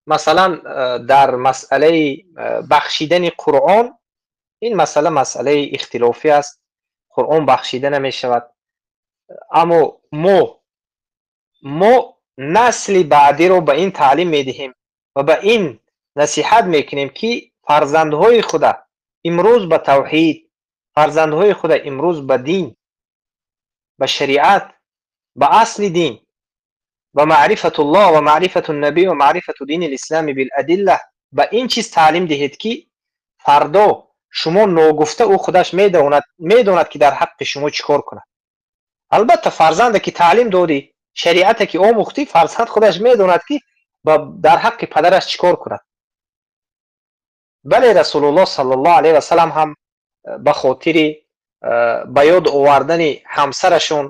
масалан дар масъалаи бахшидани Қуръон, ин масъала масъалаи ихтилофӣ аст. Қуръон бахшида намешавад. Аммо мо насли баъдиро ба ин таълим медиҳем ва ба ин насиҳат мекунем ки фарзандҳои худа имрӯз ба тавҳид, фарзандҳои худа имрӯз ба дин, ба шариат, ба асли дин, ба маърифатуллоҳ ва маърифатун набӣ ва маърифату дини лислами биладилла, ба ин чиз таълим диҳед ки фардо шумо ногуфта ӯ худаш медонад ки дар ҳаққи шумо чӣ кор кунад. Албатта фарзанде ки таълим додӣ, шариате ки омӯхтӣ, фарзанд худаш медонад ки дар ҳаққи падараш чӣ кор кунад. Бале, Расулуллоҳ саллаллоҳу алайҳи васаллам ҳам ба хотири ба ёд овардани ҳамсарашон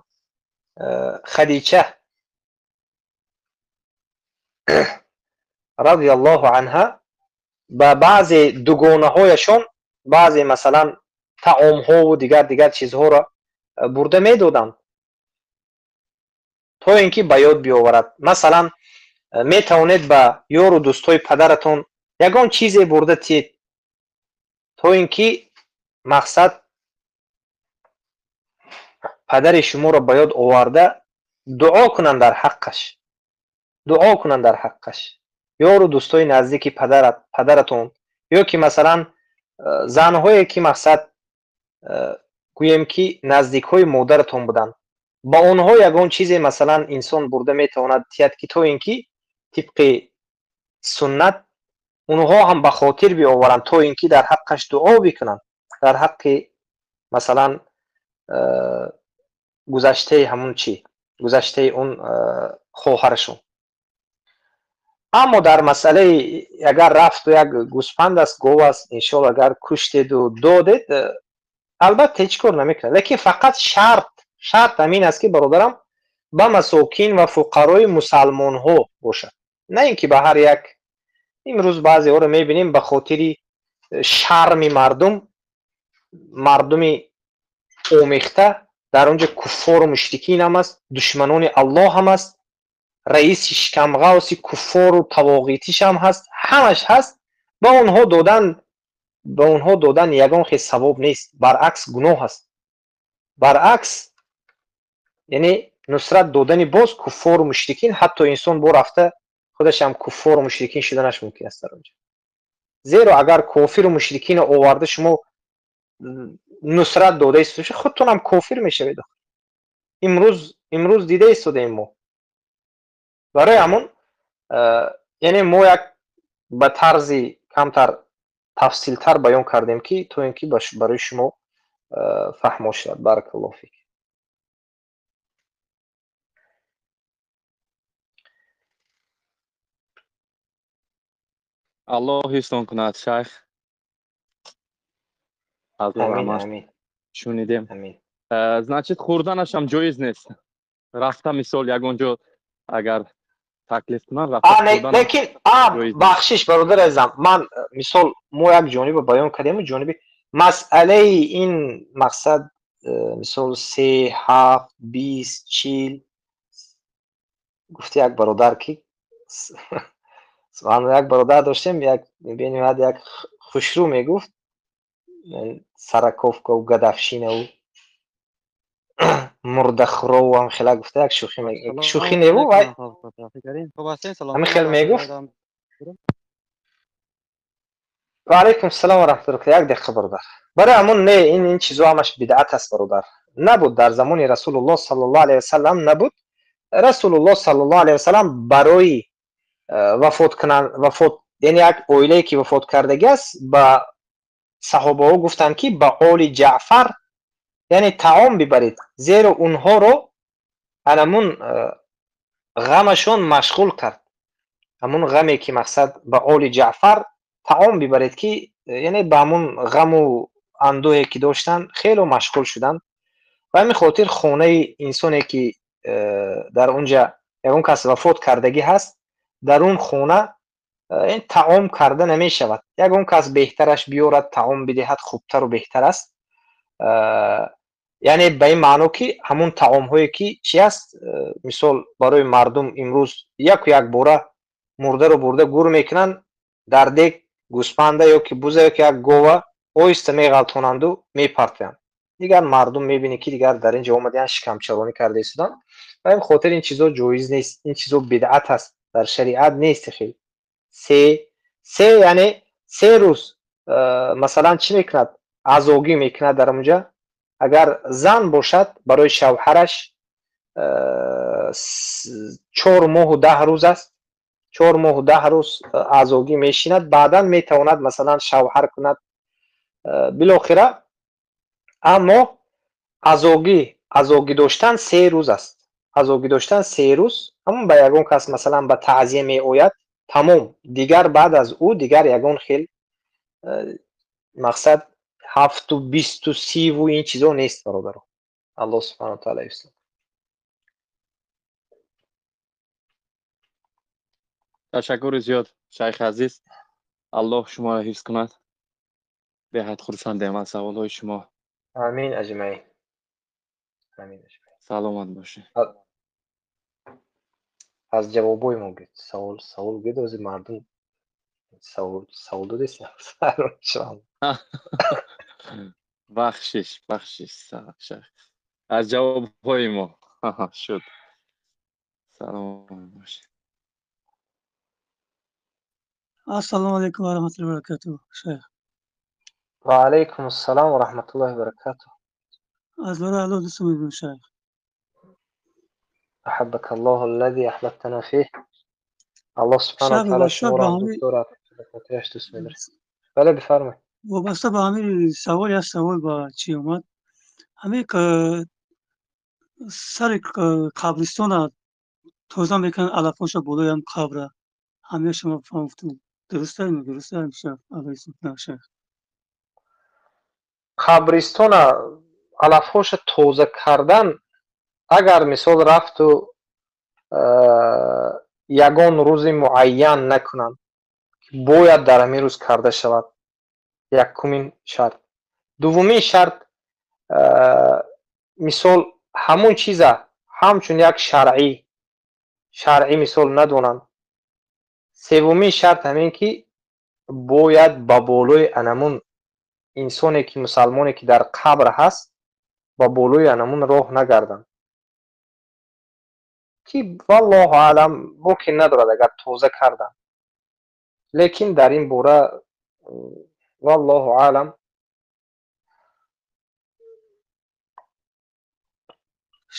Хадича радиаллоҳу анҳа ба баъзе дугонаҳояшон баъзе масалан таомҳову дигар чизҳоро бурда медоданд то ин ки ба ёд биёварад. Масалан метавонед ба ёру дӯстҳои падаратон ягон чизе бурда тиед то ин ки мақсад падари шуморо ба ёд оварда дуо кунанд дар ҳаққаш, дуо кунанд дар ҳаққаш. Ёру дӯстҳои наздики падаратон, ё ки масалан занҳое ки мақсад гӯем ки наздикҳои модаратон буданд, ба онҳо ягон чизе масалан инсон бурда метавонад тиҳад ки то ин ки тибқи суннат онҳо ҳам ба хотир биоваранд то ин ки дар ҳаққаш дуо бикунанд, дар ҳаққи масалан гузаштаи ҳамун чи, гузаштаи он хоҳарашон. Аммо дар масъалаи агар рафту як гӯсфанд аст, гов аст, иншоалло агар куштеду додед, албатта ҳеҷ кор намекунад. Лекин фақат шарт ҳамин аст ки бародарам ба масокин ва фуқарои мусалмонҳо бошад, на ин ки ба ҳар як. Имрӯз баъзеҳоро мебинем ба хотири шарми мардум, мардуми омехта, дар он ҷо куффору мушрикин ҳам аст, душманони Аллоҳ ҳам аст, раиси шикамғавси куффору тавоғитиш ҳам ҳаст, ҳамаш ҳаст. Ба онҳо додан ягон хел савоб нест, баръакс гуноҳ аст. Баръакс, яъне нусрат додани боз куффору мушрикин, ҳатто инсон бо рафта худаш ҳам куффору мушрикин шуданаш мумкин аст дар он ҷо. Зеро агар кофиру мушрикинро оварда шумо нусрат дода истода, худтон ҳам кофир мешавед. Имрӯз дида истодаем мо. Барои ҳамон яъне мо як ба тарзи камтар тафсилтар баён кардем ки то ин ки барои шумо фаҳмо шавад. Баракаллоҳу фик. Аллоҳ ҳифзтон кунад, шайх. Амин, шунидем. Значит, хӯрданаш ҳам ҷоиз нест. Рафта мисол ягон ҷо агар таклиф кунанд, рафта хӯрданаш. Лекин бахшиш бародар азизам, ман мисол мо як ҷониба баён кардем, ҷониби масъалаи ин мақсад мисол 3, 7, 20, 40 гуфти як бародар ки як бародар доштем, як бениҳоят як хушрӯ мегуфт, сараковкаву гадавшинаву мурдахӯрову ҳам хела гуфта як шӯхӣ шӯхӣ неву вай ҳамин хел мегуфт. Ва алайкум салом ва раҳматуллоҳ. Як дақиқа бародар. Барои ҳамон не, ин чизо ҳамаш бидъат аст бародар. Набуд дар замони Расулуллоҳ саллаллоҳу алайҳи васаллам, набуд. Расулуллоҳ саллаллоҳу алайҳи васаллам барои вафот кунан, вафот, яъне як оилае ки вафот кардагӣ аст, ба саҳобаҳо гуфтанд ки ба оли Ҷаъфар яъне таом бибаред, зеро онҳоро анамун ғамашон машғул кард. Ҳамун ғаме ки мақсад ба оли Ҷаъфар таом бибаред, ки яъне ба ҳамун ғаму андӯҳе ки доштанд хело машғул шуданд. Ба ҳамин хотир хонаи инсоне ки дар онҷа ягон кас вафот кардагӣ ҳаст, дар он хона ин таом карда намешавад. Ягон кас беҳтараш биёрад, таом бидиҳад, хубтару беҳтар аст. Яъне ба ин маъно ки ҳамун таомҳое ки чи аст, мисол барои мардум имрӯз яку якбора мурдаро бурда гур мекунанд, дар дег гӯспанда ё ки буза ё ки як гова оҳиста меғалтонанду мепартоянд. Дигар мардум мебинӣ ки дигар дар ин ҷо омадаянд, шикамчаронӣ карда истоданд. Ба ин хотир ин чизо ҷоиз нест, ин чизо бидъат аст, дар шариат нест. Хел се яъне 3 рӯз масалан чӣ мекунад? Азогӣ мекунад дар онҷа. Агар зан бошад, барои шавҳараш 4 моҳу 10 рӯз аст. 4 моҳу 10 рӯз азогӣ мешинад, баъдан метавонад масалан шавҳар кунад билохира. Аммо азогӣ доштан 3 рӯз аст. Азогӣ доштан 3 рӯз, ҳамон ба ягон кас масалан ба таъзия меояд, тамом. Дигар баъд аз ӯ дигар ягон хел мақсад 7 20 30 ин чизо нест, бародаро. Аллоҳ субҳанаҳу ва таъала ҳифз. Ташаккури зиёд, шайхи азиз. Аллоҳ шуморо ҳифз кунад. Беҳад хурсандем аз саволҳои шумо. Амин аҷмаин. Амин аҷмаин. Саломат бошед. Аз ҷавобҳои мо гӯед. Савол гӯед, ози мардум савол додест. Бахшиш, бахшиш, шайх. Аз ҷавобҳои мо шуд. Саломат бошед. Ассалому алайкум ва раҳматуллоҳи ва баракатуҳ, шайх. Ва алайкум ассалом ва раҳматуллоҳи ва баракатуҳ. Аз барои Аллоҳ дӯст медорам, шайх. Аҳаббака Аллоҳу аллази аҳбабтана фиҳ. Аллоҳ субҳанаҳу ва таъала шуморо ҳам дӯст дорад, ба хотираш дӯст медорад. Бале, бифармоед. Вобаста ба ҳамин савол, як савол ба чӣ омад? Ҳамин сари қабристона тоза мекунанд, алафҳоша болои ҳам қабра. Ҳамин шумо фаҳмтум. Дуруст аст, дуруст аст, шайх? Қабристона алафҳоша тоза кардан, агар мисол рафту ягон рӯзи муайян накунанд, бояд дар ҳамин рӯз карда шавад. Якумин шарт. Дуввумин шарт, мисол ҳамун чиза ҳамчун як шаръӣ мисол надонанд. Севумин шарт ҳамин ки бояд ба болои анамун инсоне ки мусалмоне ки дар қабр ҳаст, ба болои анамун роҳ нагарданд, ки валлоҳу аълам боке надорад агар тоза карданд. Лекин дар ин бора валлоҳу аълам.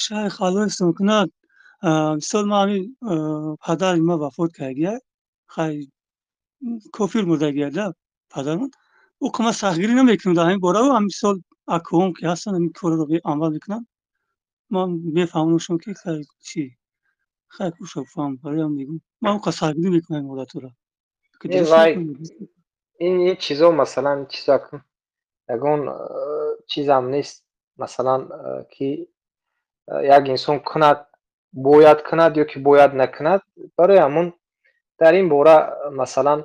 Шайх, Аллоҳ ҳифзтон кунад. Мисол ман ҳамин падари ман вафот кардагия, хай кофир мурдагия да падармон. Ӯ ки ман сахтгирӣ намекунам дар ҳамин бора, ҳамин мисол акӯҳом ки ҳастанд ҳамин корро амал мекунанд. Ман мефаҳмонамшон ки хай чӣ, хай кӯшо фаҳм, бароям мегӯм. Ман ӯ қа сахтгирӣ мекунам ин ҳолатро. Ин чизо масалан чизо ягон чизам нест, масалан ки як инсон кунад, бояд кунад ё ки бояд накунад. Барои ҳамун дар ин бора масалан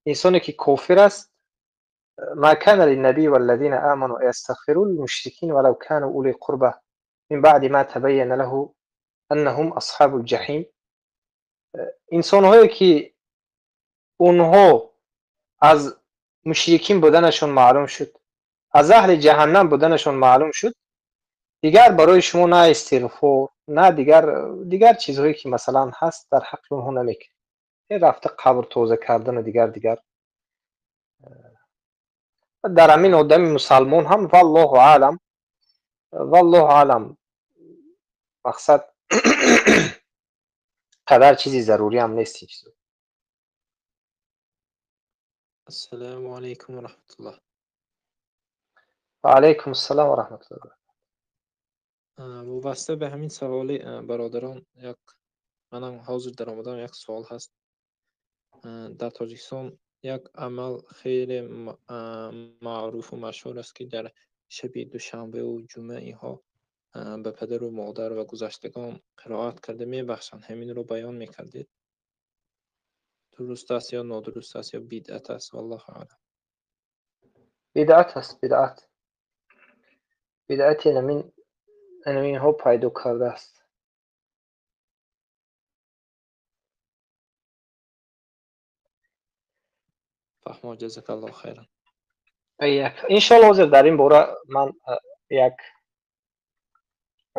инсоне ки кофир аст, ма кана линнабии валлазина аману ястагфиру лилмушрикин валав кану ули қурба мин баъди ма табайяна лаҳу аннаҳум асҳабул ҷаҳим. Инсонҳое ки онҳо аз мушрикин буданашон маълум шуд, аз аҳли ҷаҳаннам буданашон маълум шуд, дигар барои шумо на истиғфор, на дигар чизҳое ки масалан ҳаст дар ҳаққи онҳо намекунед. Рафта қабр тоза кардану дигар. Дар ҳамин одами мусалмон ҳам валлоҳу аълам, валлоҳу аълам мақсад қадар чизи зарурӣ ҳам нест ин чизо. Ассалому алайкум ва раҳматуллоҳ. Ва алайкум ассалом ва раҳматуллоҳ. Вобаста ба ҳамин саволи бародарон, як манам ҳозир даромадам, як суол ҳаст. Дар Тоҷикистон як амал хеле маъруфу машҳур аст, ки дар шаби душанбеву ҷумъа инҳо ба падару модар ва гузаштагон қироат карда мебахшанд. Ҳаминро баён мекардед? Дуруст аст ё нодуруст аст ё бидъат аст? Валлоҳу аълам. Бидъат аст, бидъат. Бидъати наминҳо пайдо кардааст. Фаҳмо, ҷазакаллоҳу хайран. Иншоаллоҳ ҳозир дар ин бора ман як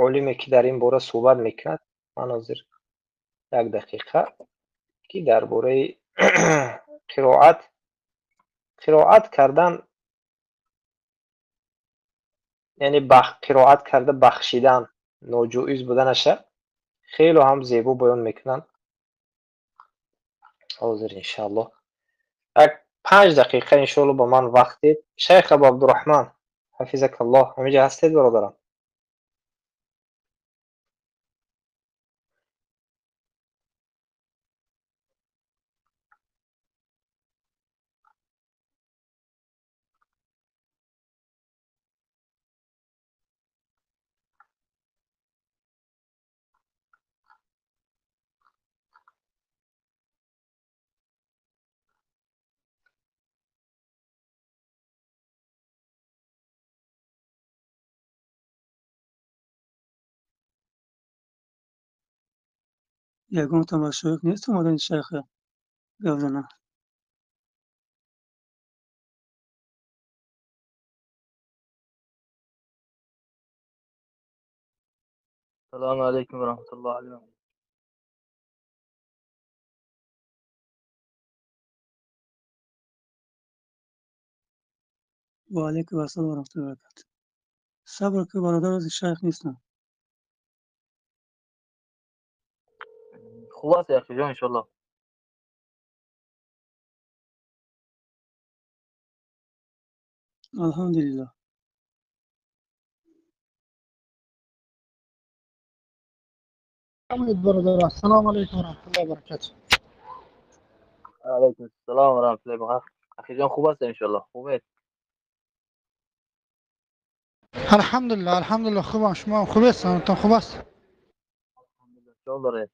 олиме ки дар ин бора суҳбат мекунад, ман ҳозир як дақиқа ки дар бораи қироат кардан, яъне қироат карда бахшидан ноҷоиз буданаша хело ҳам зебо баён мекунанд. Ҳозир иншоаллоҳ як 5 дақиқа иншоаллоҳ ба ман вақт дед. Шайх Абу Абдурраҳман ҳафизакаллоҳ, ҳаминҷа ҳастед бародарам? Ягон тамошоик нест омадани шайха гап занам. Салому алайкум ва раҳматуллоҳи ва баракатуҳ. Ва алайкум ассалом ва раҳматуллоҳи ва баракатуҳ. Сабр ки бародар, аз шайх нестам. Хуб аст яхиҷон, иншоаллоҳ. Алҳамдулиллоҳ. Бародар, ассалому алайкум ва раҳматуллоҳи ва баракатуҳ. Алайкум ассалом ва раҳматуллоҳи ва баракатуҳ. Ахиҷон хуб аст иншоаллоҳ. Хубед? Алҳамдулиллоҳ, алҳамдулиллоҳ, хубам. Шумо ҳам хубед? Саломатон хуб аст? Алҳамдулиллоҳ. Чӣ доред?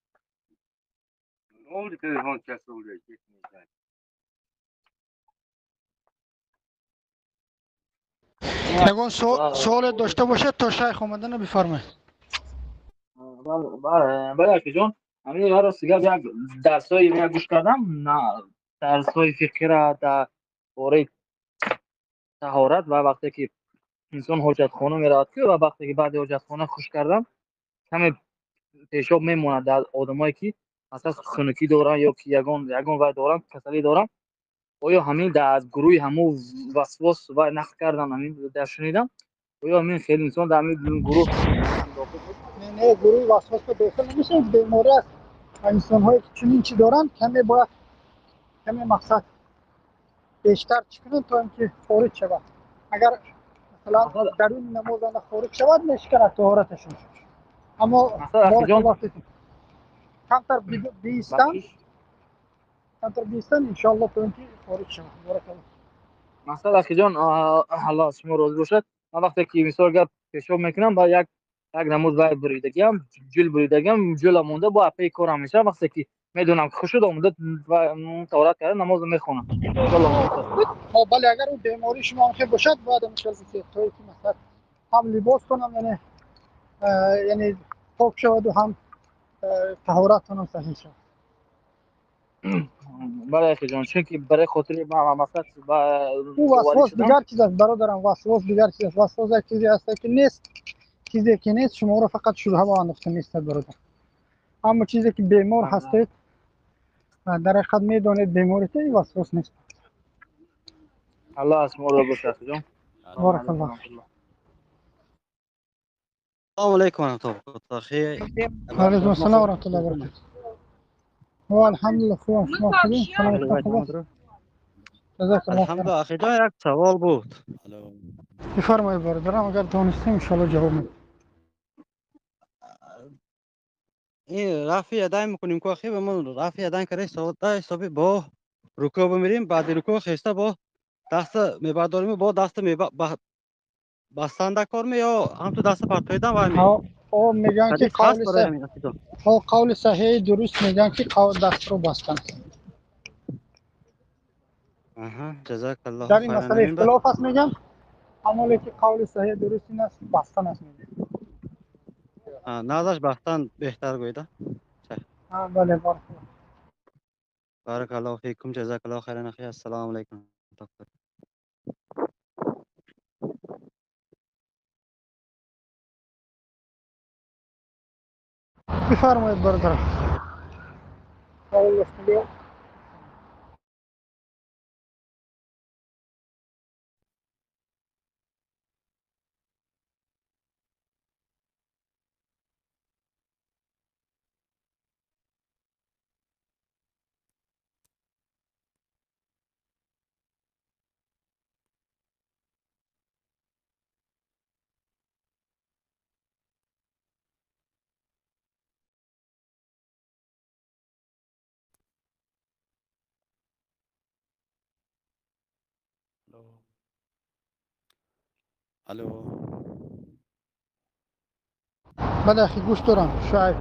Ягон суоле дошта бошед то шайх омадана бифармоед. Бале акиҷон, ҳамин рост гап як дарсҳои як гӯш кардам, дарсҳои фиқҳира дар бораи таҳорат ва вақте ки инсон ҳоҷатхона меравад ки ва вақте ки баъди ҳоҷатхона хуш кардан каме пешоб мемонад дар одамое ки масалан хунукӣ доранд ё ки ягон вай доранд, касалӣ доранд. Оё ҳамин дар гурӯҳи ҳамун васвос вай нақл кардан, ҳамин дар шунидам, оё ҳамин хеле инсон дар ҳамин гурӯҳ дохил Не, не, гурӯҳи васвос ба дохил намешавад, беморӣ аст ва инсонҳое ки чунин чи доранд, каме бояд каме мақсад бештар чӣ кунанд то ин ки хориҷ шавад. Агар масалан даруни намоз ана хориҷ шавад, мешиканад тоҳораташон. Аммо камтар биистанд, камтар биистанд, иншоаллоҳ то ин ки хориҷ шавад. Баракаллоҳ. Масалан акиҷон, Аллоҳ аз шумо розӣ бошад. Ман вақте ки мисол гап пешоб мекунам, ба як намуд вай буридагиам, ҷул буридагиам, ҷула монда бо апаи корам мешавад. Вақте ки медонам ки хушуд омада таҳорат карда намозро мехонам. Бале, агар ӯ бемории шумо ҳам хел бошад, бояд ҳамин хел бикунед, то ин ки масалан ҳам либос кунам, яъне пок шаваду ҳам таҳоратонам саҳеҳ шавад. Бале акиҷон, чунки барои хотири мақсад ӯ васвос дигар чиз аст бародарам, васвос дигар чиз аст. Васвос як чизе аст ки нест, чизе ки нест шуморо фақат шубҳа ба андохта меистад бародар. Аммо чизе ки бемор ҳастед, дар ҳақиқат медонед беморите, ин васвос нест. Аллоҳ аз шумо розӣ бошад акиҷон. Баракаллоҳ. Ассалому алайкум ва раҳматуллоҳи ва баракатуҳ. Ва алайкум ассалом ва раҳматуллоҳи ва баракатуҳ. Ва алҳамдулиллоҳ, хубам. Шумо хубед? Саломатон хуб аст? Ҷазакаллоҳ хайр. Алҳамдулиллоҳ, акиҷон, як савол буд. Бифармоед бародарам, агар донистем иншоаллоҳ ҷавоб медиҳем. Ин рафъи ядайн мекунем ку ахи, ба мо рафъи ядайн карда ҳисоби бо Рукӯъ бимирем, баъди рукӯъ хеста бо даста мебардорем, бо даста бастанда кор ме ё ҳамту даста партоидан вай ме? О, мегӯянд ки қавли саҳеҳи дуруст мегӯянд ки дастро бастан. Ҷазакаллоҳу Дар ин масъала ихтилоф аст мегӯянд, аммо лекин қавли саҳеҳ дуруст ин аст, бастан аст мегӯянд. Назаш бастан беҳтар гӯйда. Бале, баракаллоҳ. Баракаллоҳу фикум, ҷазакаллоҳу хайран ахи. Ассалому алайкум. Бифармоед бародар. Савол доштед? Алло. Бале, ахи, гӯш дорам. Шуайб.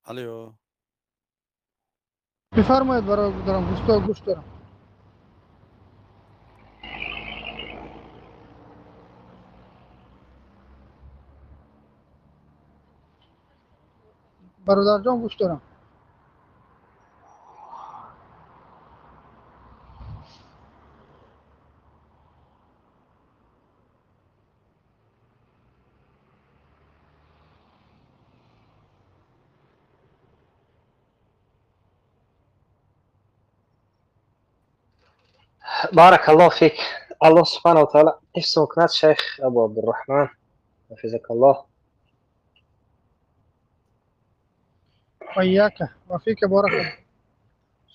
Алло. Бифармоед бародарам, гӯш дорам. Бародарҷон, гӯш дорам. بارك الله فيك. الله سبحانه وتعالى حفظ кунад шайх Абу Абдурраҳман, ҳафизак Аллоҳ. وإياك وفيك بارك الله.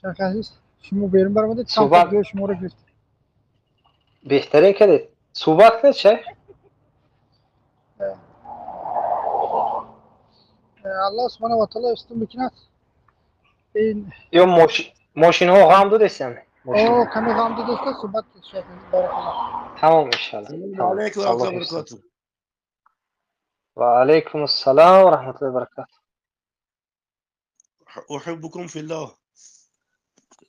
شيخ عزیز، شما بیرون برآمدید، صحبت جای شما رو گرفت. بهترین کردید. صحبت کنید شیخ. الله سبحانه و تعالی استون بکند. این یا ماشین ها غم دادستن. او کمی غم دادست، صحبت شیخ بارک الله. تمام ان شاء الله. علیکم و رحمة الله و برکاته. و علیکم السلام و رحمة الله و برکاته. احبكم في الله.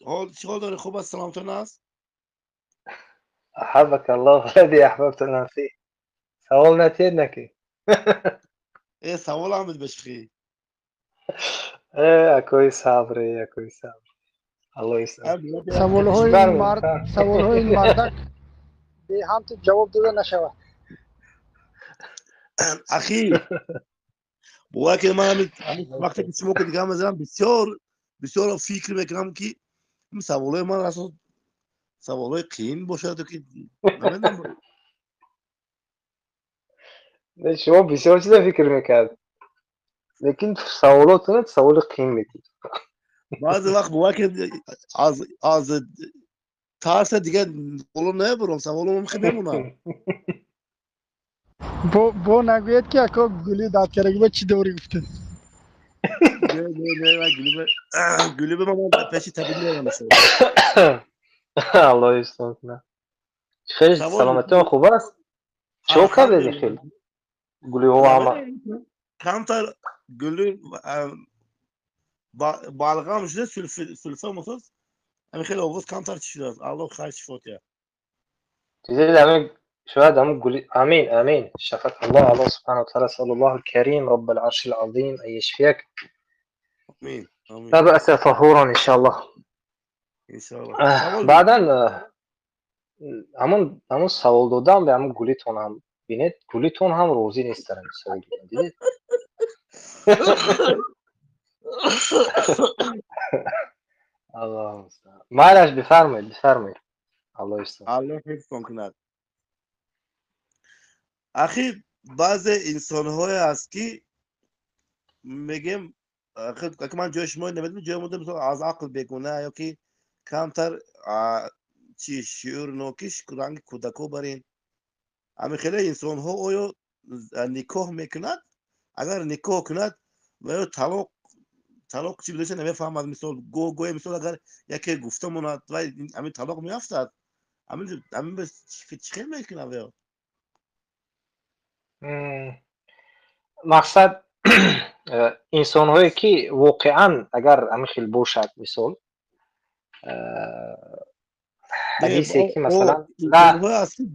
حال چیکار داری؟ خوب است؟ سلامتون است؟ احبك الله الذي احببتنا فيه. سوال نتید نکی. ای سوال هم بشخی. ای اکوی صبر، اکوی صبر. الله یسلم. سوالهای مرد، سوالهای مردک به هم تو جواب داده نشود. اخی باور که من وقتی که شما که دیگه میزنم بسیار بسیار فکر میکنم که این سوالای من اصلا سوالای قیم باشد که نمیدونم. شما بسیار چیزا فکر میکرد، لیکن سوالاتون سوال قیم میدید. بعضی وقت باور که از ترس دیگه بالا نبرم، سوالم خیلی میمونم. بو نگوید که اکا گلی داد کرده با چی دوری گفته. نه نه نه، گلی به من پیشی تبدیل نمیشه. الله یستون کنه. خیلی سلامتی خوب است. چه کردی خیلی؟ گلی ها همه کمتر گلی بالغام شده، سلفه مصاص همین خیلی آواز کمتر چی شده. الله خیر شفا ته. چیزی همین شاید هم گلی. امين امين شفاك الله. الله سبحانه وتعالى اسال الله الكريم رب العرش العظيم ان يشفيك. امين امين. لا بأس طهورا ان شاء الله. ان شاء الله. بعدا همون سوال دادم به همون گلیتون هم بینید، گلیتون هم روزی نیست دارم سوال دادم دیدید. الله المستعان. معلش بفرمایید بفرمایید. الله یستر. الله حفظتون کند. اخی بعض انسان های هست که میگم که من جای شما نمیدونم، جای مونده مثلا از عقل بگونه یا که کمتر Чи шуурнокиш ранги кӯдако барин. Ҳамин хеле инсонҳо оё никоҳ мекунад? Агар никоҳ кунад ва ё талоқ чӣ будааша намефаҳмад. Мисол гоҳ мисол агар яке гуфта монад, вай ҳамин талоқ меафтад. Ҳамин чӣ хел мекунад ё? Мақсад инсонҳое ки воқеан агар ҳамин хел бошад, мисол ҳадисе ки масалан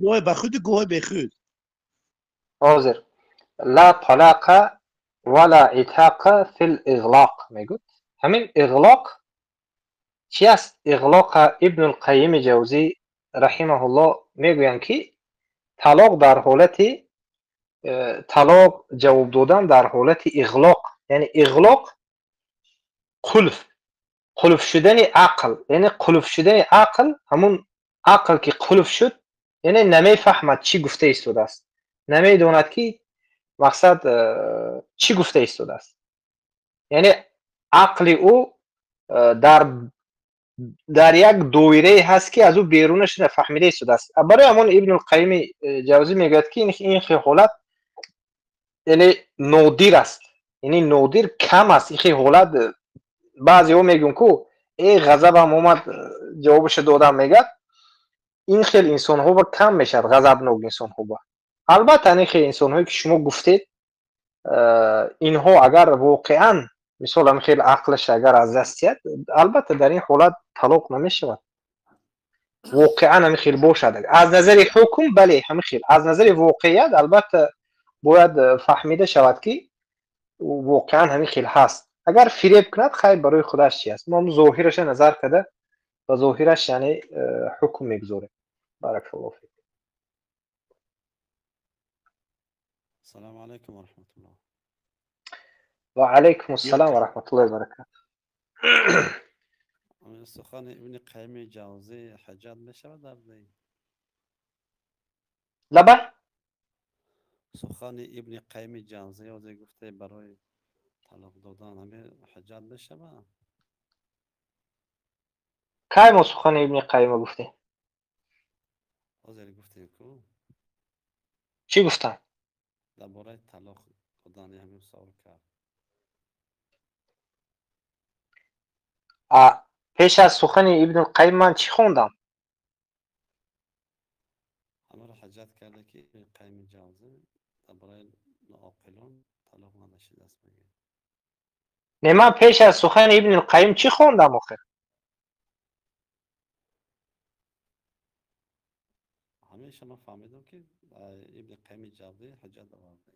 гоҳе ба худ, гоҳе бехуд. Ҳозир ла талақа вала итақа фил иғлоқ мегӯд. Ҳамин иғлоқ чи аст? Иғлоқа Ибнулқайими Ҷавзӣ раҳимаҳуллоҳ мегӯянд ки талоқ дар ҳолати талоқ ҷавоб додан дар ҳолати иғлоқ, яъне иғлоқ қулф, қулф шудани ақл, яъне қулф шудани ақл, ҳамун ақл ки қулф шуд, яъне намефаҳмад чӣ гуфта истодааст, намедонад ки мақсад чӣ гуфта истодааст. Яъне ақли ӯ дар як доирае ҳаст ки аз ӯ берунаш нафаҳмида истодааст. Барои ҳамон Ибнулқайими Ҷавзӣ мегӯяд ки ин хел ҳолат яъне нодир аст, яъне нодир кам аст ин хел ҳолат. Баъзеҳо мегӯянд ку э ғазабам омад ҷавобашо додам, мегӯяд. Ин хел инсонҳо ба кам мешавад, ғазабнок инсонҳо ба. Албатта ин хел инсонҳое ки шумо гуфтед, инҳо агар воқеан мисол ҳамин хел ақлаш агар аз даст диҳад, албатта дар ин ҳолат талоқ намешавад. Воқеан ҳамин хел бошад аз назари ҳукм, бале ҳамин хел аз назари воқеият албатта бояд фаҳмида шавад ки воқеан ҳамин хел ҳаст. Агар фиреб кунад, хайр барои худаш чи аст. Мо ҳам зоҳираша назар карда ба зоҳираш яъне ҳукм мегузорем. Баракаллоҳу фик. Ассалому алайкум ва раҳматуллоҳ. Ва алайкум ассалом ва раҳматуллоҳи ва баракатуҳ. Сухани Ибни Қайими Ҷавзӣ ҳуҷҷат мешавад дар дин? Лаба? Сухани Ибни Қайими Ҷавзӣ ҳозир гуфте барои талоқ додан ҳамин ҳуҷҷат мешавад? Кай мо сухани Ибни Қайима гуфтем? Ҳозир гуфтем ку. Чӣ гуфтам? Дар бораи талоқ додани ҳамин савол кард. Пеш аз сухани Ибнулқайим ман чӣ хондам? Ҳамаро ҳуҷҷат карда ки Ибни Қайими Ҷавзӣ дар бораи ноақилон талоқ надошидааст мегӯяд. Не, ман пеш аз сухани Ибнулқайим чӣ хондам охир? Ҳамеша ман фаҳмидам ки Ибни Қайими Ҷавзӣ ҳуҷҷат оварда.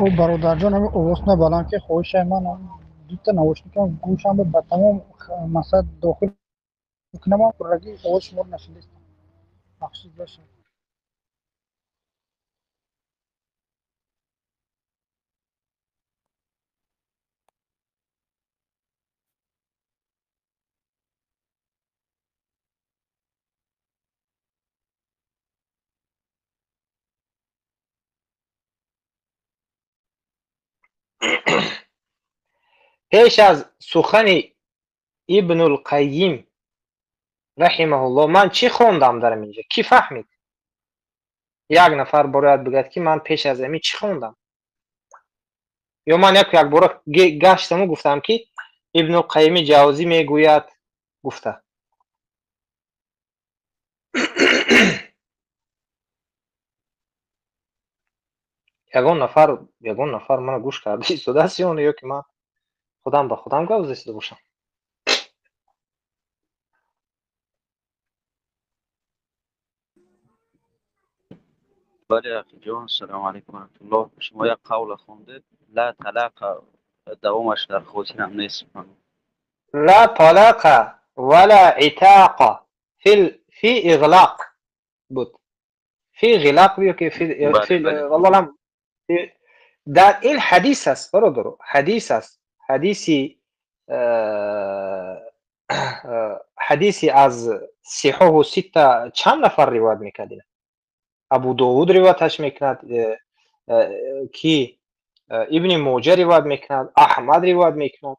О бародарҷон, ҳамин овозна баланд ки хоҳишай ман дута наушникам гӯшам ба тамом масад дохил кунам, пурраги овоз шуморо нашунидастам. Бахшид бошад. Пеш аз сухани Ибнулқайим раҳимаҳуллоҳ ман чӣ хондам дар инҷа? Кӣ фаҳмид? Як нафар бояд бигӯяд ки ман пеш аз ҳамин чӣ хондам? Ё ман якбора гаштаму гуфтам ки Ибнулқайими Ҷавзӣ мегӯяд гуфта. Ягон нафар мана гӯш карда истодааст ё не, ё ки ман худам ба худам гап зада бошам? Бале ақиҷон, ассалому алайкум ва раҳматуллоҳ. Шумо як қавла хондед, ла талақа, давомаш дар хотирам нест. Ла талақа вала итақа фи иғлоқ буд. Фи ғилоқ ё ки фи валлоҳ алам. Дар ин ҳадис аст бародаро, ҳадис аст. Ҳадиси аз сиҳоҳу ситта чанд нафар ривоят мекард? Абу Довуд ривояташ мекунад, ки Ибни Моҷа ривоят мекунад, Аҳмад ривоят мекунад,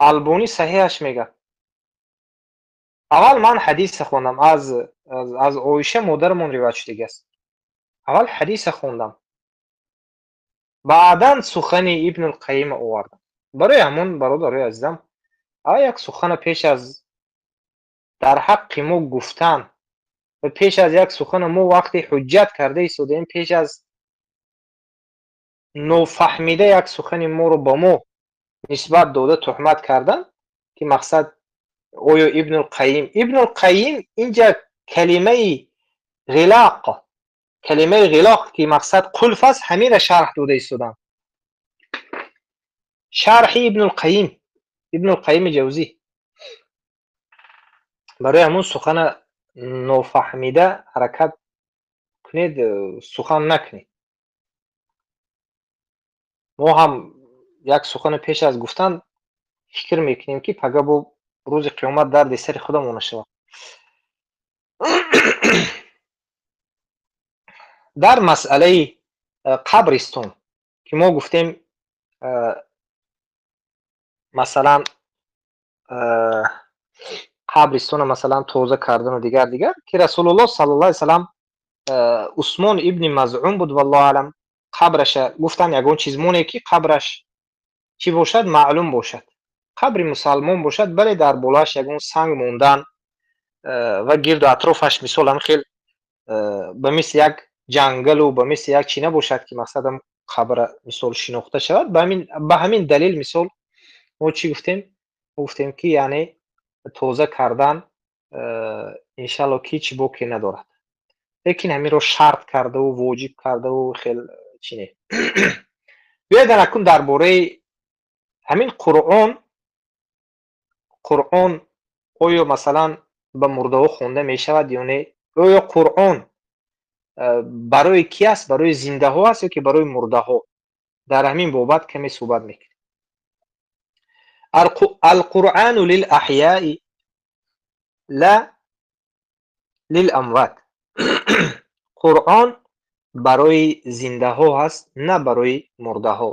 Албонӣ саҳиҳаш мегӯяд. Аввал ман ҳадиса хондам, аз Оиша модарамон ривоят шудагиаст. Аввал ҳадиса хондам, баъдан сухани Ибнулқайима овардам. Барои ҳамон, бародарои азизам, аввал як сухана пеш аз дар ҳаққи мо гуфтан ва пеш аз як сухана мо вақте ҳуҷҷат карда истодаем, пеш аз нофаҳмида як сухани моро ба мо нисбат дода туҳмат кардан, ки мақсад оё Ибнулқайим инҷа калимаи ғилоқ, калимаи ғилоқ ки мақсад қулф аст, ҳаминро шарҳ дода истодам. Шарҳи Ибнулқайим, Ибнулқайими Ҷавзӣ. Барои ҳамон сухана нофаҳмида ҳаракат кунед, сухан накунед. Мо ҳам як сухана пеш аз гуфтан фикр мекунем, ки пага бо рӯзи қиёмат дарди сари худамон нашавад. Дар масъалаи қабристон ки мо гуфтем, масалан қабристона масалан тоза кардану дигар, ки Расулуллоҳ саллаллоҳу алайҳи васаллам Усмон ибни Мазъун буд, валлоҳу аълам, қабраша гуфтан ягон чиз моне ки қабраш чӣ бошад, маълум бошад, қабри мусалмон бошад, бале дар болоаш ягон санг мондан ва гирду атрофаш мисол ҳам хел ба мисли як ҷангалу ба мисли як чӣ набошад, ки мақсадам қабра мисол шинохта шавад. Ба ҳамин далел мисол мо чӣ гуфтем? Мо гуфтем ки яъне тоза кардан иншалло ки ҳеҷ боке надорад, лекин ҳаминро шарт кардаву воҷиб кардаву хел чӣ не. Биёед акнун дар бораи ҳамин Қуръон. Қуръон оё масалан ба мурдаҳо хонда мешавад ё не? Оё Қуръон барои ки аст? Барои зиндаҳо аст ё ки барои мурдаҳо? Дар ҳамин бобат каме суҳбат мекунем. Алқуръану лилаҳяи ла лиламват. Қуръон барои зиндаҳо ҳаст, на барои мурдаҳо.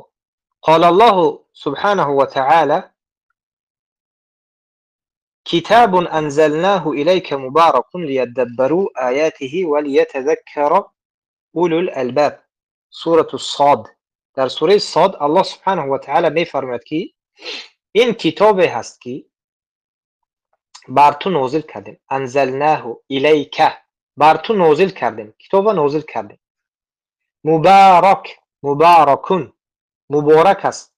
Қала Аллоҳу субҳанаҳу ва таъала: китобун анзалнаҳу илайка муборакун лияддаббару оятиҳи ва лиятазаккара улул албаб. Сурату Сод. Дар сураи Сод Аллоҳ субҳанаҳу ва таъала мефармояд ки ин китобе ҳаст ки бар ту нозил кардем. Анзалнаҳу илайка, бар ту нозил кардем, китоба нозил кардем. Муборак, муборакун, муборак аст.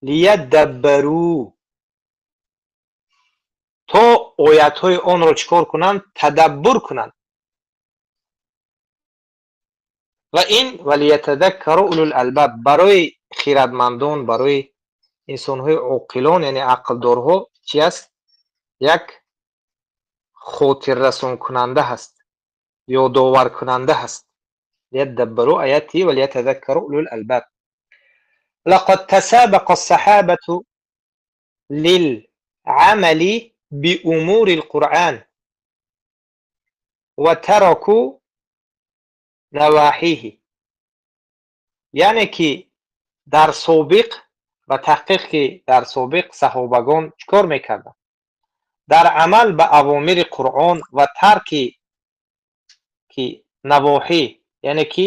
Лияддаббару, то оятҳои онро чӣ кор кунанд? Тадаббур кунанд. Ва ин ва лиятадаккару улул албаб, барои хирадмандон, барои инсонҳои оқилон, яъне ақлдорҳо чи аст? Як хотиррасонкунанда ҳаст, ёдоваркунанда ҳаст. Лияддаббару оятиҳи ва лиятадаккару улул албаб. Лақад тасабақа ас-саҳабату лил-амали биумури ал-Қуръан ва тараку наваҳиҳи. Яъне ки дар собиқ ба таҳқиқ ки дар собиқ саҳобагон чӣ кор мекарданд? Дар амал ба авомири Қуръон ва тарки ки навоҳӣ, яъне ки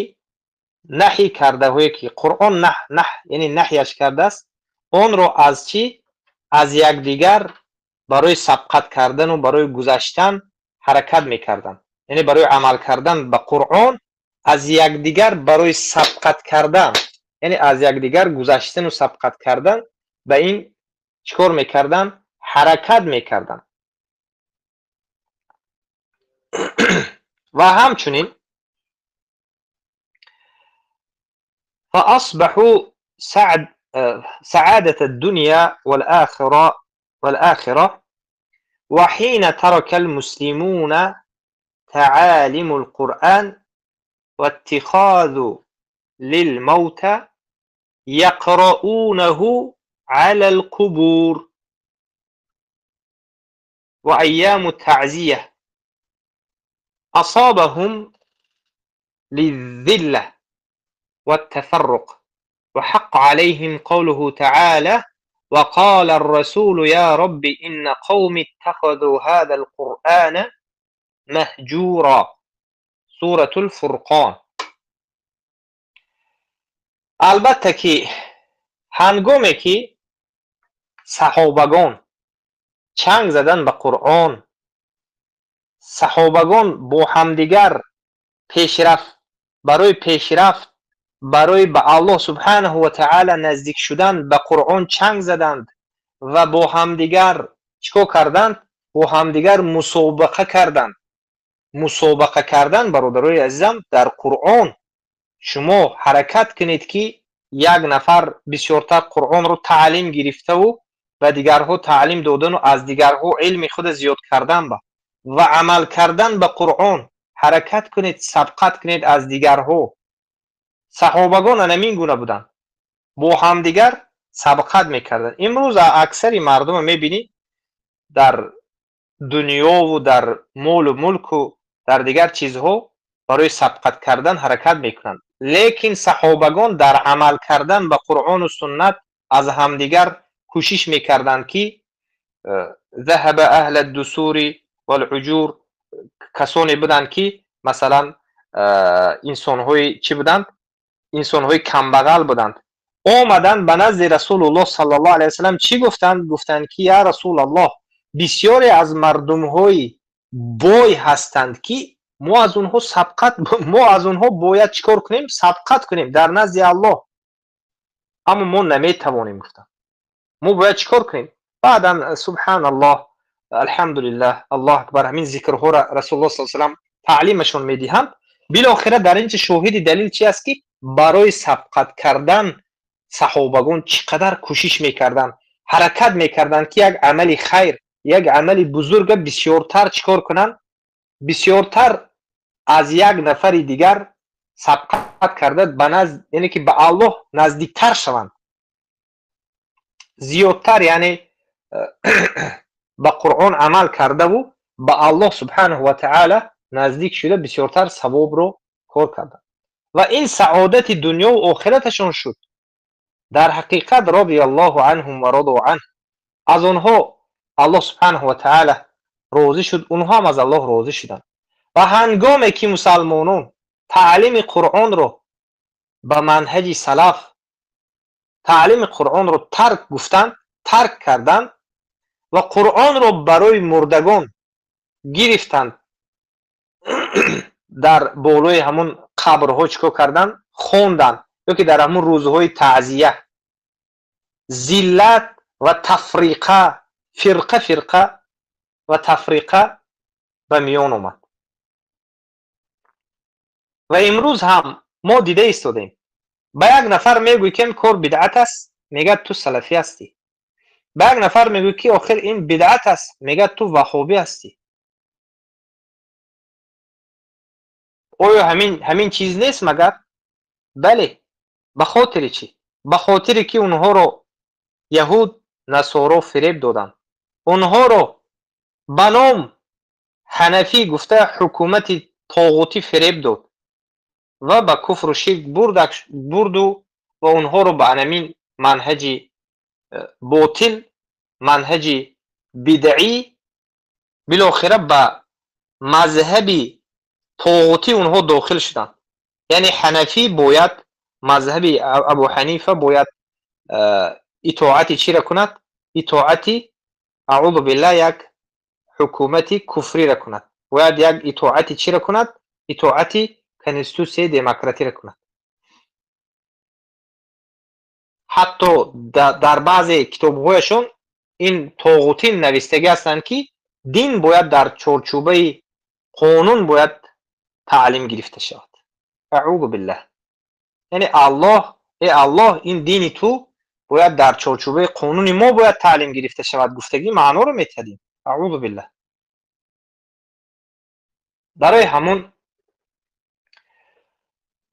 наҳӣ кардаҳое ки Қуръон наҳ яъне наҳяш кардааст, онро аз чӣ? Аз якдигар барои сабқат кардану барои гузаштан ҳаракат мекарданд. Яъне барои амал кардан ба Қуръон аз якдигар барои сабқат кардан, яъне аз якдигар гузаштану сабқат кардан ба ин чӣ кор мекарданд? Ҳаракат мекарданд. Ва ҳамчунин فأصبحوا سعادة الدنيا والآخرة. وحين ترك المسلمون تعاليم القرآن واتخاذ للموتى يقرؤونه على القبور وأيام التعزية أصابهم للذلة والتفرق، وحق عليهم قوله تعالى: وقال الرسول يا رب إن قومي اتخذوا هذا القرآن مهجورا. سورة الفرقان. Албатта ки ҳангоме ки саҳобагон чанг задан ба Қуръон, саҳобагон бо ҳамдигар пешрафт, барои пешрафт, барои ба Аллоҳ субҳанаҳу ва таъала наздик шудан ба Қуръон чанг заданд ва бо ҳамдигар чӣ кор карданд? Бо ҳамдигар мусобиқа карданд. Мусобиқа кардан, бародарои азизам, дар Қуръон шумо ҳаракат кунед ки як нафар бисёртар Қуръонро таълим гирифтаву ба дигарҳо таълим додану аз дигарҳо илми худа зиёд кардан ба ва амал кардан ба Қуръон ҳаракат кунед, сабқат кунед аз дигарҳо. Саҳобагон анамин гуна буданд, бо ҳамдигар сабқат мекарданд. Имрӯз аксари мардума мебинӣ дар дунёву дар молу мулку дар дигар чизҳо барои сабқат кардан ҳаракат мекунанд, лекин саҳобагон дар амал кардан ба Қуръону суннат аз ҳамдигар кӯшиш мекарданд ки ذهب اهل الدثور والعجور, касоне буданд ки масалан инсонҳои чӣ буданд? Инсонҳои камбағал буданд. Омаданд ба назди Расулуллоҳ саллаллоҳу алайҳи васаллам, чӣ гуфтанд? Гуфтанд ки я Расулаллоҳ, бисёре аз мардумҳои бой ҳастанд ки мо аз онҳо сабқат, мо аз онҳо бояд чӣ кор кунем? Сабқат кунем дар назди Аллоҳ, аммо мо наметавонем, гуфтанд. Мо бояд чӣ кор кунем? Баъдан субҳаналлоҳ, алҳамдулиллаҳ, Аллоҳ акбар, ҳамин зикрҳоро Расулуллоҳ саллаллоҳу алайҳи васаллам таълимашон медиҳанд. Билохира дар ин чи шоҳиди далил чи аст ки барои сабқат кардан саҳобагон чӣ қадар кӯшиш мекарданд, ҳаракат мекарданд ки як амали хайр, як амали бузурга бисёртар чӣ кор кунанд? Бисёртар аз як нафари дигар сабқат карда ба назд, яъне ки ба Аллоҳ наздиктар шаванд, зиёдтар, яъне ба Қуръон амал кардаву ба Аллоҳ субҳанаҳу ва таъала наздик шуда бисёртар савобро кор карданд ва ин саодати дунёву охираташон шуд. Дар ҳақиқат радияллоҳу анҳум ва раду анҳ, аз онҳо Аллоҳ субҳанаҳу ва таъала розӣ шуд, онҳо ҳам аз Аллоҳ розӣ шуданд. Ва ҳангоме ки мусалмонон таълими Қуръонро ба манҳаҷи салаф, таълими Қуръонро тарк гуфтанд, тарк карданд ва Қуръонро барои мурдагон гирифтанд, дар болои ҳамун қабрҳо чӣ кор карданд? Хонданд, ё ки дар ҳамун рӯзҳои таъзия зиллат ва тафриқа, фирқа фирқа ва тафриқа ба миён омад. Ва имрӯз ҳам мо дида истодем, ба як нафар мегӯй ки ин кор бидъат аст, мегӯяд ту салафӣ ҳастӣ. Ба як нафар мегӯй ки охир ин бидъат аст, мегӯяд ту ваҳобӣ ҳастӣ. Оё ҳамин чиз нест магар? Бале. Ба хотири чӣ? Ба хотире ки онҳоро яҳуд, насоро фиреб доданд. Онҳоро ба ном ҳанафӣ гуфта ҳукумати тоғутӣ фиреб дод ва ба куфру ширк бурду ва онҳоро ба анамин манҳаҷи ботил, манҳаҷи бидъӣ, билохира ба мазҳаби тоғутӣ онҳо дохил шуданд. Яъне ҳанафӣ бояд мазҳаби Абу Ҳанифа бояд итоати чиро кунад? Итоати аъузу биллаҳ як ҳукумати куфриро кунад. Бояд як итоати чиро кунад? Итоати конститутсияи демократиро кунад. Ҳатто дар баъзе китобҳояшон ин тоғутӣ навистагӣ ҳастанд ки дин бояд дар чорчӯбаи қонун бояд таълим гирифта шавад. Аъузу биллаҳ. Яъне Аллоҳ, э Аллоҳ, ин дини ту бояд дар чорчӯбаи қонуни мо бояд таълим гирифта шавад гуфтагӣ маъноро метиҳадим. Аъузу биллаҳ. Барои ҳамун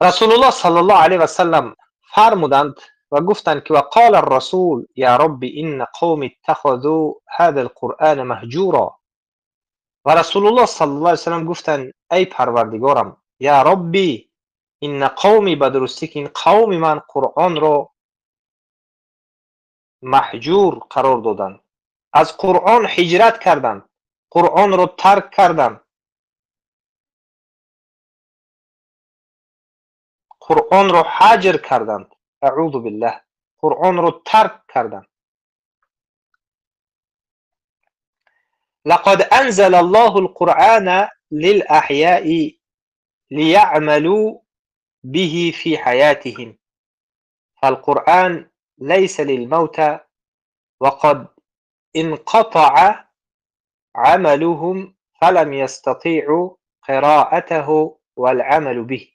Расулуллоҳ саллаллоҳу алайҳи васаллам фармуданд ва гуфтанд ки وقال الرسول يا رب إن قومي اتخذوا هذا القرآن مهجورا. Ва Расулуллоҳ саллаллоҳу алайҳи васаллам гуфтанд эй Парвардигорам, я Робби инна қавми, ба дурустӣ ки ин қавми ман Қуръонро маҳҷур қарор доданд, аз Қуръон ҳиҷрат карданд, Қуръонро тарк карданд, Қуръонро ҳаҷр карданд. Аъузу биллаҳ, Қуръонро тарк карданд. لقد أنزل الله القرآن للأحياء ليعملوا به في حياتهم فالقرآن ليس للموتى وقد انقطع عملهم فلم يستطيعوا قراءته والعمل به.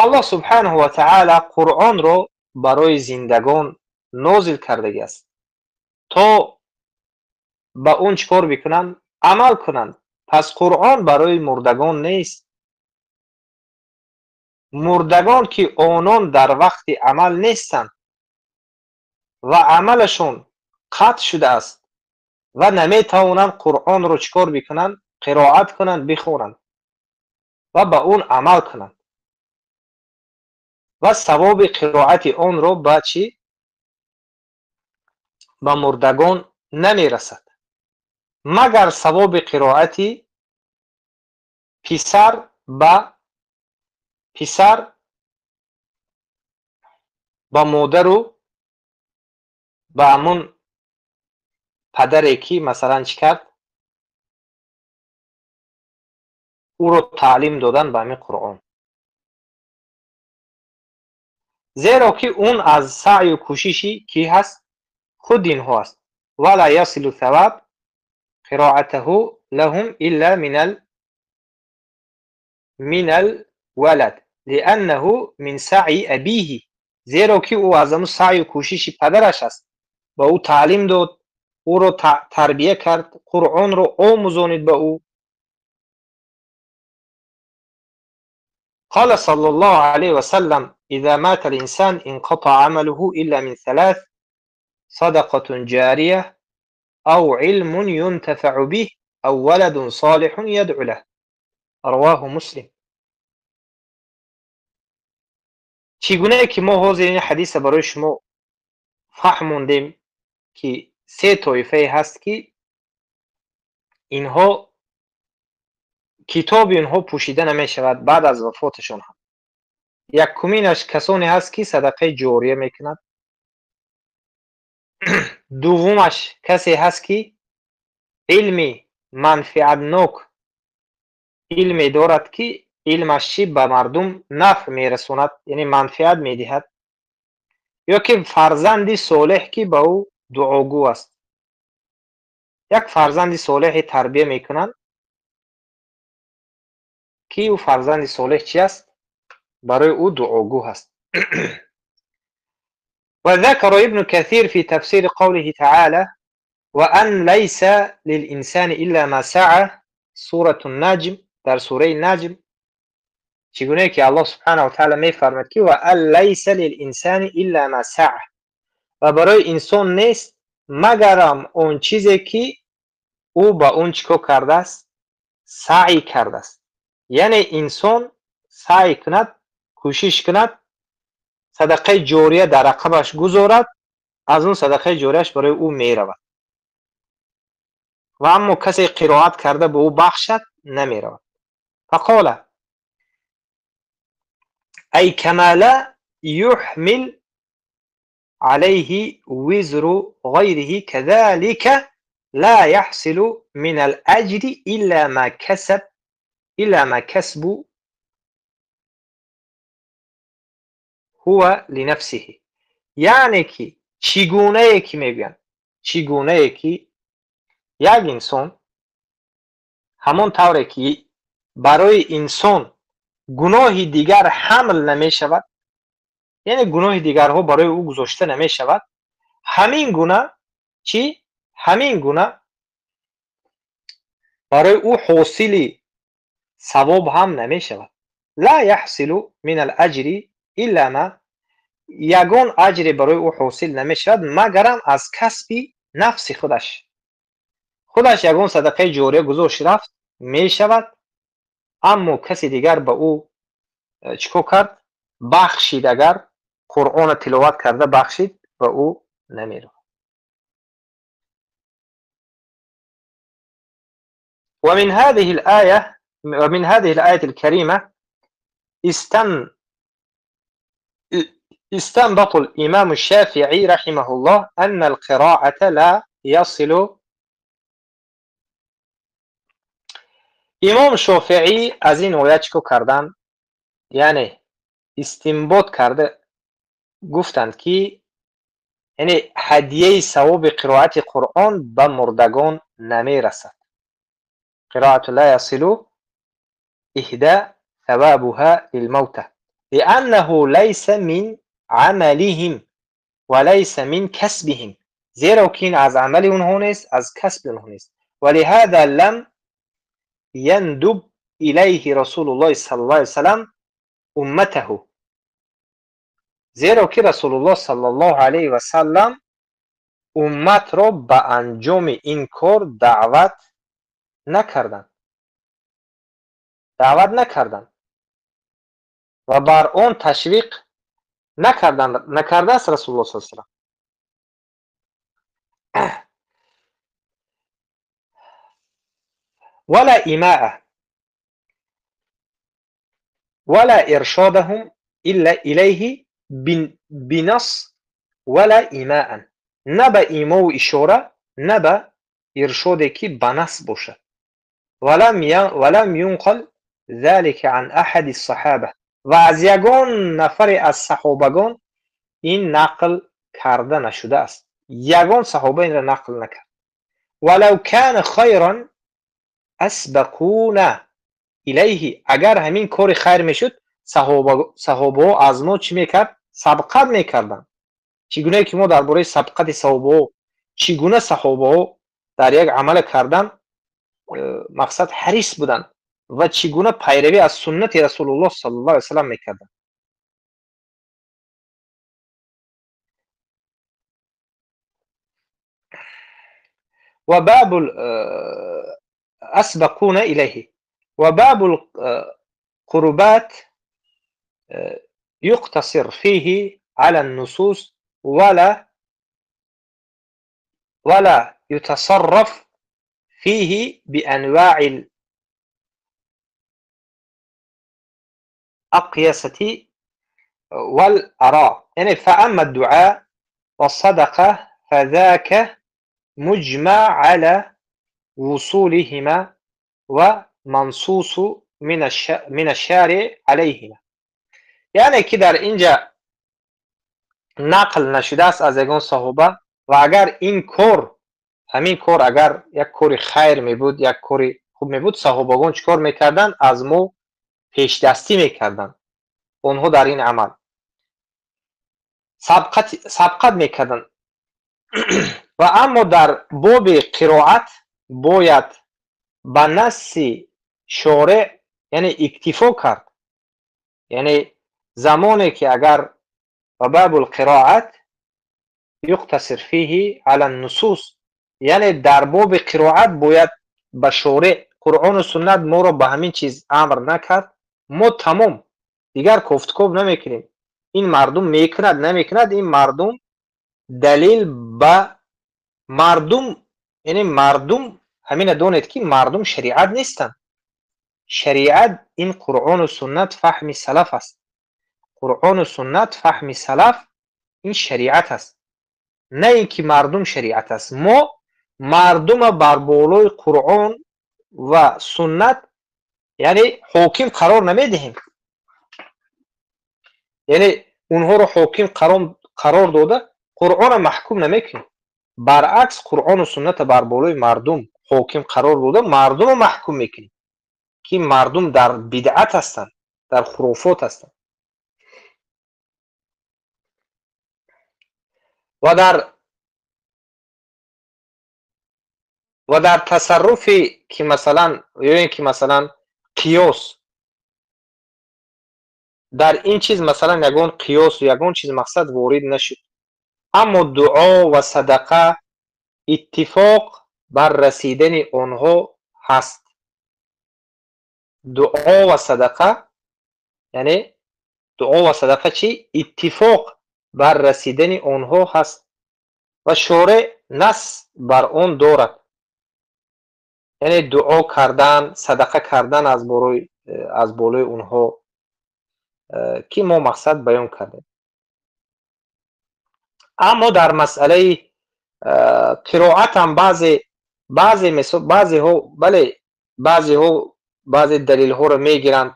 Аллоҳ субҳанаҳу ва таъала Қуръонро барои зиндагон нозил кардагӣ аст, то ба он чӣ кор бикунанд? Амал кунанд. Пас Қуръон барои мурдагон нест. Мурдагон ки онон дар вақти амал нестанд ва амалашон қатъ шудааст ва наметавонанд Қуръонро чӣ кор бикунанд? Қироат кунанд, бихонанд ва ба он амал кунанд ва савоби қироати онро ба чӣ? Ба мурдагон намерасад, магар савоби қироати писар ба писар ба модару ба ҳамун падаре ки масалан чӣ кард? Ӯро таълим додан ба ҳамин Қуръон. Зеро ки он аз саъю кӯшиши кӣ ҳаст? Худ инҳо аст. Вала ясилу саваб қироатаҳу лаҳум илла минал валад лианнаҳу мин саъи абиҳи. Зеро ки ӯ аз ҳамун саъю кӯшиши падараш аст. Ба ӯ таълим дод, ӯро тарбия кард, Қуръонро омӯзонид ба ӯ. قال صلى الله عليه وسلم: إذا مات الإنسان انقطع عمله إلا من ثلاث: صدقة جارية أو علم ينتفع به أو ولد صالح يدعو له. رواه مسلم. چگونه که ما حاضر این حدیث برای شما فهموندیم که سه طایفه هست که اینها کتاب اینها پوشیده نمی شود بعد از وفاتشان هم. یکمینش کسانی هست که صدقه جاریه میکند. دومش کسی هست که علمی منفعتناک علمی دارد که علمش چی به مردم نفع میرساند، یعنی منفعت میدهد، یا که فرزندی صالح که به او دعاگو است. یک فرزند صالح تربیه میکنند که او فرزند صالح چی است؟ برای او دعاگو هست. وذكر ابن كثير في تفسير قوله تعالى: وأن ليس للإنسان إلا ما سعى، سورة النجم. در سوره نجم چگونه که الله سبحانه و تعالی میفرماید که وأن ليس للإنسان إلا ما سعى، و برای انسان نیست مگرم اون چیزی که او با اون چیکار کرده است؟ سعی کرده است. یعنی انسان سعی کند، کوشش کند، صدقه جاریه در عقبش گذارد، از اون صدقه جاریهش برای او میرود. و اما کسی قرائت کرده به او بخشد نمیرود. فقال ای کما لا يحمل عليه وزر غيره كذلك لا يحصل من الأجر إلا ما كسب إلا ما كسب هو لنفسه. یعنی که چگونه که میگن، چگونه که یک انسان همون طوری که برای انسان گناه دیگر حمل نمی شود، یعنی گناه دیگرها برای او گذاشته نمی شود، همین گونه چی؟ همین گونه برای او حاصل ثواب هم نمی شود. لا يحصل من الاجر الا ما، یگان اجر برای او حاصل نمی شود مگرم از کسب نفس خودش. خودش یگان صدقه جاریه گذاشت رفت می شود، اما کسی دیگر به او چیکار کرد؟ بخشید. اگر Қуръонро тиловат карда бахшид ва ӯ намеравад. ومن هذه الآية ومن هذه الآية الكريمة استنبط الإمام الشافعي رحمه الله أن القراءة لا يصل. Имом Шофеӣ аз ин оят чӣ кор карданд? Яъне истинбот карда гуфтанд, ки яъне ҳадияи савоби қироати Қуръон ба мурдагон намерасад. قراءة لا يصل إهداء ثوابها للموتى لأنه ليس من عملهم وليس من كسبهم، زیرا که این از عمل اونها نیست، از کسب اونها نیست. ولهذا لم يندب إليه رسول الله صلى الله عليه وسلم أمته، زیرا که رسول الله صلی الله علیه و سلم امت را به انجام این کار دعوت نکردند، دعوت نکردند و بر آن تشویق نکردند، نکرده است رسول الله صلی الله علیه و سلم. ولا إماءة ولا إرشادهم إلا إليه بنص ولا إماء، نه به ایما و اشاره، نه به ارشادی که بنص باشد. ولم ينقل ذلك عن أحد الصحابة، و از یگان نفر از صحابگان این نقل کرده نشده است، یگان صحابه این را نقل نکرد. ولو كان خيرا اسبقونا الیه، اگر همین کار خیر میشد صحابه از ما چی میکرد؟ سبقت میکردند. چگونه که ما درباره سبقت صحابه، چگونه صحابه در یک عمل کردن مقصد حریص بودند و چگونه پیروی از سنت رسول الله صلی الله علیه و سلم میکردند. و باب اسبقونا الیه و باب القربات يقتصر فيه على النصوص ولا يتصرف فيه بأنواع الأقيسة والآراء. يعني فأما الدعاء والصدقة فذاك مجمع على وصولهما ومنصوص من الشارع عليهما. یعنی که در اینجا نقل نشده است از یگان صحابه، و اگر این کار، همین کار اگر یک کار خیر می بود، یک کار خوب می بود، صحابگان چیکار میکردند؟ از ما پیش دستی میکردند. آنها در این عمل سبقت میکردند. و اما در باب قرائت باید به نص شارع یعنی اکتفا کرد. یعنی زمانی که اگر و باب القراءت یقتصر فیه علی النصوص، یعنی در باب قرائت باید به شارع قرآن و سنت ما را به همین چیز امر نکرد، ما تمام دیگر کوفتکوب نمیکنیم. این مردم میکند نمیکند، این مردم دلیل به مردم، یعنی مردم همین دونید که مردم شریعت نیستند. شریعت این قرآن و سنت فهم سلف است. قرآن و سنت فهم سلف این شریعت است، نه اینکه مردم شریعت است. ما مردم بر بالای قرآن و سنت یعنی حاکم قرار نمیدهیم، یعنی اونها رو حاکم قرار داده قرآن را محکوم نمیکنیم. برعکس قرآن و سنت بر بالای مردم حاکم قرار داده مردم رو محکوم میکنیم که مردم در بدعت هستند، در خرافات هستند. و در تصرفی که مثلا یا اینکه مثلا قیاس در این چیز، مثلا یگان قیاس و یگان چیز مقصد وارد نشد، اما دعا و صدقه اتفاق بر رسیدن آنها هست. دعا و صدقه، یعنی دعا و صدقه چی؟ اتفاق бар расидани онҳо ҳаст ва шореъ нас бар он дорад. Яъне дуо кардан, садақа кардан аз болои онҳо, ки мо мақсад баён кардем. Аммо дар масъалаи қироат ҳам баъзеҳо, бале, баъзеҳо баъзе далелҳоро мегиранд,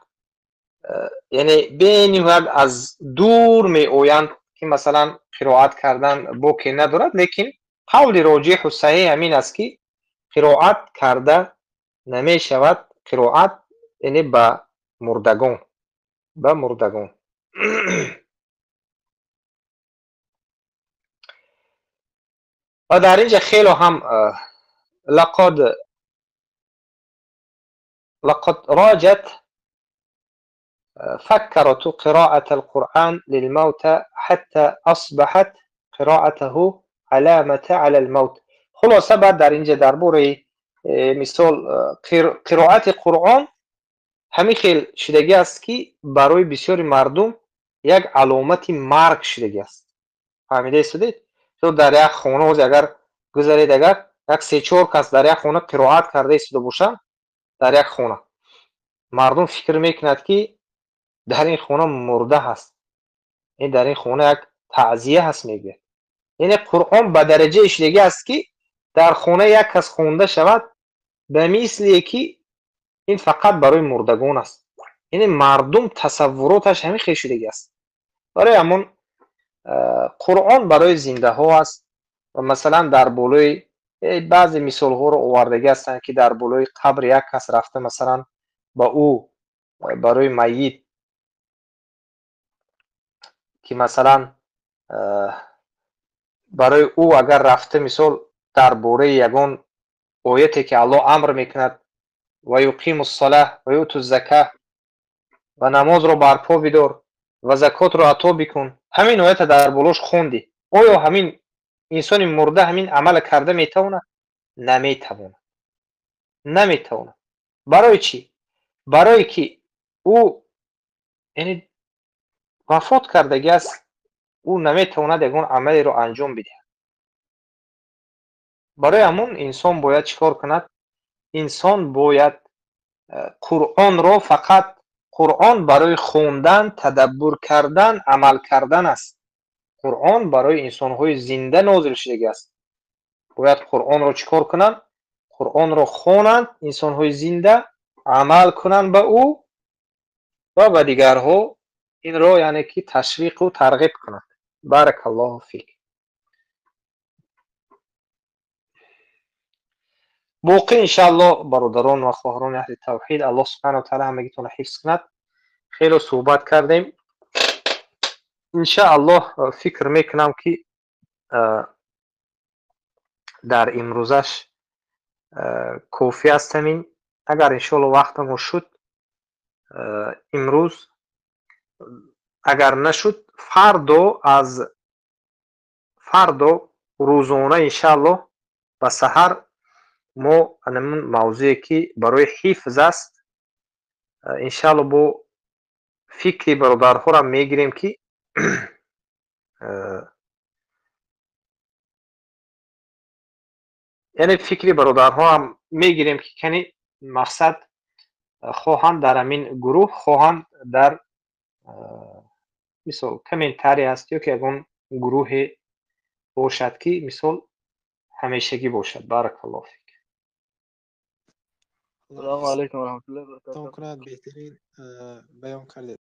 яъне бениҳоят аз дур меоянд, ки масалан қироат кардан боке надорад, лекин қавли роҷиҳу саҳеҳ ҳамин аст, ки қироат карда намешавад. Қироат яъне ба мурдагон, ба мурдагон. Ва дар инҷа хело ҳам лақад роҷат فكرت قراءة القرآن للموتى حتى أصبحت قراءته علامة على الموت. خلاصه بعد در اینجا درباره مثال قرائت قرآن همین خیل شدگی است که برای بسیاری مردم یک علامت مرگ شدگی است. فهمیده استودید؟ تو در یک خانه اگر گذارید، اگر یک 3-4 کس در یک خانه قرائت کرده ایستاده باشند، در یک خانه مردم فکر میکند که در این خانه مرده هست، این در این خانه یک تعزیه هست میگه. یعنی قرآن به درجه شدگی است که در خانه یک کس خونده شود به مثل که این فقط برای مردگان است. یعنی مردم تصوراتش همین خیلی شدگی است. برای همون قرآن برای زنده ها است. و مثلا در بالای بعضی مثال ها رو آوردگی هستند که در بالای قبر یک کس رفته، مثلا با او برای میت که مثلا برای او اگر رفته مثال درباره یگان آیتی که الله امر میکند و یقیم الصلاه و یؤت الزکاه و نماز رو برپا بدار و زکات رو عطا بکن، همین آیت در بالاش خوندی، آیا همین انسان مرده همین عمل کرده میتواند؟ نمیتواند. نمیتواند. برای چی؟ برای که او یعنی وفات کردگی است، او نمیتواند یگان عملی رو انجام بدهد. برای همون انسان باید چیکار کند؟ انسان باید قرآن رو فقط قرآن برای خوندن، تدبر کردن، عمل کردن است. قرآن برای انسان‌های زنده نازل شده است. باید قرآن رو چیکار کنند؟ قرآن رو خوانند، انسان‌های زنده عمل کنند به او و به دیگرها این رو یعنی که تشویق و ترغیب کنند. بارک الله فیک. باقی انشاءالله برادران و خواهران اهل توحید، الله سبحانه و تعالی همگیتون حفظ کند. خیلی صحبت کردیم. انشاءالله فکر میکنم که در امروزش کافی است همین. اگر انشاءالله وقتمون شد امروز، اگر نشد فردا، از فردا روزانه انشاءالله به سحر ما همون موضوعی که برای حفظ است انشاءالله با فکری برادرها را میگیریم که یعنی فکری برادرها هم میگیریم که کنی مقصد خواهند در همین گروه، خواهند در مثال کامنتاری هست یا که اون گروه باشد که مثال همیشگی باشد. بارک الله فیک. السلام علیکم و رحمت الله و برکاته. بهترین بیان کردید.